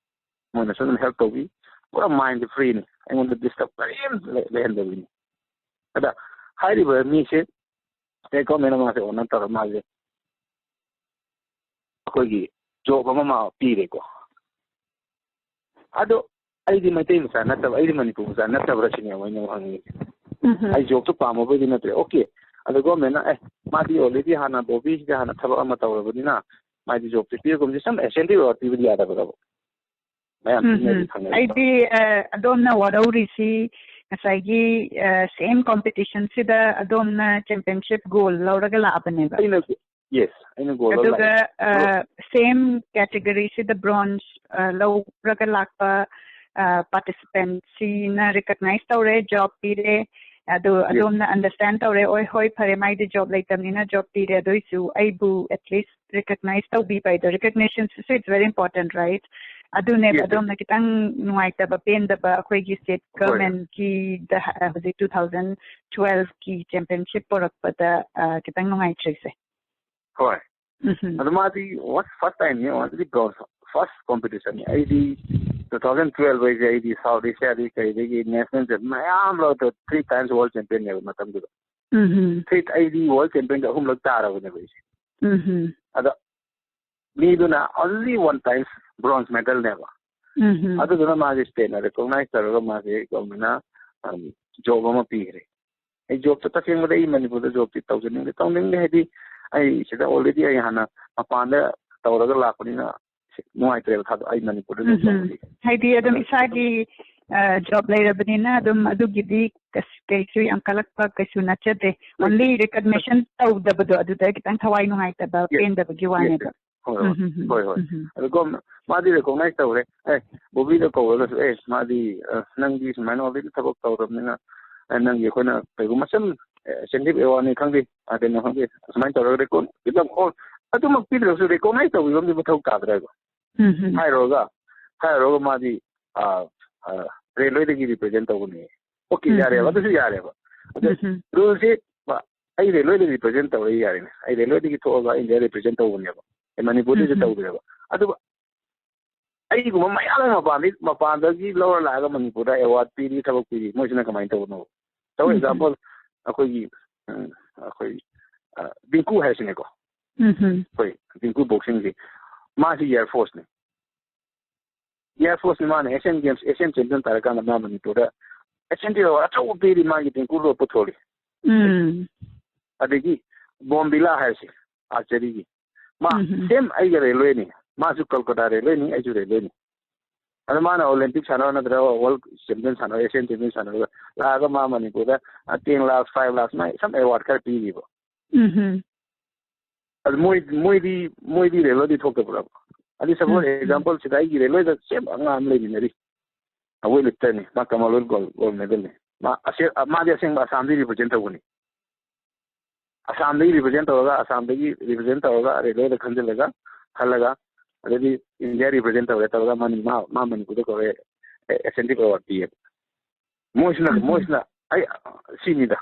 ꯃꯣꯏꯅꯁꯨ ꯑꯗꯨꯝ help ꯇꯧꯕꯤ, ꯄꯨꯔꯥ mind free ꯅꯤ, ꯑꯩꯉꯣꯟꯗ disturb ꯀꯔꯤꯝ ꯂꯩ-, ꯂꯩꯍꯟꯗꯕꯤꯅꯤ꯫ ꯑꯗ ꯍꯥꯏꯔꯤꯕ ꯃꯤꯁꯦ state government ꯅ ꯃꯥꯁꯦ honour ꯇꯧꯔ ꯃꯥꯁꯦ ꯑꯩꯈꯣꯏꯒꯤ job ꯑꯃ ꯃꯥ ꯄꯤꯔꯦꯀꯣ꯫ ꯑꯗꯣ ꯑꯩꯗꯤ ꯃꯩꯇꯩ ꯃꯆꯥ ꯅꯠꯇꯕ, ꯑꯩꯗꯤ ꯃꯅꯤꯄꯨꯔ ꯃꯆꯥ ꯅꯠꯇꯕ꯭ꯔꯥ ꯁꯤꯅꯦꯕ ꯑꯩꯅ ꯍꯪꯅꯤꯡꯉꯤꯁꯦ꯫ ꯎꯝ ꯍꯝ꯫ ꯑꯩ job ꯇꯣ ꯄꯥꯝꯃꯨꯕꯩꯗꯤ ꯅꯠꯇ꯭ꯔꯦ, okay꯫ ꯑꯗꯣ government ꯅ, "ꯑꯦ, ꯃꯥꯗꯤ already ꯍꯥꯟꯅ ꯕꯣꯕꯤꯁꯤꯗ ꯍꯥꯟꯅ ꯊꯕꯛ ꯑꯃ ꯇꯧꯔꯕꯅꯤꯅ ꯃꯥꯗꯤ job ꯁꯦ ꯄꯤꯔꯒꯨꯝꯁꯦ", some incentive ꯑꯣꯏꯔ ꯄꯤꯕꯗꯤ ꯌꯥꯗꯕ꯭ꯔꯕ? ꯃꯌꯥꯝ ꯎꯝ ꯄꯤꯅꯔꯗꯤ ꯍꯝ꯫ ꯈꯪꯅꯩꯀꯣ꯫ ꯑꯩꯗꯤ, ꯑ, ꯑꯗꯣꯝꯅ ꯋꯥꯔꯧꯔꯤꯁꯤ ꯉꯁꯥꯏꯒꯤ, ꯑ, same competition ꯁꯤꯗ ꯑꯗꯣꯝꯅ championship gold ꯂꯧꯔꯒ ꯂꯥꯛꯑꯕꯅꯦꯕ꯫ ꯑꯩꯅ, yes, ꯑꯩꯅ gold ꯂꯧꯔ ꯑꯗꯨꯒ, ꯂꯥꯛꯑꯦ꯫ ꯑ, ꯑꯗꯣ same category ꯁꯤꯗ bronze, ꯑ, ꯂꯧꯔꯒ ꯂꯥꯛꯄ, ꯑ, participant ꯁꯤꯅ recognize ꯇꯧꯔꯦ, job ꯄꯤꯔꯦ꯫ ꯑꯗꯨ yes꯫ ꯑꯗꯣꯝꯅ understand ꯇꯧꯔꯦ, "ꯑꯣꯏ, ꯍꯣꯏ, ꯐꯔꯦ, ꯃꯥꯏꯗꯤ job ꯂꯩꯇꯕꯅꯤꯅ job ꯄꯤꯔꯦ, ꯑꯗꯨ ꯑꯣꯏꯁꯨ ꯑꯩꯕꯨ at least recognize ꯇꯧꯕꯤꯕ ꯍꯥꯏꯗꯣ", recognition ꯁꯤꯁꯨ it's very important, right? ꯑꯗꯨꯅꯦꯕ yes, yes꯫ ꯑꯗꯣꯝꯅ ꯈꯤꯇꯪ ꯅꯨꯡꯉꯥꯏꯇꯕ, ꯄꯦꯟꯗꯕ ꯑꯩꯈꯣꯏꯒꯤ state ꯍꯣꯏ꯫ Government ꯀꯤꯗ ꯍ-, ꯍꯧꯖꯤꯛ two thousand twelve ꯀꯤ championship ꯄꯣꯔꯛꯄꯗ, ꯑ, ꯈꯤꯇꯪ ꯅꯨꯡꯉꯥꯏꯇ꯭ꯔꯤꯁꯦ꯫ ꯍꯣꯏ꯫ ꯎꯝ ꯍꯝ꯫ ꯑꯗꯣ ꯃꯥꯗꯤ what first time ꯅꯤ, ꯃꯥꯗꯤ bronze first competition ꯅꯤ꯫ ꯑꯩꯗꯤ two thousand twelve ꯍꯥꯏꯁꯦ ꯑꯩꯗꯤ South Asia ꯗꯒꯤ ꯀꯩꯗꯒꯤ national champ ꯃꯌꯥꯝ ꯂꯧꯔꯛꯇ three times world champion ꯅꯦꯕ ꯃꯇꯝꯗꯨꯗ꯫ ꯎꯝ ꯍꯝ꯫ ꯊ꯭ꯔꯤ ꯑꯩꯗꯤ ꯋꯥꯔꯜ ꯆꯦꯝꯄꯤꯌꯟꯗ ꯑꯍꯨꯝꯂꯛ ꯇꯥꯔꯕꯅꯦꯕ ꯑꯩꯁꯦ꯫ ꯎꯝ ꯍꯝ꯫ ꯑꯗ ꯃꯤꯗꯨꯅ only one times bronze medal ꯅꯦꯕ꯫ ꯎꯝ ꯍꯝ꯫ ꯑꯗꯨꯗꯨꯅ ꯃꯥꯒꯤ ꯁ꯭ꯇꯦꯠꯅ ꯔꯤꯀꯣꯛꯅꯥꯏꯁ ꯇꯧꯔꯒ ꯃꯥꯁꯦ ꯒꯣꯔꯃꯦꯟꯅ ꯖꯣꯕ ꯑꯃ ꯄꯤꯈ꯭ꯔꯦ꯫ ꯑꯩ ꯖꯣꯕꯇꯣ ꯇꯁꯦꯡꯕꯗ ꯑꯩ ꯃꯅꯤꯄꯨꯔꯗ ꯖꯣꯕꯇꯤ ꯇꯧꯖꯅꯤꯡꯗꯦ, ꯇꯧꯅꯤꯡꯗꯦ ꯍꯥꯏꯗꯤ ꯑꯩ ꯁꯤꯗ ꯑꯣꯜꯔꯦꯗꯤ ꯑꯩ ꯍꯥꯟꯅ ꯃꯄꯥꯟꯗ ꯇꯧꯔꯒ ꯂꯥꯛꯄꯅꯤꯅ ꯅꯨꯡꯉꯥꯏꯇ꯭ꯔꯦꯕ ꯊꯥꯗꯣꯛ ꯑꯩ ꯃꯅꯤꯄꯨꯔꯗ ꯖꯣꯕ ꯎꯝ ꯍꯝ꯫ ꯇꯧꯕꯗꯤ꯫ ꯍꯥꯏꯗꯤ ꯑꯗꯨꯝ ꯑꯗꯣ ꯏꯁꯥꯒꯤ ꯖꯣꯕ ꯂꯩꯔꯕꯅꯤꯅ ꯑꯗꯨꯝ ꯑꯗꯨꯒꯤꯗꯤ ꯀꯩꯁ- ꯀꯩꯁꯨ ꯌꯥꯝ ꯀꯜꯂꯛꯄ ꯀꯩꯁꯨ ꯅꯠꯆꯗꯦ꯫ ꯑꯣꯟꯂꯤ ꯔꯤꯀꯛꯅꯤꯁꯟ ꯇꯧꯗꯕꯗꯣ ꯑꯗꯨꯗ ꯈꯤꯇꯪ ꯊꯋꯥꯏ ꯅꯨꯡꯉꯥꯏꯇꯕ Yes. ꯄꯦꯟꯗꯕꯒꯤ ꯋꯥꯅꯦꯕ꯫ ꯍꯣꯏ ꯎꯝ ꯍꯣꯏ ꯍꯝ ꯍꯝ꯫ ꯍꯣꯏ ꯍꯣꯏ꯫ ꯎꯝ ꯍꯝ꯫ ꯑꯗꯨ ꯒꯣꯔꯃꯦꯟ ꯃꯥꯗꯤ ꯔꯤꯀꯣꯛꯅꯥꯏꯁ ꯇꯧꯔꯦ꯫ ꯑꯦ ꯕꯣꯕꯤꯗ ꯀꯧꯔꯒꯁꯨ ꯑꯦ ꯃꯥꯗꯤ ꯑ, ꯅꯪꯗꯤ ꯁꯨꯃꯥꯏꯅ ꯑꯣꯜꯔꯦꯗꯤ ꯊꯕꯛ ꯇꯧꯔꯕꯅꯤꯅ ꯑ, ꯅꯪꯒꯤ ꯑꯩꯈꯣꯏꯅ ꯀꯩꯒꯨꯝꯕ ꯁꯨꯝ ꯏꯟꯁꯦꯟꯇꯤꯞ ꯑꯦꯋꯥꯔꯗꯅꯤ ꯈꯪꯗꯦ ꯑ, ꯀꯩꯅꯣ ꯈꯪꯗꯦ ꯑꯁꯨꯃꯥꯏꯅ ꯇꯧꯔꯒ ꯔꯤꯀꯣꯛ ꯈꯤꯇꯪ ꯑꯣ ꯑꯗꯨꯃꯛ ꯄꯤꯗ꯭ꯔꯒꯁꯨ ꯔꯤꯀꯣꯛꯅꯥꯏꯁ ꯇꯧꯕꯤꯕ ꯑꯃꯗꯤ ꯃꯊꯧ ꯇꯥꯗ꯭ꯔꯥ ꯍꯥꯏꯕ꯫ ꯎꯝ ꯍꯝ꯫ ꯍꯥꯏꯔꯨꯔꯒ ꯍꯥꯏꯔꯨꯔꯒ ꯃꯥꯗꯤ ꯑ, ꯑ, ꯔꯦꯜꯋꯦꯗꯒꯤ ꯔꯤꯄ꯭ꯔꯖꯦꯟ ꯇꯧꯕꯅꯦ꯫ ꯑꯣꯀꯦ ꯎꯝ ꯌꯥꯔꯦꯕ ꯍꯝ꯫ ꯑꯗꯨꯁꯨ ꯌꯥꯔꯦꯕ꯫ ꯑꯗ ꯎꯝ ꯍꯝ꯫ ꯔꯨꯜꯁꯦ ꯃꯥ- ꯑꯩ ꯔꯦꯜꯋꯦꯗ ꯔꯤꯄ꯭ꯔꯖꯦꯟ ꯇꯧꯔꯦ ꯌꯥꯔꯦꯅꯦ꯫ ꯑꯩ ꯔꯦꯜꯋꯦꯗꯁꯨ ꯊꯣꯛꯑꯒ ꯏꯟꯗꯤꯌꯥ ꯔꯤꯄ꯭ꯔꯖꯦꯟ ꯇꯧꯕꯅꯦꯕ꯫ ꯑꯩ ꯃꯅꯤꯄꯨꯔꯗꯁꯨ ꯎꯝ ꯍꯝ꯫ ꯇꯧꯗ꯭ꯔꯦꯕ꯫ ꯑꯗꯨꯒ ꯑꯩꯒꯨꯝꯕ ꯃꯌꯥꯝ ꯑꯃ ꯃꯄꯥꯟꯗꯒꯤ ꯃꯄꯥꯟꯗꯒꯤ ꯂꯧꯔ ꯂꯥꯛꯑꯒ ꯃꯅꯤꯄꯨꯔꯗ ꯑꯦꯋꯥꯔꯗ ꯄꯤꯔꯤ ꯊꯕꯛ ꯄꯤꯔꯤ ꯃꯣꯏꯁꯤꯅ ꯀꯃꯥꯏꯅ ꯇꯧꯕꯅꯣ? ꯇꯧ ꯎꯝ ꯍꯝ꯫ ꯑꯦꯛꯖꯥꯝꯄꯜ ꯑꯩꯈꯣꯏꯒꯤ ꯎꯝ, ꯑꯩꯈꯣꯏ ꯑ, ꯗꯤꯡꯀꯨ ꯍꯥꯏꯔꯁꯤꯅꯦꯀꯣ꯫ ꯎꯝ ꯍꯝ꯫ ꯑꯩꯈꯣꯏ ꯗꯤꯡꯀꯨ ꯕꯣꯛꯁꯤꯡꯁꯤ ꯃꯥꯁꯤ ꯏꯌꯥꯔ ꯐꯣꯔꯁꯅꯤ꯫ ꯏꯌꯥꯔ ꯐꯣꯔꯁꯅꯤ ꯃꯥꯅ ꯑꯦꯁꯤꯌꯥꯟ ꯒꯦꯝꯁ ꯑꯦꯁꯤꯌꯥꯟ ꯆꯦꯝꯄꯤꯌꯟ ꯇꯥꯔꯀꯥꯟꯗ ꯃꯥ ꯃꯅꯤꯄꯨꯔꯗ ꯑꯦꯁꯤꯌꯟ ꯑꯆꯧꯕ ꯄꯤꯔꯤ ꯃꯥꯒꯤ ꯗꯤꯡꯀꯨ ꯔꯣ ꯄꯨꯊꯣꯛꯂꯤ꯫ ꯎꯝ꯫ ꯑꯗꯒꯤ ꯕꯣꯝꯕꯤꯂꯥ ꯍꯥꯏꯔꯁꯤ ꯑꯥꯔꯆꯔꯤꯒꯤ ꯃꯥ ꯎꯝ ꯍꯝ꯫ ꯁꯦꯝ ꯑꯩꯒ ꯔꯦꯜꯋꯦꯅꯤ꯫ ꯃꯥꯁꯨ ꯀꯜꯀꯇꯥ ꯔꯦꯜꯋꯦꯅꯤ ꯑꯩꯁꯨ ꯔꯦꯜꯋꯦꯅꯤ꯫ ꯑꯗꯣ ꯃꯥꯅ ꯑꯣꯂꯦꯝꯄꯤꯛ ꯁꯥꯟꯅꯔ ꯅꯠꯇ꯭ꯔꯒ ꯋꯥꯔꯜ ꯆꯦꯝꯄꯤꯌꯟ ꯁꯥꯟꯅꯔ ꯑꯦꯁꯤꯌꯥꯟ ꯆꯦꯝꯄꯤꯌꯟ ꯁꯥꯟꯅꯔꯒ ꯂꯥꯛꯑꯒ ꯃꯥ ꯃꯅꯤꯄꯨꯔꯗ ꯇꯦꯟ ꯂꯥꯛ ꯐꯥꯏꯚ ꯂꯥꯛ ꯁꯨꯃꯥꯏꯅ ꯁꯝ ꯑꯦꯋꯥꯔꯗ ꯈꯔ ꯄꯤꯔꯤꯕ꯫ ꯎꯝ ꯍꯝ꯫ ꯑꯗꯨ ꯃꯣꯏ ꯃꯣꯏꯗꯤ ꯃꯣꯏꯗꯤ ꯔꯦꯜꯋꯦꯗꯤ ꯊꯣꯛꯇꯕ꯭ꯔꯕ? ꯑꯗꯤ ꯁꯄꯣꯁ ꯎꯝ, ꯎꯝ꯫ ꯑꯦꯛꯖꯥꯝꯄꯜ ꯁꯤꯗ ꯑꯩꯒꯤ ꯔꯦꯜꯋꯦꯗ ꯁꯦꯝ ꯑꯉꯥꯡ ꯑꯃ ꯂꯩꯃꯤꯟꯅꯔꯤ꯫ ꯋꯦꯠ ꯂꯤꯐꯇꯔꯅꯤ ꯃꯥ ꯀꯃꯟꯋꯦꯜꯊ ꯒꯣꯜ ꯒꯣꯜ ꯃꯦꯗꯜꯅꯤ꯫ ꯃꯥ ꯑꯁꯦ- ꯃꯥꯗꯤ ꯑꯁꯦꯡꯕ ꯑꯁꯥꯝꯗꯒꯤ ꯔꯤꯄ꯭ꯔꯖꯦꯟ ꯇꯧꯕꯅꯤ꯫ ꯑꯁꯥꯝꯗꯒꯤ ꯔꯤꯄ꯭ꯔꯖꯦꯟ ꯇꯧꯔꯒ ꯑꯁꯥꯝꯗꯒꯤ ꯔꯤꯄ꯭ꯔꯖꯦꯟ ꯇꯧꯔꯒ ꯔꯦꯜꯋꯦꯗ ꯈꯟꯖꯤꯜꯂꯒ ꯈꯜꯂꯒ ꯑꯗꯩꯗꯤ ꯏꯟꯗꯤꯌꯥ ꯔꯤꯄ꯭ꯔꯖꯦꯟ ꯇꯧꯔꯦ ꯇꯧꯔꯒ ꯃꯥ ꯃꯥ ꯃꯥ ꯃꯅꯤꯄꯨꯔꯗ ꯀꯧꯔꯦ꯫ ꯑꯦꯁꯦꯟꯇꯤꯛ ꯑꯦꯋꯥꯔꯗ ꯄꯤꯌꯦꯕ꯫ ꯃꯣꯏꯁꯤꯅ ꯎꯝ, ꯎꯝ꯫ ꯃꯣꯏꯁꯤꯅ ꯑꯩ ꯁꯤꯅꯤꯗ